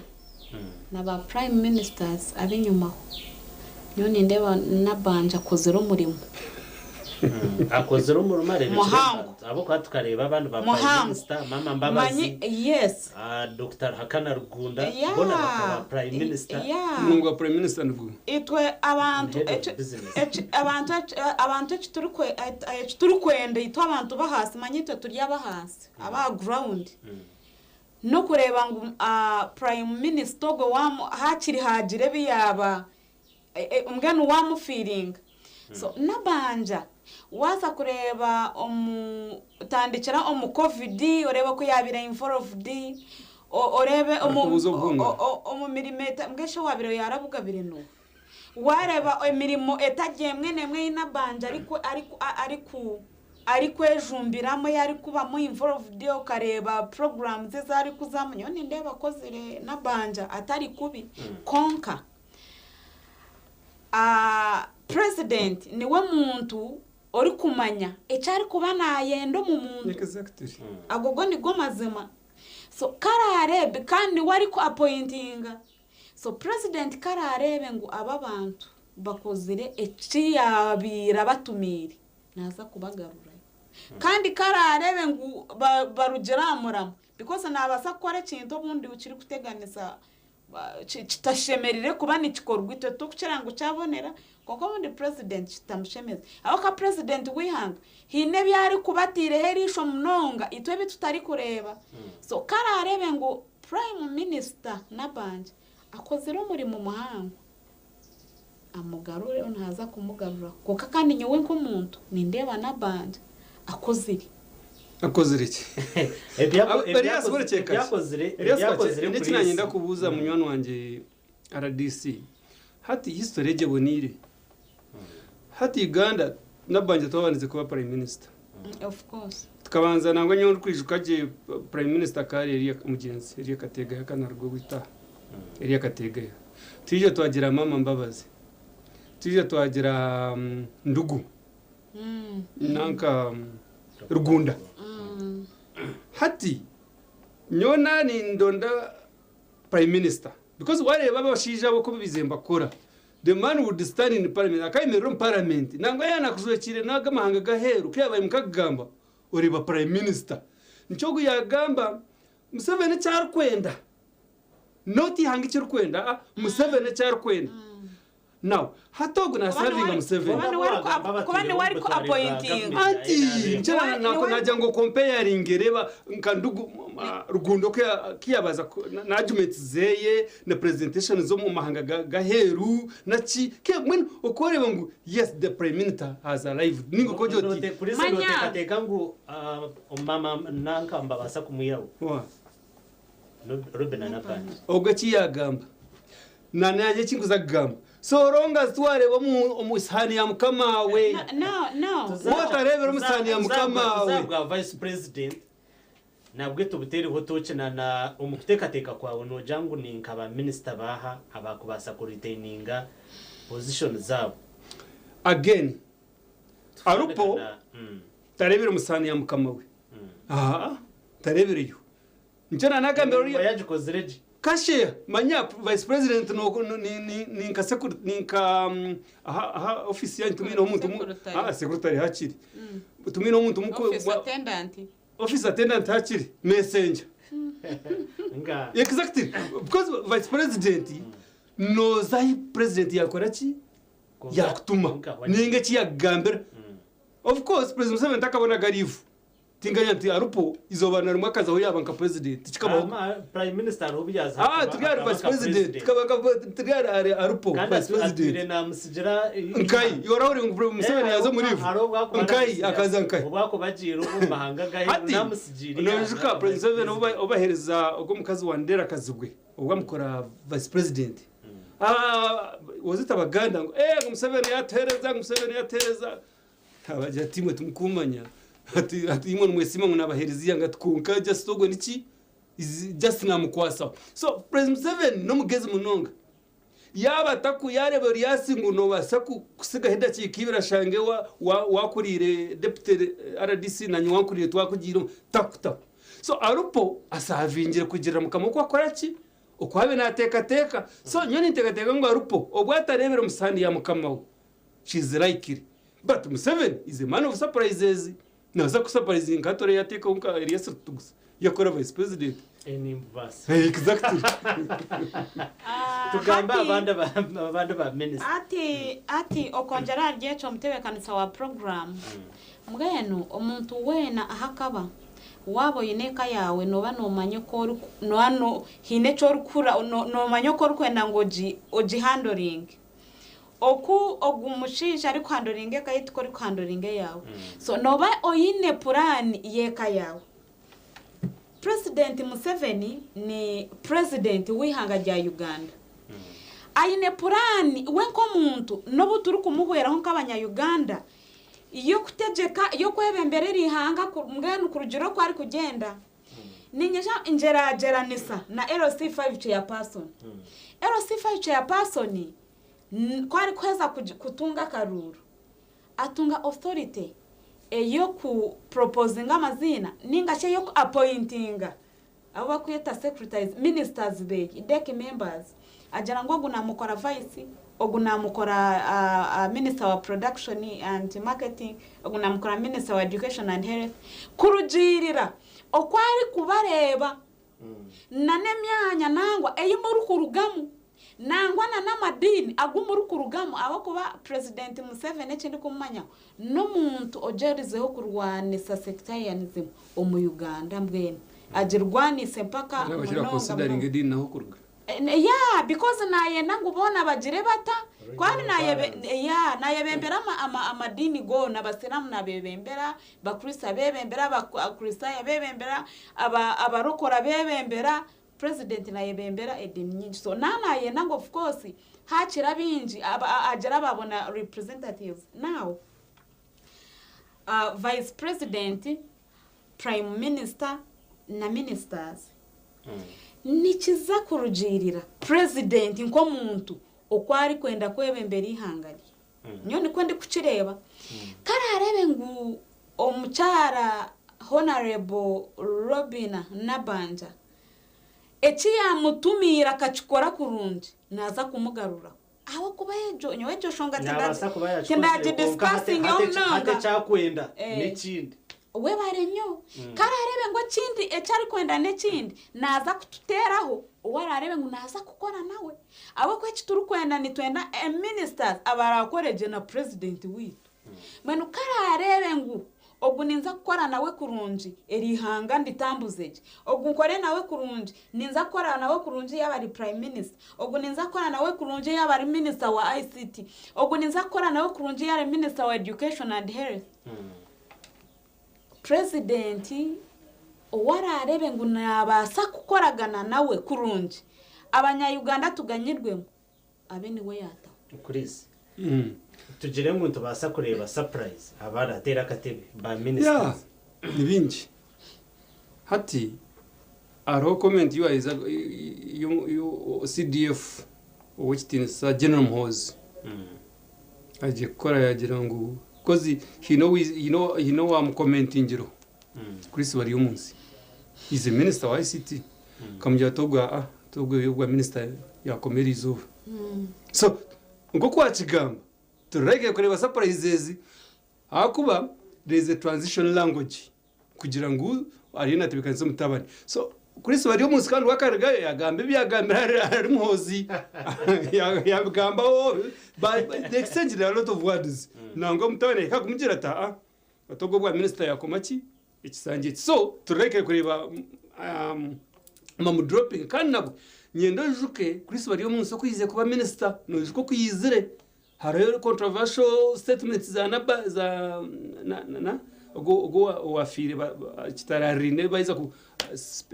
na ba prime ministers ab'enyumaho, nyowe nindeeba Nabanja akozire omurimo. Akozire omurimo areebekire. Muhango. Ahabw'okuba tukareeba abandi ba prime Muhango. minister, Mama Mbabazi, Manyi yes. Dr. Ruhakana Rugunda, bona bakaba prime minister. Omurimo gwa prime minister nigwo. Itwe abantu Head of business. Abantu eki turikwenda itwe abantu b'ahaasi, manyi itwe turi ab'ahaasi, aba ground, n'okureeba ngu prime minister ogwo hakiri hagira ebi yaaba mbwenu wamufiiringa. So Nabanja waza kureeba omu tandikira omu COVID, oreebe ku yaabire involved, oreebe omu Arikubuza obuhunga. Omu mirimo mbweshe wabire yarabugabire no wareba emirimo etari emwe n'emwe y'Nabanja ari kwejumbiramo, yari kubamu involved, okareba programs ze zari kuzamu, nyowe nindeeba akozire Nabanja atari kubi. Konka president niwe muntu ori kumanya ekyari kuba nayenda omu muntu. Ago go nigo mazima. So kararebe kandi niwe ari ku appointinga. So president kararebe ngu aba bantu bakozire ekiyabira batumiire, naza kubagarurayo. Kandi kararebe ngu barugira aha muramo, because nabaasa kukora ekintu obundi kiri kuteganisa kitashemerire kuba nikikorwa itwe tukukira ngu kyabonera, konka obundi president kitamushemeza. Aho ka president w'ihanga hiine ebi arikubatiireho eriisho munonga itwe ebi tutarikureeba. So kararebe ngu prime minister Nabanja akozire omurimo muhango, amugarure, naza kumugarura. Konka kandi nyowe nk'omuntu nindeeba Nabanja akozire. Akozire ki? Elias borekye kaki. Elias Ebyakozire Neki nanyenda kubuuza munywani wangye RDC. Hati history egyo eboniire. Hati Uganda Nabbanja twabandize kuba prime minister. Of course. Tukabanza nangwa nyowe ndikwijuka gye prime minister akaba ari Eriya mugyenzi Eriya Kategaya akaba naruga owaitu aha. Eriya Kategaya. Twija twagira Amama Mbabazi. Twija twagira Ndugu. Nanka Rugunda. Hati nyowe na nindonda prime minister because wareeba abashaija abo oku baize nibakora the man would stand in parliament akayemerera omu parliament nangwa yaaba nakujwekiire n'aga amahanga g'aheeru ku yaaba aimuka akagamba oreeba prime minister nikyo ogu yaagamba Museveni eki arikwenda not eihanga eki ririkwenda aa Museveni eki arikwenda Now hati ogu na servinga Museveni. Kuba niwe ari ku appointinga. Anti nikyo nagira ngu okomparinge reeba nka Ndugu Rugundo ku yabaza na arguments zeye na presentation z'omu mahanga g'aheeru naki mbwenu okoreeba ngu yes the prime minister has arrived ninga okogira oti. Kuriza noteekateeka ngu mama nanka nibabaasa kumwihaho? Robinah Nabbanja. Ogwo eki yaagamba. Na naanye eki nkuza kugamba. So long as tiwareeba omu sihaani ya mukama we. No, no. Waaba otareebire omu sihaani ya mukama we. Tuza bwa vice president nabwe tubuteereho toki na na omu kuteekateeka kwawe noogira ngu ni nka ba minisita baaha abaakubaasa ku retaininga position zaabo? Again, Alupo tareebire omu sihaani ya mukama we. Aa, tareebireyo. Nikyo nanagambira oriya. Yagikozire gye. Kashe manya vice president no ni ni ni nka secret ni nka aha aha office yanyu tumwine omuntu mu ah secretary hakiri. Tumwine omuntu mu Office attendant. Office attendant hakiri messenger. Nga. Exactly because vice president noza ahi president yakora ki? Yakutuma. Ninga eki yakugambira. Of course president Museveni takabonaga ari ivu. Tinganya nti Arupo izooba na rimwe akazaho yaaba nka president tikikabaho. Prime minister hariho obu yaaza Ah, turi ahari vice president turi ahari Arupo Kandi vice president. atwire namusigira Nkayi iwe orahurira ngu Museveni yaaza omuri ivu nkayi akaza nkayi. Obu akuba agiire omu mahanga agaheeru Hati namusigiire noijuka President Museveni obu baheereza ogwo omukazi wa Ndera Kazibwe obu bamukora vice president. Ah, was it Abaganda ngu eh ngu Museveni yatuheereza ngu Museveni yatuheereza. Abagira ati imwe timukumanya ati ati imwe nimwesiima ngu nabaheereza eihanga ati kwonka just ogwo niki is just namukwasaho. So President Museveni n'omugezi munonga yaaba ataku yareeba Erias ngu nobaasa kusigaho edakiika ibiri ashange wa wa wakuriire deputy RDC nanye wankuriire twakugiire takutaho. So Alupo asaavingire kugirira mukama oku akora ki? Oku abe nateekateeka. So nyowe ninteekateeka ngu Alupo obu atareebire omu sahani ya mukama we She is likely but Museveni is a man of surprises naza ku surprisinga hati oraba yateekaho nka Elias Rutugusa yakora vice president. Nimbaasa. Exactly. Tugambe Hati- abandi aba- abandi ba minisita. Ati ati okongyera ahari ekyo omutebeekanisa wa puroguraamu mbwenu omuntu weena ahu akaba waaba oine eka yaawe nooba noomanya oku ori nooba no haine eki orikukura noomanya oku orikwenda ngu ogi ogihandoringe. Oku ogu mushaija arikuhandoringa eka ye tikwo orikuhandoringa eyaawe. So nooba oine puraani y'eka yaawe. Purezidenti Museveni ni purezidenti w'eihanga rya Uganda. Aine puraani we nk'omuntu n'obu turikumuhweraho nk'abanya-Uganda y'okutegyeka, y'okwebembera eri ihanga mbwenu kurugiirira oku arikugyenda. Niinyija ngyeragyeranisa na LC5 Chairperson. LC5 Chairperson Ku arikuheza kutunga akaruuru, atunga authority ey'oku proposinga amaziina ninga shi ey'oku appointinga abu barikweta secretaries, ministers beye, DEC members. Agira ngu ogu namukora vice, ogu namukora minister wa production and marketing, ogu namukora minister wa education and health, kurugiirira oku arikubareeba. Na n'emyanya nangwa ei murikurugamu, nangwa na n'amadiini agu murikurugamu ahabw'okuba Purezidenti Museveni eki ndikumumanyaho n'omuntu ogyerizeho kurwanisa sectarianism omu Uganda mbwenu agirwaniise mpaka Nabakira munonga considering munonga. ediini naho kuruga. Yeah, because nayenda ngu boona bagire bata? Kandi yeah, nayebembera amadiini goona, abasiraamu nabebembera, abakristo abebembera, abakristaayo abebembera, abarokore abebembera, president nayebembera ediini nyingi. So nanayenda ngu of course hakira bingi agire ababona representatives. Now, vice president, prime minister na ministers, nikiza kurugiirira president nk'omuntu oku arikwenda kwebembera ihanga rye. Nyowe nikwo ndikukireeba. Karareebe ngu omukyara Honorable Robina Nabanja eki yamutumiire akakikora kurungi, naza kumugaruraho. Ahabw'okuba egyo nyowe egyo nshonga Nabaasa kuba yakikozire kwonka hati tindagidiscussingeho hati munonga. ekyakwenda n'ekindi. Webare nnyo. Karareebe ngu ekindi eki arikwenda n'ekindi, naaza kututeeraho ou araareebe ngu naaza kukora nawe. Ahabw'okuba eki turikwenda nitwenda ministers abaraakore gye na president waitu. Mbwenu ku araareebe ngu ogu ninza kukora nawe kurungi eri ihanga nditambuze gye, ogu nkore nawe kurungi, ninza kukora nawe kurungi yaaba ari prime minister, ogu ninza kukora nawe kurungi yaaba ari minister wa ICT, ogu ninza kukora nawe kurungi yaaba ari minister wa education and health. President ou araareebe ngu naabaasa kukoragana nawe kurungi, abanya-Uganda tuganyirwemu, abe niwe yaataho. Chris, tugire ngu nitubaasa kureeba surprise abarateera akatebe ba ministers. Ni bingi. Hati hariho comment yiwaheza CDF, owekitiinisa General Muhoozi agiye kukora, yagira ngu because he know wamucommentingiro Chris Baryomunsi is a minister wa ICT, kamugira togwa togwa bwa minister yakomera izooba. So nkoku wakigamba, turareke kureba surprises, ahakuba there is a transition language kugira ngu ariyo natebekanisa omutabani. So Chris Baryomunsi kandi wakarugayo yagamba ebyagambira ari Muhoozi, yabigambaho, they exchanged a lot of words. Nangwa omutabani ahika kumugira ati, "Atogo bwa minister yakoma ki ekisanja eki." So turareke kureba bamudropping. Kandi nabwo nyenda oijuke Chris Baryomunsi okuyize kuba minister, noijuka okuyizire hariho controversial statements za naba za na, na, na ogo owafiire kitararine baiza ku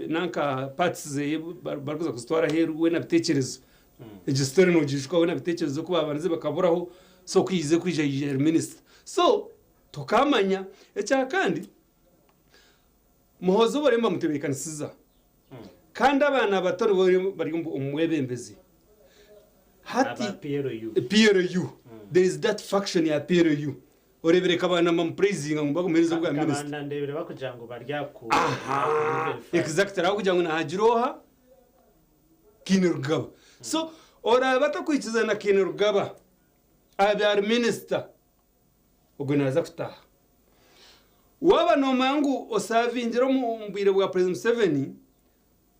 nanka parts zeye barikuza kuzitwara aheeru we na bitekerezo. Egyo story nogijuka we na bitekerezo ko babanze bakaburaho. So okuyize kwija yija ari minister, so tukamanya ekya. Kandi Muhoozi obaremba bamutebeekanisiza, kandi abaana bato nibo bari omu mwebembezi hati. Aba PLU. PLU, there is that faction ya PLU. Orebereka abaana bamupraisinga ngu bamuhereza obwa minister. Kabanda ndebere bakugira ngu baryaku Aha, exactly, aho kugira ngu nahagira oha Kainerugaba. So oraba atakwikiza na Kainerugaba abe ari minister, ogwe naza kutaha. Waba nomanya ngu osavingira omu bwire bwa President Museveni,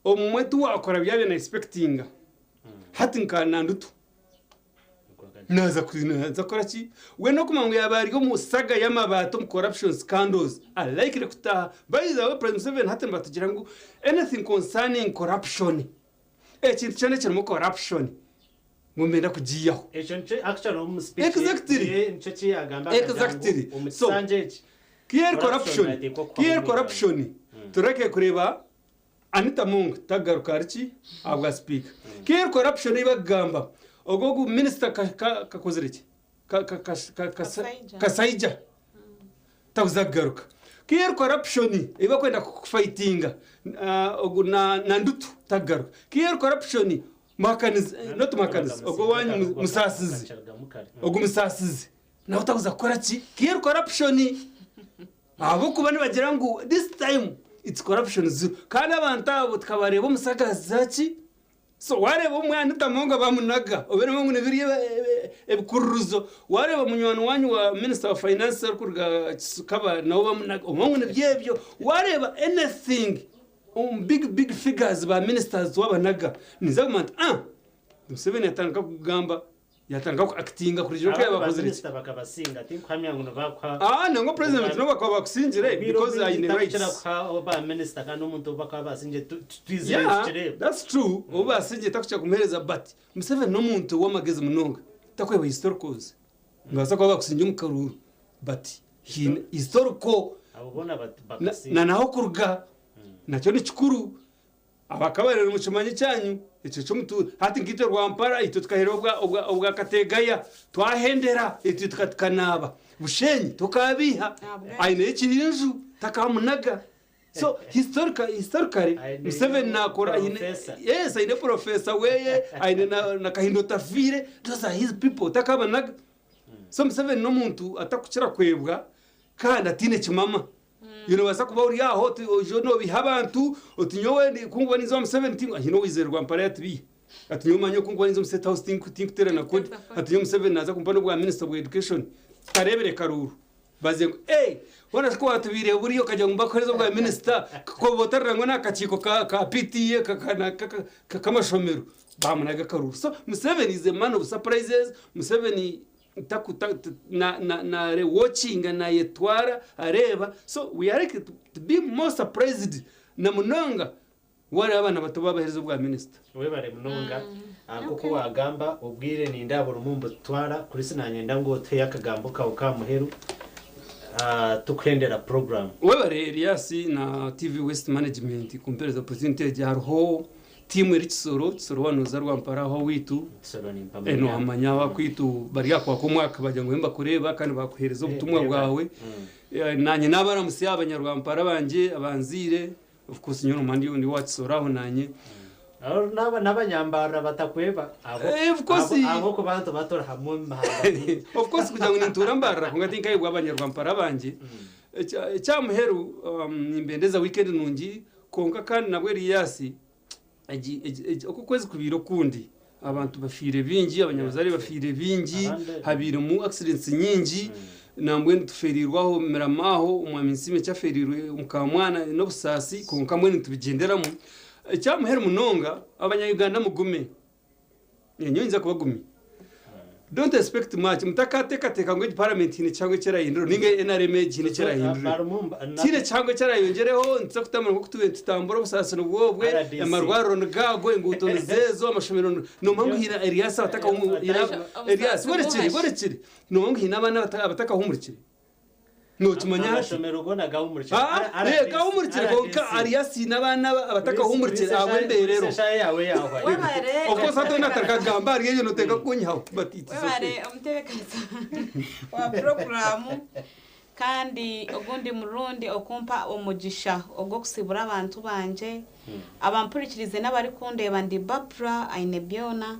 omumwe tiwakora byabyo na expectinga hati nka Nandutu naza kukora ki? We nokumanya ngu yaba ari omu saga y'amabaati, omu corruption scandals, alikely kutaha. By the way, President Museveni hati nibatugira ngu anything concerning corruption, ekintu kyona kirimu corruption, ngu mbenda kugiyaho. Ekyo nikyo actually omu speech ye nikyo kiyagamba. Omu So, kisanja eki clear corruption corruption nateekwa clear kuhangurwa. Corruption tureke kureba Anita Among tagaruka ariki ahabwa speaker. Clear corruption ibagamba ogwo gu minister kakozire ki Kasaija. Kasaija tabuza kugaruka. Clear corruption ibakwenda kufightinga, ogu na Ndutu tagaruka. Clear corruption Muhakanizi, not Muhakanizi, ogwo wanyu Musasizi, ogu Musasizi nawe utabuza kukora ki clear corruption, ahabwokuba nibagira ngu this time it's corruption zero. Kandi abantu abo tukabareeba omusaga zaki. So wareeba omwana utamonga bamunaga oberemo ngu nibiri ebikururuzo, wareeba munywani wanyu wa minister wa finance arikuruga Kaba nabo bamunaga oba ngu nibyebyo. Wareeba anything big big figures ba ministers wabanaga, niza kumanya nti Museveni yatandika kugamba, yatandika kuactinga kurugira uko yabakozire ki. Minisita bakabasinga, tinkuhamya ngu nibakwa Nangwa president nabo bakaba bakusingire because ayine rights. Kuha minisita kandi omuntu bakaba basinge twizire tukireba. That's true, obu basingiye takukira kumuhereza, but Museveni n'omuntu w'amagezi munonga. Takweba historicals. Nibaasa kuba bakusingye omu karuuru but hiine historical Abo boona na bakasinga. na naho kuruga nakyo ni kikuru. Abakabarero mukimanye ekyanyu ekyo ky'omutu hati nkaitwe Rwampara itwe tukaheera obwa obwa obwa Kategaya twahendera itwe tuka tukanaaba Bushenyi tokabiiha aineyo ekirinju takamunaga so historica historically Museveni nakora aine Professor. yes aine professor weye aine na, na Kahinda Otafiire those are his people takabanaga so Museveni n'omuntu atakukira kwebwa kandi ataine kimama. Iwe nobaasa kuba ori aho oti oije nobiiha abantu oti nyowe ndi kunkuba ninza owa Museveni tingu haine owaizire Rwampara yatubiiha ati nyowe omanye okunkuba ninza omu state house tinku tinkuteerana kodi ati nyowe Museveni naaza kumpa n'obwa minister bwa education tutareebire karuuru baze ngu ee hoona shi ku watubiire buriya okagira ngu mbakuheereze obwa minister koba otarira ngu n'akakiiko ka ka PTA ka ka na ka ka k'amashomero baamunaga akaruuru so Museveni is a man of surprises Museveni Taku ta na na na watchinga nayetwara areeba so we are likely to be more surprised na munonga wareeba abaana bato babahereza obwa minister. Webare munonga. Nk'oku wagamba obwire nindeeba burimu nibututwara Chris nanyenda ngu otuheyo akagambo kawe ka muheru tukuhendera puroguramu. Webare Elias na TV West Management kumpereza opportunity egi hariho Tiimu eri Kisoro, Kisoro waaba nooza Rwampara aho owaitu, Kisoro nimpamanya. eh, noohamanya aho akwaitu bari aha kwaka omwaka bagira ngu nibakureeba kandi bakuheereza obutumwa Eh, bwawe. Eh, Naanye naabaramutsya abanyarwampara bangye abanziire, of course nyowe noomanya ndi ndi owa Kisoro aho naanye. Aho n'aba- n'abanyambarara batakweba abo Eh, of course. abo- abo ku bantu batura hamwe omu mahanga mingi. Of course kugira ngu nintuura Mbarara kwonka tinkayebwa abanyarwampara bangye. Ekya- Ekyamuheru um, nimbendeza weekend nungi kwonka kandi nabwo Elias Egi, egi, egi, oku okwezi kubaire okundi abantu bafiire bingi, abanyabuzaare bafiire bingi, habairemu accidents nyingi, nambwenu tufeereirwe aho Mirama aho omwami Nsiima eki afeereirwe omukamwana n'obusaasi kwonka mbwenu nitubigyenderamu. Ekyamuheru munonga abanya Uganda mugume, nyowe nyinza kubagumya. Don't expect much, mutakateekateeka ngu egi parliament haine kihango eki erahindure ninga NRM egi haine eki erahindure. Tihaine kihango eki erayongyereho, nituza kutambura nk'oku tubaire nitutambura, obusaasi nibwo obwe, amarwariro nigago, enguuto nizeezo, amashomero ni noomanya ngu haine Erias abatakahumu haine Erias gorekire gorekire, noomanya ngu haine abaana abatakahumurikire. Nokimanya hati. Amashomero goona gahumurikire. Ah, eh, gahumurikire kwonka Arias haine abaana abatakahumurikire ahabw'embeera eriho. Eshaaha yaawe yaahwayo. Webare. Of course hati natakagamba ahari egyo noteeka kunyihaho but it is okay. Webare omutebeekanisa wa puroguraamu kandi ogundi murundi okumpa omugisha ogw'okusiibura abantu bangye abampurikirize n'abarikundeeba ndi Barbra Ainebyona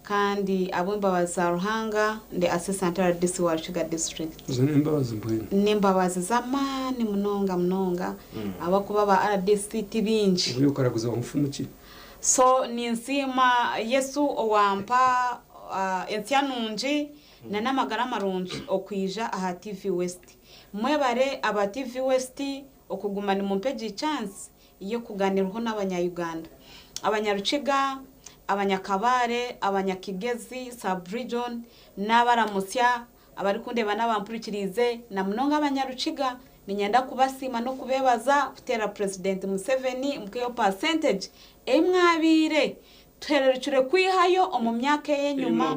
Kandi abw'embabazi za Ruhanga ndi Assistant RDC wa Rukiga District. Ezo n'embabazi mbwenu. N'embabazi z'amaani munonga munonga ahabw'okuba ba RDC ti baingi. Obundi okaraguza wamufumu ki? So ninsiima Yesu owampa entsya nungi na n'amagara marungi okwija aha TV West. Mwebare aba TV West okuguma nimumpa egi chance y'okuganirwaho n'abanya Uganda. Abanyarukiga, Abanyakabare, Abanyakigezi sub region n'abaramutsya abarikundeeba n'abampurikiriize na munonga Abanyarukiga niinyenda kubasiima n'okubeebaza kuteera Purezidenti Museveni mukeeyo percentage ei mwabaire tuhererukire kwihayo omu myaka ey'enyima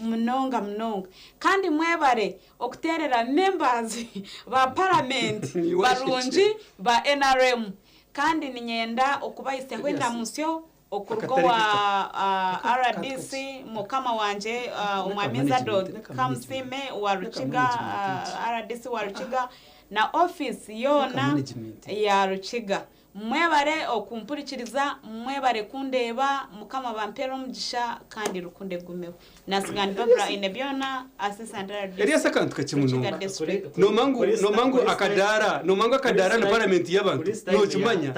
munonga munonga kandi mwebare okuteerera members ba paramenti barungi ba nrm Kandi niinyenda okubahisyaho endamutsyo okuruga owa rdc mukama wangye Omwami Zadok Kamusiime wa Rukiga, rdc wa Rukiga na ofiisi yoona ya Rukiga. Mwebare okumpurikiriza, mwebare kundeeba, Mukama abampeere omugisha kandi rukundo egumeho. Nasiga ndi Barbra Ainebyona, Assistant rdc Elias akantu kakye Rukiga munonga. District. Noomanya ngu noomanya ngu akadaara noomanya ngu akadaara ni paramenti y'abantu nookimanya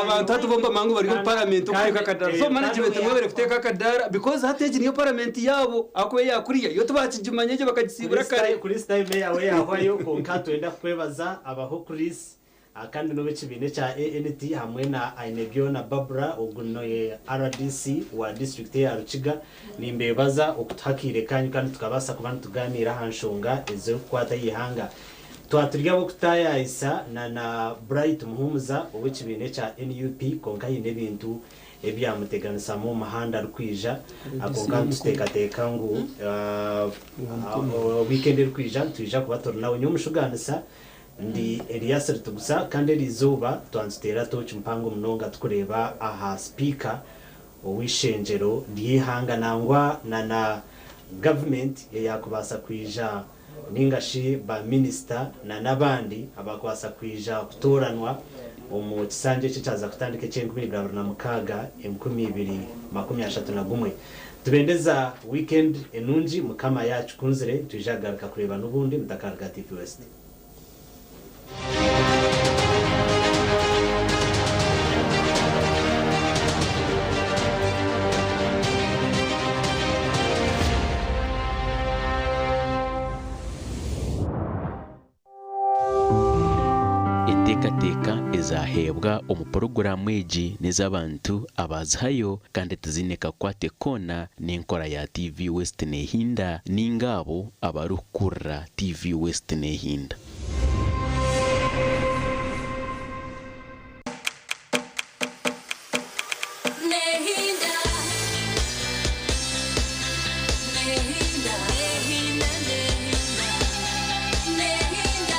abantu hati bo nibamanya ngu bari omu paramenti okuteeka akadaara so management mwebare kuteeka akadaara because hati egi niyo paramenti yaabo ahakuba eya kuriya yo tibakigimanya egyo bakagisiibura kare. Chris time yawe yahwayo kwonka twenda kukwebaza abaho Chris Kandi n'obu ekibiina ekya ANT hamwe na Ainebyona Barbra ogu ni rdc wa disiturikiti eya Rukiga nimbebaza okutuha akaire kanyu kandi tukabaasa kuba nituganiira aha nshonga ezirikukwata aha ihanga. Twaba turi ab'okutaayaayisa na na Bright Muhumuza ow'ekibiina ekya nup kwonka haine ebintu Ebyamuteganisamu omu muhanda arikwija akonka nituteekateeka ngu weekend erikwija nitwija kuba turi nawe. Nyowe omushuganisa ndi Elias Ritugusa, kandi eri izooba twanituteera tooki mpango munonga tukureeba aha sipiika ow'eishengyero ry'eihanga nangwa na na gavumenti eyakubaasa kwija ninga shi ba minisita na n'abandi abakubaasa kwija kutooranwa omu kisanja eki ekyaza kutandika eky'enkumi ibiri abiri na mukaaga 2031. Tubendeza weekend enungi, Mukama yaakikunzire nitwija kugaruka kureeba n'obundi. Mutakaruga TV West. Enteekateeka ezaaheebwa omu puroguraamu egi n'ez'abantu abaazihayo kandi tiziine kakwate koona n'enkora ya TV West Nehinda ninga abo abarikukurira TV West Nehinda.